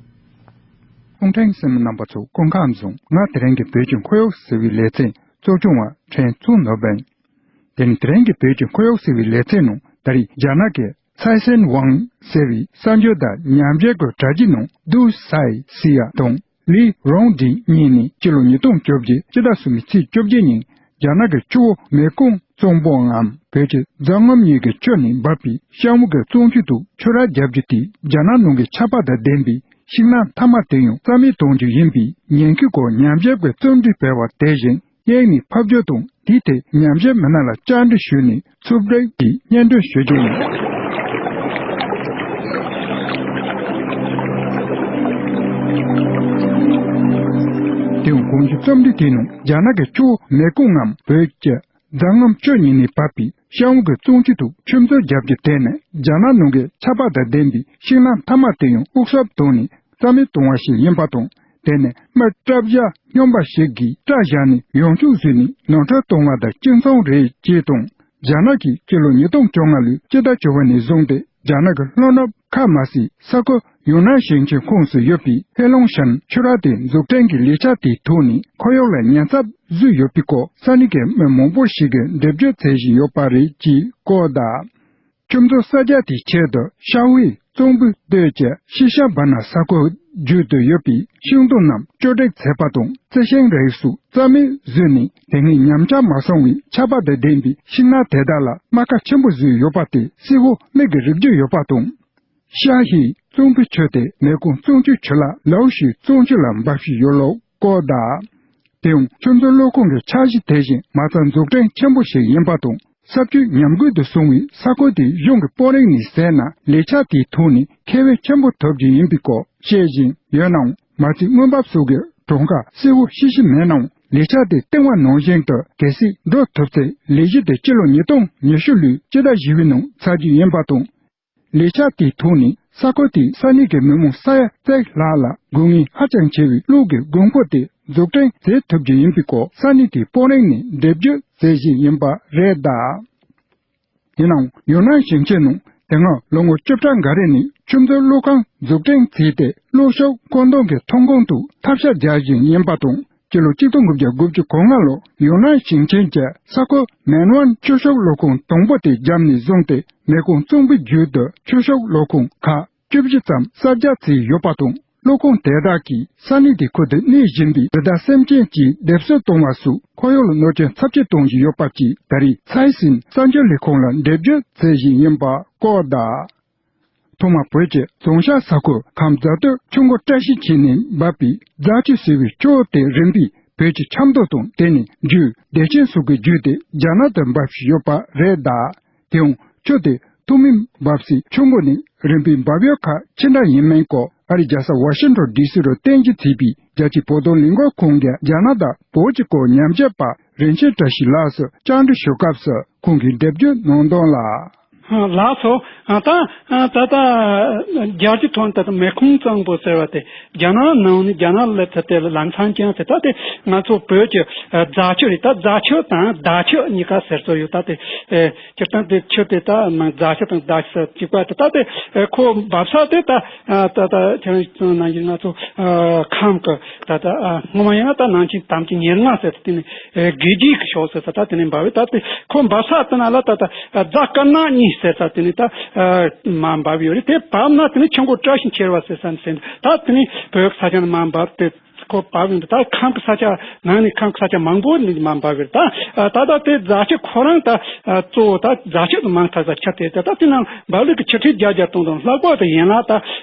ཨུང་ཕྲན་གསན་མི་རྣམ་པ་ཚོ་སྐུ་ཁམས་བཟང་། ང་དེ་རིང་གི་བོད་ཀྱི་ཁོར་ཡུག་ཟེར་བའི་ལེ་ཚན་གཙོ་སྐྱོང་བ་ཕྲན་ཙུང་ནོར་བུ་ཡིན། དེ་ནི་དེ་རིང་གི་བོད་ཀྱི་ཁོར་ཡུག་ཟེར་བའི་ལེ་ཚན་ནང་ད་རེས་རྒྱ་ནག་གི་ཚའེ་སན་ཝང་ཟེར་བའི་གསར་འགྱུར་དང་ཉམས་ཞིབ་ཀྱི་དྲ་རྒྱའི་ནང་ཏུའུ་སའི་སི་ཡ་དང་ལི་རོང་ཌི་གཉིས་ནི་སྤྱི་ལོ་ཉིས་སྟོང་བཅོ་བརྒྱད་སྤྱི་ཟླ་གསུམ་པའི་ཚེས་བཅོ་བརྒྱད་ཉིན་རྒྱ་ནག་གི་ཆུ་བོ་མེ་ཀོང་གཙང་པོའམ་བོད་ཀྱི་རྫ་སྔོན་གཉིས་ཀྱི་ཁྱོན་ནས་འབབ་པའི་ཤང་བུ་གི་གཙང་ཆུ་དུ་ཆུ་རགས་བརྒྱབ་རྒྱུ་དེ་རྒྱ་ནག་ནང་གི་ཆར་པ་དང་ལྡན་པའི་ཤིང་ནགས་མཐའ་མ་དེ་ཡང་རྩ་མེད་གཏོང་རྒྱུ་ཡིན་པའི་ཉེན་ཁའི་སྐོར་ཉམས་ཞིབ་ཀྱི་རྩོམ་བྲིས་སྤེལ་བ་དེ་བཞིན། གཡས་ནས་ཕབ་སྒྱུར་དང་དེའི་ཐད་ཉམས་ཞིབ་མི་སྣ་ལ་བཅར་འདྲི་ཞུས་ནས་ཚུར་སྒྲིག་གིས་སྙན་སྒྲོན་ཞུ་རྒྱུ་ཡིན། དེའང་གོང་གི་རྩོམ་བྲིས་དེའི་ནང་རྒྱ་ནག་གི་ཆུ་བོ་མེ་ཀོང་ངམ་བོད་ཀྱི་རྫ་སྔོན་བཅུ་གཉིས་ནས་བབས་པའི་ཤང་བུ་གི་གཙང་ཆུ་དུ་ཆུ་མཛོད་བརྒྱབ་རྒྱུ་དེ་ནི་རྒྱ་ནག་ནང་གི་ཆར་པ་དང་ལྡན་པའི་ཤིང་ནགས་མཐའ་མ་དེ་ཡང་དབུགས་སྲབ་བཏང་ནས་རྩ་མེད་གཏོང་བ་ཞིག་ཡིན་པ་དང་། དེ་ནི་མི་སྐྲ་བཞར་སྨྱོན་པ་ཞིག་གིས་སྐྲ་བཞར་ནས་ཡང་ཆུང་བཟོས་ནས་ནོར་འཁྲུལ་གཏོང་བ་དང་གཅིག་མཚུངས་རེད་ཅེས་དང་། རྒྱ་ནག་གིས་སྤྱི་ལོ་ཉིས་སྟོང་བཅོ་ལྔ་ལོའི་སྤྱི་ཟླ་བཅུ་པ་ནས་བཟུང་སྟེ་རྒྱ་ནག་གི་ལྷོ་ནུབ་ཁ་མ་སིའི་ས་ཁུལ་ཡུན་ནན་ཞིང་ཆེན་ཁོངས་སུ་ཡོད་པའི་ཧེ་ལོང་ཤན་ཆུ་རགས་དེ་འཛུགས་སྐྲུན་གྱི་ལས་འཆར་དེའི་ཐོག་ནས་ཁོར་ཡུག་ལ་ཉེན་ཚབས་བཟོས་ཡོད་པའི་སྐོར་ས་གནས་ཀྱི་མི་མང་པོ་ཞིག་གིས་འགྲེལ་བརྗོད་བྱེད་བཞིན་ཡོད་པ་རེད་ཅེས་བཀོད་གདའ། ཆུ་མཛོད་གསར་རྒྱག་དེའི་ཆེད་དུ་ཤའོ་ཧུའེ་གཙང་པོའི་སྟོད་ཀྱི་ཤི་ཤ་བ་ན་ས་ཁུལ་བརྒྱུད་དུ་ཡོད་པའི་ཤིང་སྡོང་རྣམས་གཅོད་འབྲེག་བྱས་པ་དང་རྩི་ཤིང་རིགས་སུ་རྩ་མེད་བཟོས་ནས་དེ་སྔའི་ཉམས་ཆག་མ་སོང་བའི་ཆར་པ་དང་ལྡན་པའི་ཤིང་ནགས་དེ་དག་ལ་རྨ་ཁ་ཆེན་པོ་བཟོས་ཡོད་པ་དེ་གསལ་བོ་མིག་གིས་རིག་རྒྱུ་ཡོད་པ་དང་། ཤའོ་ཧུའེ་གཙང་པོའི་ཆུ་དེ་མེ་ཀོང་གཙང་ཆུའི་ཆུ་ལ་ལའོ་ཤུའི་གཙང་ཆུ་ལ་འབབ་བཞིན་ཡོད་ལུགས་བཀོད་གདའ། དེའང་ཆུ་མཛོད་གློག་ཁུངས་ཀྱི་འཆར་གཞི་དེ་བཞིན་མ་རྩ་འཛུགས་སྐྲུན་ཆེན་པོ་ཞིག་ཡིན་པ་དང་། ས་བཅུད་ཉམས་རྒུད་དུ་སོང་བའི་ས་ཁུལ་དེ་གཞུང་གི་དཔོན་རིགས་ནས་གཟིགས་ན་ལས་འཆར་དེའི་ཐོག་ནས་ཁེ་ཕན་ཆེན་པོ་ཐོབ་རྒྱུ་ཡིན་པའི་སྐོར་བཤད་བཞིན་ཡོད་ནའང་། མ་རྩའི་དངུལ་འབབ་སོགས་ཀྱི་གྲངས་ཀ་གསལ་བོ་ཤེས་ཀྱི་མེད་ནའང་། ལས་འཆར་དེ་བཏིང་བ་ནང་བཞིན་དུ་གལ་སྲིད་འགྲོ་ཐུབ་ཚེ་ལས་གཞི་དེ་སྤྱི་ལོ་ཉིས་སྟོང་ཉི་ཤུ་ལོའི་སྤྱི་ཟླ་བཞི་པའི་ནང་ཚར་རྒྱུ་ཡིན་པ་དང་། ལས་འཆར་དེའི་ཐོག་ནས་ས་ཁུལ་དེའི་ས་གནས་ཀྱི་མི་མང་ས་ཡ་བརྒྱད་ལྷག་ལ་དགོས་ངེས་ཧ་ཅང་ཆེ་བའི་གློག་གི་དགོས་མཁོ་དེ་འཛུགས་སྐྲུན་བྱེད་ཐུབ་རྒྱུ་ཡིན་པའི་སྐོར་ས་གནས་དེའི་དཔོན་རིགས་ནས་འགྲེལ་བརྗོད་མཛད་བཞིན་ཡིན་པ་རེད་གདའ། ཡིན་ནའང་ཡུན་ནན་ཞིང་ཆེན་ནང་དེ་སྔ་ལོ་ངོ་བཅུ་ཕྲག་འགའ་རེ་ནས་ཆུ་མཛོད་གློག་ཁང་འཛུགས་སྐྲུན་བྱས་ཏེ་གློག་ཤུགས་མཁོ་འདོན་གྱི་ཐོན་ཁུངས་དུ་ཐབས་ཤེས་རྒྱག་བཞིན་ཡིན་པ་དང་། སྤྱི་ལོ་གཅིག་སྟོང་དགུ་བརྒྱ་དགུ་བཅུ་གོ་ལྔ་ལོར་ཡུན་ནན་ཞིང་ཆེན་གྱི་ས་ཁུལ་མེན་ཝན་ཆུ་ཤུགས་གློག་ཁུངས་དང་པོ་དེ་བརྒྱབ་ནས་བཟུང་སྟེ་མེ་ཀོང་གཙང་པོའི་རྒྱུད་དུ་ཆུ་ཤུགས་གློག་ཁུངས་ཁག་བཅུ་བཞི་ཙམ་གསར་རྒྱག་བྱས་ཡོད་པ་དང་། གློག་ཁུངས་དེ་དག་གིས་ས་གནས་དེ་ཁུལ་དུ་གནས་བཞིན་པའི་རི་དྭགས་སེམས་ཅན་གྱི་སྡེབ་གསོད་གཏོང་བ་སོགས་ཁོར་ཡུག་ལ་གནོད་སྐྱོན་ཚབས་ཆེ་གཏོང་བཞིན་ཡོད་པ་བཅས་ད་རེས་ཚའེ་སིན་གསར་འགྱུར་ལས་ཁུངས་ལ་འགྲེལ་བརྗོད་མཛད་བཞིན་ཡིན་པ་བཀོད་གདའ། ཐོག་མར་བོད་ཀྱི་རྫོང་ཤར་ས་ཁུལ་ཁམས་རྫ་སྟོད་ཆུ་འགོ་བཀྲ་ཤིས་འཁྱིལ་ནས་འབབ་པའི་རྫ་ཆུ་ཟེར་བའི་ཆུ་བོ་དེ་རིམ་པས་བོད་ཀྱི་ཆབ་མདོ་དང་དེ་ནས་རྒྱུད་བདེ་ཆེན་སོགས་ཀྱི་བརྒྱུད་དེ་རྒྱ་ནག་ཏུ་འབབ་བཞིན་ཡོད་པ་རེད་གདའ། དེའང་ཆུ་དེ་ཐོག་མའི་འབབ་སའི་ཆུ་འགོ་ནས་རིམ་པས་འབབ་ཡུལ་ཁག་ཅི་འདྲ་ཡིན་མིན་སྐོར་ཨ་རིའི་རྒྱལ་ས་ཝ་ཤིང་ཊོན་ཌི་སི་རུ་རྟེན་གཞི་བྱས་པའི་རྒྱལ་སྤྱིའི་བོད་དོན་ལས་འགུལ་ཁང་གི་རྒྱ་ནག་དང་བོད་ཀྱི་སྐོར་ཉམས་ཞིབ་པ་རིན་ཆེན་བཀྲ་ཤིས་ལགས་སུ་བཅར་འདྲི་ཞུ་སྐབས་སུ་ཁོང་གིས་འགྲེལ་བརྗོད་གནང་དོན་ལ། ལགས་སོ། ད་ད་ལྟ་རྒྱལ་སྤྱིའི་ཐོག་ནས་ད་ལྟ་མེ་ཁུང་གཙང་པོ་ཟེར་བ་དེ་རྒྱ་ནག་ནང་ནས་རྒྱ་ནག་ལ་ད་ལྟ་ལམ་སང་ཀྱང་ཟེར། ད་དེ་ང་ཚོ་བོད་ཀྱི་རྫ་ཆུ་རེད། ད་རྫ་ཆུ་དང་མདའ་ཆུ་གཉིས་ཀ་ཟེར་སྲོལ་ཡོད། ད་དེ་སྤྱིར་བཏང་དེ་ཆུ་དེ་ད་མ་རྫ་ཆུ་དང་མདའ་ཆུ་ཟེར་གཅིག་པ་དེ། ད་དེ་ཁོ་འབབ་ས་དེ་ད་ད་ད་ཁྱེད་རང་ཚོ་ནང་བཞིན་ང་ཚོ་ཁམས་ཀྱི་ད་ད་སྔོན་མ་ཡིན་ན་ད་ནང་ཆེན་དམ་ཅན་ཉེར་ལྔ་ཟེར་དེ་ནས་དགེ་རྒྱས་ཀྱི་ཕྱོགས་ཟེར་ས། ད་དེ་ནས་འབབ་བས། ད་དེ་ཁོ་འབབ་ས་དེ་ན་ལ་ད་ད་རྫ་དཀར་ནག་གཉིས་ཟེར་ས་དེ་ནས་ད་མ་འབབ་ཡོད་རེད། དེ་བབས་ན་དེ་ནས་ཆུ་འགོ་བཀྲ་ཤིས་འཁྱིལ་བ་ཟེར་ས་ནས་ཟེར། ད་དེ་ནས་བོད་ས་ཆ་ནས་མ་འབབ་དེ། ཁོ་བབས་ཡོང་དུས་ད་ཁམས་ཀྱི་ས་ཆ་ནང་ནས་ཁམས་ཀྱི་ས་ཆ་མང་པོ་ནས་མར་འབབ་ཡོད་རེད། ད་ད་ལྟ་དེ་རྫ་ཆུ་ཁོ་རང་ད་གཙོ་བོ་ད་རྫ་ཆུ་དང་མང་ཐག་ས་ཆུ་དེ་ད་ད་དེ་ནང་འབབ་ལུགས་ཀྱི་ཆུ་ཁྲི་བརྒྱ་བརྒྱ་སྟོང་སྟོང་ལྷག་པ་དེ་ཡན་ལག་ད་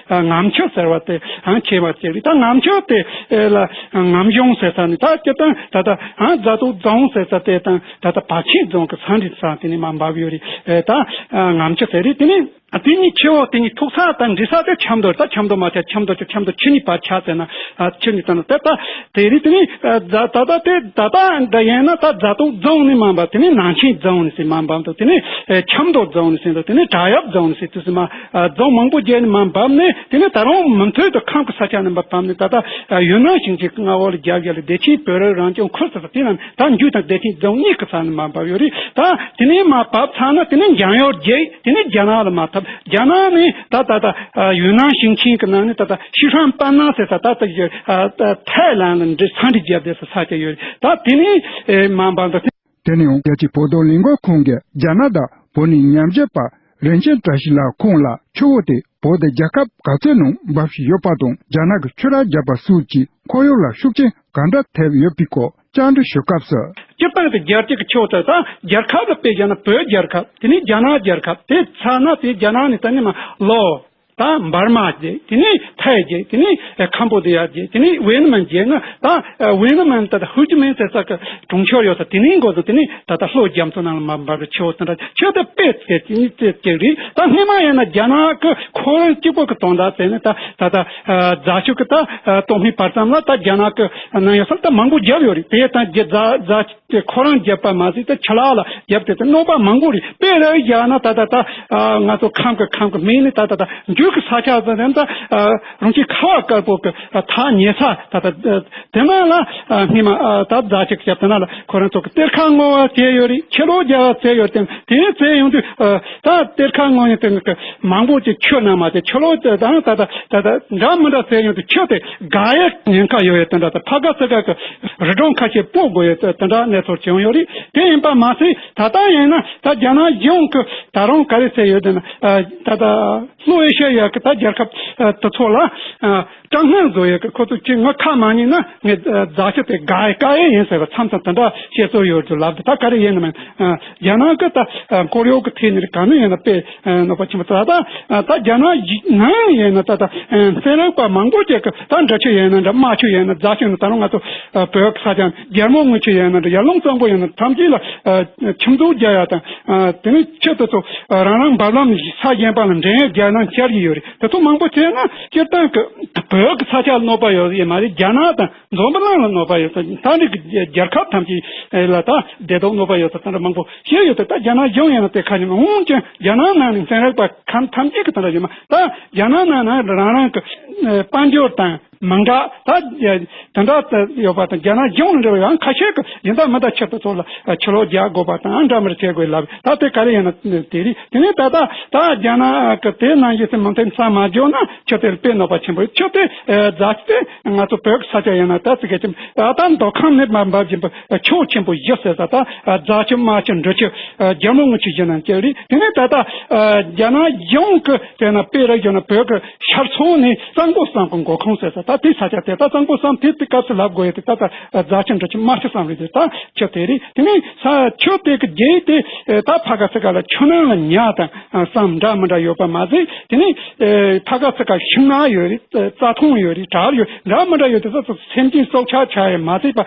ངམ་ཆུ་ཟེར་བ་དེ་ཨང་ཆེ་བ་ཅིག་རེད། ད་ངམ་ཆུ་དེ་ལ་ངམ་གཞུང་ཟེར་ས་ནས་ད་སྤྱིར་བཏང་ད་ད་ཨང་རྫ་སྟོད་རྫོང་ཟེར་ས་དེ་དང་ད་ད་བར་ཆད་རྫོང་གི་ས་འདྲ་ས་དེ་ནས་མར་འབབ་ཡོད་རེད། ད་ངམ་ཆུ་ཟེར་རེད། དེ་ནས། དེ་ནས་ཆུ་བོ་དེ་གཉིས་ཐུག་ས་དང་འདྲེས་ས་དེ་ཆབ་མདོ། ད་ཆབ་མདོ་མ་ཆགས་ཆབ་མདོ་ཆུ་ཆབ་མདོ་ཆུ་གཉིས་བར་ཆགས་ཟེར་ན་ཆུ་གཉིས་ད་ན་དེ་ད་དེ་རིང་དེ་ནས་ད་ད་ད་དེ་ད་ད་འདྲ་ཡིན་ན་ད་རྫ་སྟོད་རྫོང་ནས་མར་འབབ། དེ་ནས་ནང་ཆེན་རྫོང་ནས་ཟེར་མར་འབབ་འདུག། དེ་ནས་ཆབ་མདོ་རྫོང་ནས་ཟེར་འདུག། དེ་ནས་བྲག་གཡབ་རྫོང་ནས་ཟེར་དུས་ཟེར་མ་རྫོང་མང་པོ་བརྒྱུད་ནས་མར་འབབ་ནས་དེ་ནས་ད་རུང་མུ་མཐུད་དུ་ཁམས་ཀྱི་ས་ཆ་ནས་མར་འབབ་ནས་ད་ལྟ་ཡུན་ནན་ཞིང་ཆེན་མངའ་འོག་ལ་རྒྱབ་ཡ་ལ་བདེ་ཆེན་བོད་རིགས་རང་སྐྱོང་ཁུལ་ཟེར་དེ་ན་ད་འཇུ་དང་བདེ་ཆེན་རྫོང་གཉིས་ཀྱི་ས་ནས་མར་འབབ་ཡོད་རེད། ད་དེ་ནས་མར་བབས་ཚར་ན་དེ་ནས་འཇང་ཡོར་བརྒྱུད། དེ་ནས་རྒྱ་ནག་ལ་མར་ཐུག། རྒྱ་ནག་ནས་ད་ད་ད་ཡུན་ནན་ཞིང་ཆེན་གྱི་ནང་ནས་ད་ད་ཤི་ཧྲན་པན་ན་ཟེར་ས་ད་ད་ཐའི་ལན་ལ་འདྲ་ས་འདྲ་བརྒྱབ་བསྡད་ས་ས་ཆ་ཡོད་རེད། ད་དེ་ནས་མར་འབབ་འདུག། དེ་ནས་ཡང་རྒྱལ་སྤྱིའི་བོད་དོན་ལས་འགུལ་ཁང་གི་རྒྱ་ནག་དང་བོད་ནས་ཉམས་ཞིབ་པ་རིན་ཆེན་བཀྲ་ཤིས་ལགས་ཁོང་ལ་ཆུ་བོ་དེ་བོད་དང་རྒྱལ་ཁབ་ག་ཚོད་ནང་འབབ་བཞིན་ཡོད་པ་དང་རྒྱ་ནག་གིས་ཆུ་རགས་བརྒྱབ་པ་སོགས་ཀྱི་ཁོར་ཡུག་ལ་ཤུགས་རྐྱེན་ག་འདྲ་ཐེབས་ཡོད་པའི་སྐོར་བཅར་འདྲི་ཞུ་སྐབས་སུ། སྤྱིར་བཏང་དུ་རྒྱལ་སྤྱི་གི་ཆུ་བོ་དེ་དང་རྒྱལ་ཁབ་ལ་དཔེ་བཞག་ན་བོད་རྒྱལ་ཁབ། དེ་ནས་རྒྱ་ནག་རྒྱལ་ཁབ། དེ་ཚར་ན་དེ་རྒྱ་ནག་ནས་ད་ནི་མ་ལོ། ད་འབར་མ་བརྒྱུད། དེ་ནས་ཐའི་བརྒྱུད། དེ་ནས་ཁམ་བྷོ་ཌི་ཡ་བརྒྱུད། དེ་ནས་ཝེ་ནམ་བརྒྱུད་ན་ད་ཝེ་ནམ་ད་ཧུ་ཅི་མིན་ཟེར་ས་གི་གྲོང་ཁྱེར་ཡོད་ས་དེ་ནས་འགོ་བཙུགས། དེ་ནས་ད་ལྟ་ལྷོ་རྒྱ་མཚོ་ནང་ལ་མར་འབབ་པའི་ཆུ་བོ་དེ་འདྲ་ཆུ་དེ་དཔེ་ཚད་ཅི་ནི་ཚད་ཅིག་རེད། ད་སྔོན་མ་ཡིན་ན་རྒྱ་ནག་གི་ཁོ་རང་གཅིག་པོ་གི་དོན་དག་ཟེར་ནས་ད་ད་ད་རྫ་ཆུ་གི་ད་སྟོད་སྨད་བར་མཚམས་ལ་ད་རྒྱ་ནག་གི་ནང་ཡོད་ས་ད་མང་པོ་བརྒྱབ་ཡོད་རེད། དེ་ད་རྒྱ་རྫ་རྫ་དེ་ཁོ་རང་བརྒྱབ་པ་མ་ཟད་དེ་ཆུ་ལག་ལ་བརྒྱབ་སྟེ་དེ་གནོད་པ་མང་པོ་རེད། དཔེ་རེ་བཞག་ན་ད་ད་ད་ང་ཚོ་ཁམས་ཀྱི་ཁམས་ཀྱི་མི་ནི་ད་ད་ད་འཇུག་གི་ས་ཆ་ཟེར་ན་ད་རང་ཆེན་ཁ་བ་དཀར་པོ་གི་ཐག་ཉེ་ས་ད་ད་དེ་ན་ལ་སྔོན་མ་ད་རྫ་ཆུ་བརྒྱབ་དེ་ན་ལ་ཁོ་རང་ཚོ་གི་གཏེར་ཁ་བསྔོག་པ་བྱས་ཡོད་རེད། ཆུ་ལོག་རྒྱག་པ་བྱས་ཡོད་དེ་དེ་བྱས་ཡོང་དུས་ད་གཏེར་ཁ་བསྔོག་ཡོད་དེ་མང་པོ་ཅིག་ཆུ་ནང་མ་དེ་ཆུ་ལོག་དང་ད་ད་ད་ད་འདྲ་མི་འདྲ་བྱས་ཡོང་དུས་ཆུ་དེ་འགག་ཡའི་ཉེན་ཁ་ཡོད་ཡོད་དེ་འདྲ་ད་ཕ་ག་ཚ་ག་གི་རི་གྲོང་ཁ་ཤས་སྤོ་དགོས་ཡོད་དེ་འདྲ་གནས་ཚུལ་བྱུང་ཡོད་རེད། དེ་ཡིན་པ་མ་ཟད་ད་ལྟ་ཡིན་ན་ད་རྒྱ་ནག་གཞུང་གི་ད་རུང་ག་རེ་བྱས་ཡོད་དེ་ན་ད་ད་ལྷོ་ཨེ་ཤ་ཡ་གི་ད་རྒྱལ་ཁབ་དེ་ཚོ་ལ་དྲག་སྣང་བཟོ་ཡོད་གི། ཁོ་ཚོ་ཅིག་ངའི་ཁ་མ་ཉན་ན་ངས་རྫ་ཆུ་དེ་འགག་ཡ་བཀག་ཡ་ཡིན་ཟེར་བ་མཚམས་མཚམས་དེ་འདྲ་བཤད་སྲོལ་ཡོད་རྒྱུ་ལབ་འདུག། ད་ག་རེ་ཡིན་ནམ་རྒྱ་ནག་གི་ད་ཁོར་ཡུག་གི་ཐད་ནས་ག་ནས་ཡིན་ན་དཔེ་གནོད་པ་ཆེན་པོ་ད་ད་ད་རྒྱ་ནག་ནང་ཡིན་ན་ད་ད་ཚན་རིག་པ་མང་པོ་ཅིག་གི་ད་འབྲི་ཆུ་ཡིན་ན་འདྲ་རྨ་ཆུ་ཡིན་ན་རྫ་ཆུ་ཡིན་ན་ད་རུང་ང་ཚོ་བོད་ས་ཆ་རྒྱལ་མོ་རྔུལ་ཆུ་ཡིན་ན་འདྲ་ཡར་ཀླུང་གཙང་པོ་ཡིན་ན་ཐམས་ཅད་ལ་ཁྱིམ་འཛུགས་རྒྱག་ཡ་དང་དེ་ནས་ཆུ་དེ་ཚོ་རང་རང་འབབ་ལམ་ས་གཞན་པ་ལ་འདྲེན་ཡ་རྒྱག་ན་འཆར་གྱི་ཡོད་རེད། དེ་ཚོ་མང་པོ་བྱས་ན་སྤྱིར་བཏང་གི་བོད་ཀྱི་ས་ཆ་ལ་གནོད་པ་ཡོད་ཡོད་མ་རེད། རྒྱ་ནག་དང་འཛམ་བུ་གླིང་ལ་གནོད་པ་ཡོད་ས་ད་འདི་གི་རྒྱལ་ཁབ་ཐམས་ཅད་ལ་ད་བདེ་སྡུག་གནོད་པ་ཡོད་ས་ད་འདྲ་མང་པོ་བཤད་ཡོད་དེ་ད་རྒྱ་ནག་གཞུང་ཡིན་ན་དེ་ཁ་ཉིན་འོང་ཀྱང་རྒྱ་ནག་ནང་ནས་ཚན་རིག་པ་ཁམས་ཐམས་ཅད་ཀྱི་དེ་འདྲ་ཡོད་མ་ད་རྒྱ་ནག་ནང་ན་རང་རང་གི་དཔལ་འབྱོར་དང་མི་འདྲ་ད་དེ་འདྲ་ཡོད་པ་དང་རྒྱ་ནག་གཞུང་ལ་འབྲེལ་བ་ཡང་ཁ་ཤས་ཀྱི་ཡིན་ད་མི་ད་ཆེད་དུ་ཚོགས་ལ་ཆུ་ལོག་རྒྱག་དགོས་པ་དང་འདྲ་མི་འདྲ་བྱེད་དགོས་ལབ་ད་དེ་ག་རེ་ཡིན་ན་དེ་རེད། དེ་ནས་ད་ད་ད་རྒྱ་ནག་གི་དེ་ནང་བཞིན་དུ་མུ་མཐུད་ས་མ་འཇོག་ན་ཆུ་དེར་དཔེ་གནོད་པ་ཆེན་པོ་ཆུ་དེ་རྫ་ཆུ་དེ་ང་ཚོ་བོད་ཀྱི་ས་ཆ་ཡིན་ན་ད་ཙི་གེ་ཅིག་ད་མདོ་ཁམས་ནས་མར་འབབ་བཞིན་པའི་ཆུ་ཆེན་པོ་བཞི་ཟེར་ས་ད་རྫ་ཆུ་རྨ་ཆུ་འབྲི་ཆུ་རྒྱལ་མོ་རྔུལ་ཆུ་བཞི་ནང་བཅུག་རེད། དེ་ནས་ད་ལྟ་རྒྱ་ནག་གཞུང་གི་དེ་ན་དཔེ་ར་བཞག་ན་བོད་ཀྱི་ཤར་ཕྱོགས་ནས་གཙང་པོ་གཙང་པོ་མགོ་ཁུངས་ཟེར་ས་ད་ ད་དེ་ས་ཆ་དེ་ད་གཙང་པོ་བསམ། དེ་དེ་སྐབས་སུ་ལབ་དགོས་ཡོད་དེ། ད་ད་རྫ་ཆུ་འབྲི་ཆུ་རྨ་ཆུ་བསམ་རེད་དེ། ད་ཆུ་དེ་རེད། དེ་ནས་ས་ཆུ་དེ་གི་རྒྱུད་དེ་ད་ཕ་ག་ཚི་ག་ལ་ཆུ་ནང་ལ་ཉ་དང་བསམ་འདྲ་མི་འདྲ་ཡོད་པ་མ་ཟད། དེ་ནས་ཕ་ག་ཚི་ག་ཤིང་ནགས་ཡོད་རེད། རྩྭ་ཐང་ཡོད་རེད། བྲག་ཡོད། འདྲ་མི་འདྲ་ཡོད་དེ། ས་སེམས་ཅན་སྲོག་ཆགས་ཆགས་ཡང་མ་ཚད་པ།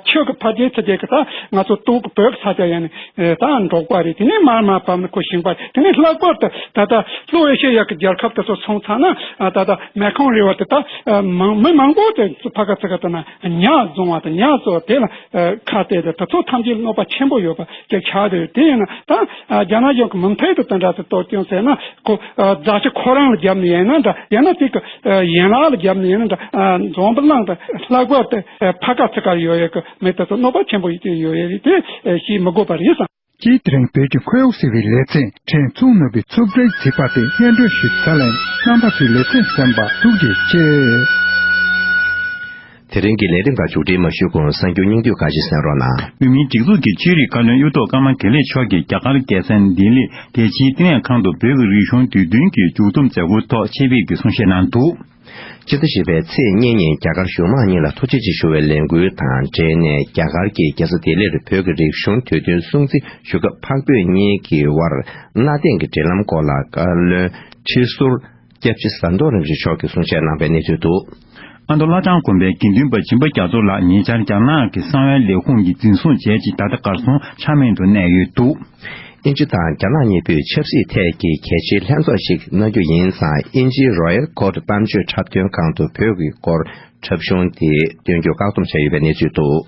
ཆུ་གི་ཕ་རྒྱལ་ཚུ་རྒྱལ་གི་ད་ང་ཚོ་སྟོད་གི་བོད་གི་ས་ཆ་ཡང་ནས་ད་འབྲོག་པ་རེད། དེ་ནས་མར་མར་བབས་ནས་ཁོ་ཞིང་པ་རེད། དེ་ནས་ལྷག་པར་དུ་ད་ལྟ་ལྷོ་ཨེ་ཤེ་ཡ་གི་རྒྱལ་ཁབ་དེ་ཚོ་སོང་ཚར་ན། ད་ལྟ་མལ་ཁང་རེད་བ། དེ་ད་མང་མི་མང་པོ་དེ་ཕ་ག་ཚི་ག་དེ་ན་ཉ་བཙོང་བ་དང་ཉ་བཙོང་བ་དེ་ལ་ཁ་གཏད་དེ། དེ་ཚོ་ཐམས་ཅད་གནོད་པ་ཆེན་པོ་ཡོད་པ་ཅིག་ཆགས་བསྡད་ཡོད། དེ་ཡིན་ན་ད་རྒྱ་ནག་གཞུང་གི་མུ་མཐུད་དུ་དེ་འདྲ་དེ་གཏོར་སྐྱོན་ཟེར་ན། ཁོ་རྫ་ཆུ་ཁོ་རང་ལ་རྒྱབ་ནས་ཡིན་ན་འདྲ། ཡང་ན་དེ་གི་ཡན་ལག་ལ་རྒྱབ་ནས་ཡིན་ན་འདྲ། འཛམ་བུ་གླིང་དུ་ལྷག་པར་དུ་ཕ་ག་ཚི་ག་ཡོད་ཡོད་གི་མི་དེ་ཚོ་གནོད་པ་ཆེན་པོ་ཡོད་ཡོད་རེད། དེ་ཞེད་མི་དགོས་པ་རེད་བསམ། སྤྱིར་དེ་རིང་བོད་ཀྱི་ཁོར་ཡུག་ཟེར་བའི་ལེ་ཚན་ཕྲན་ཚུགས་ནོར་བུའི་ཚུགས་གཙང་བྱས་པ་དེ་སྙན་སྒྲོན་ཞུས་ཚར་ལན། རྣམ་པ་ཚོས་ལེ་ཚན་གསན་པར་ཐུགས་རྗེ་ཆེ། དེ་རིང་གི་ལས་རིམ་དང་མཇུག་སྒྲིལ་མ་ཞུས་གོང་། གསར་འགྱུར་སྙིང་བསྡུས་ཁག་ཅིག་གསན་རོགས་གནང་། བོད་མིའི་སྒྲིག་འཛུགས་ཀྱི་ཆོས་རིག་བཀའ་བློན་གཡུ་ཐོག་ཀརྨ་དགེ་ལེགས་མཆོག་གིས་རྒྱ་གར་རྒྱལ་ས་ལྡི་ལི་རྒྱལ་སྤྱིའི་བསྟི་གནས་ཁང་དུ་བོད་ཀྱི་རིག་གཞུང་དུས་སྟོན་གྱི་མཇུག་བསྡོམས་མཛད་སྒོའི་ཐོག་ཆེད་ཕེབས་ཀྱིས་གསུང་བཤད་གནང་འདུག། སྤྱི་ཟླ་བཞི་པའི་ཚེས་གཉིས་ཉིན་རྒྱ་གར་གཞུང་མང་གཉིས་ལ་ཐུགས་རྗེ་ཆེ་ཞུ་བའི་ལས་འགུལ་དང་འབྲེལ་ནས། རྒྱ་གར་གྱི་རྒྱལ་ས་ལྡི་ལིར་བོད་ཀྱི་རིག་གཞུང་དུས་སྟོན་སྲུང་བརྩི་ཞུ་སྐབས་འཕགས་བོད་གཉིས་ཀྱི་དབར་གནའ་དེང་གི་འབྲེལ་ལམ་སྐོར་ལ་བཀའ་བློན་ཁྲི་ཟུར་སྐྱབས་རྗེ་ཟམ་གདོང་རིན་པོ་ཆེ་མཆོག་གིས་གསུང་བཤད་གནང་བའི་གནས་ཚུལ་འདུག། ཨ་མདོ་བླ་བྲང་དགོན་པའི་དགེ་འདུན་པ་སྦྱིན་པ་རྒྱ་མཚོ་ལགས་ཉེ་ཆར་རྒྱ་ནག་གི་གསང་བའི་ལས་ཁུངས་ཀྱིས་འཛིན་བཟུང་བྱས་རྗེས་ད་ལྟ་གར་སོང་འཆམ་མེད་དུ་གནས་ཡོད་འདུག། དབྱིན་ཇི་དང་རྒྱ་ནག་གཉིས་པོས་ཆབ་སྲིད་ཐད་ཀྱི་གལ་ཆེའི་ལྷན་ཚོགས་ཤིག་གནང་རྒྱུ་ཡིན་ཙང་། དབྱིན་ཇིའི་Royal Court གཏམ་བརྗོད་འཁྲབ་སྟོན་ཁང་དུ་བོད་ཀྱི་སྐོར་འཁྲབ་གཞུང་དེ་སྟོན་རྒྱུ་བཀག་སྡོམ་བྱས་ཡོད་པའི་གནས་ཚུལ་འདུག།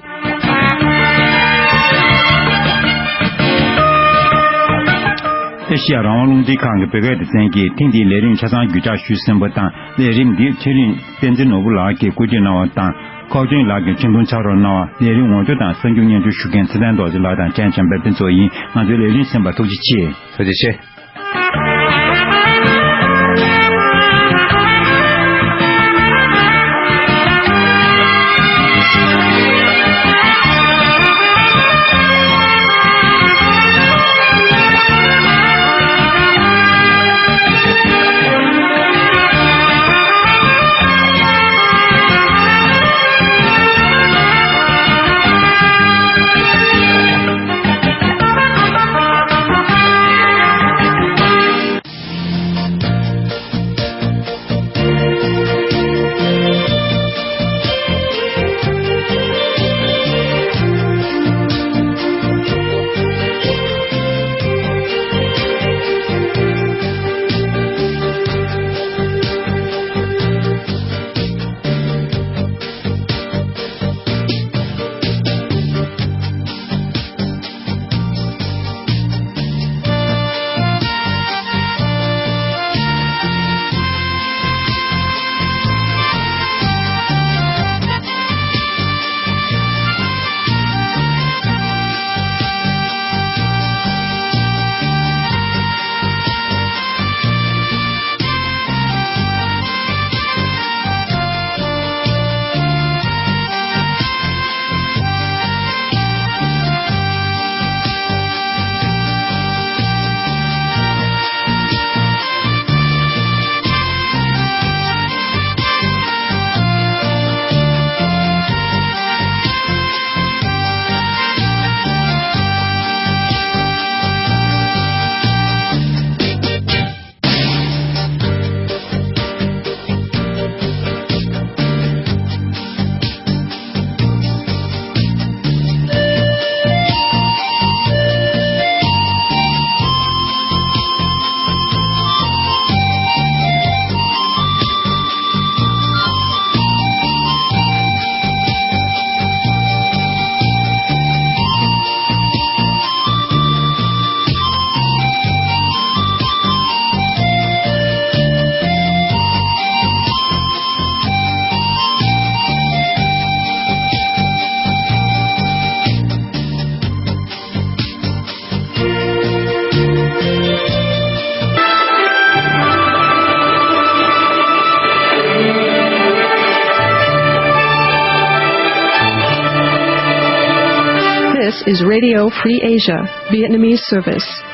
ཨེ་ཤི་ཡ་རང་དབང་རླུང་འཕྲིན་ཁང་གི་བོད་སྐད་སྡེ་ཚན་གྱིས་ཐེངས་འདིའི་ལས་རིམ་ཆ་ཚང་བརྒྱུད་བསྒྲགས་ཞུས་ཟིན་པ་དང་། ལས་རིམ་འདི་ཚེ་རིང་བསྟན་འཛིན་ནོར་བུ་ལགས་ཀྱིས་བཀོད་སྒྲིག་གནང་བ་དང་། ཁོག་ཅན་ལགས་ཀྱིས་ཆོས་འདོན་ཕྱག་རོགས་གནང་བ། ལས་རིམ་ངོ་སྤྲོད་དང་གསར་འགྱུར་སྙན་སྒྲོན་ཞུ་མཁན་ཚེ་བརྟན་རྡོ་རྗེ་ལགས་དང་ཅན་བྱམས་པ་ཕུན་ཚོགས་ཡིན། ང་ཚོའི་ལས་རིམ་གསན་པར་ཐུགས་རྗེ་ཆེ། ཐུགས་རྗེ་ཆེ། This is Radio Free Asia, Vietnamese service.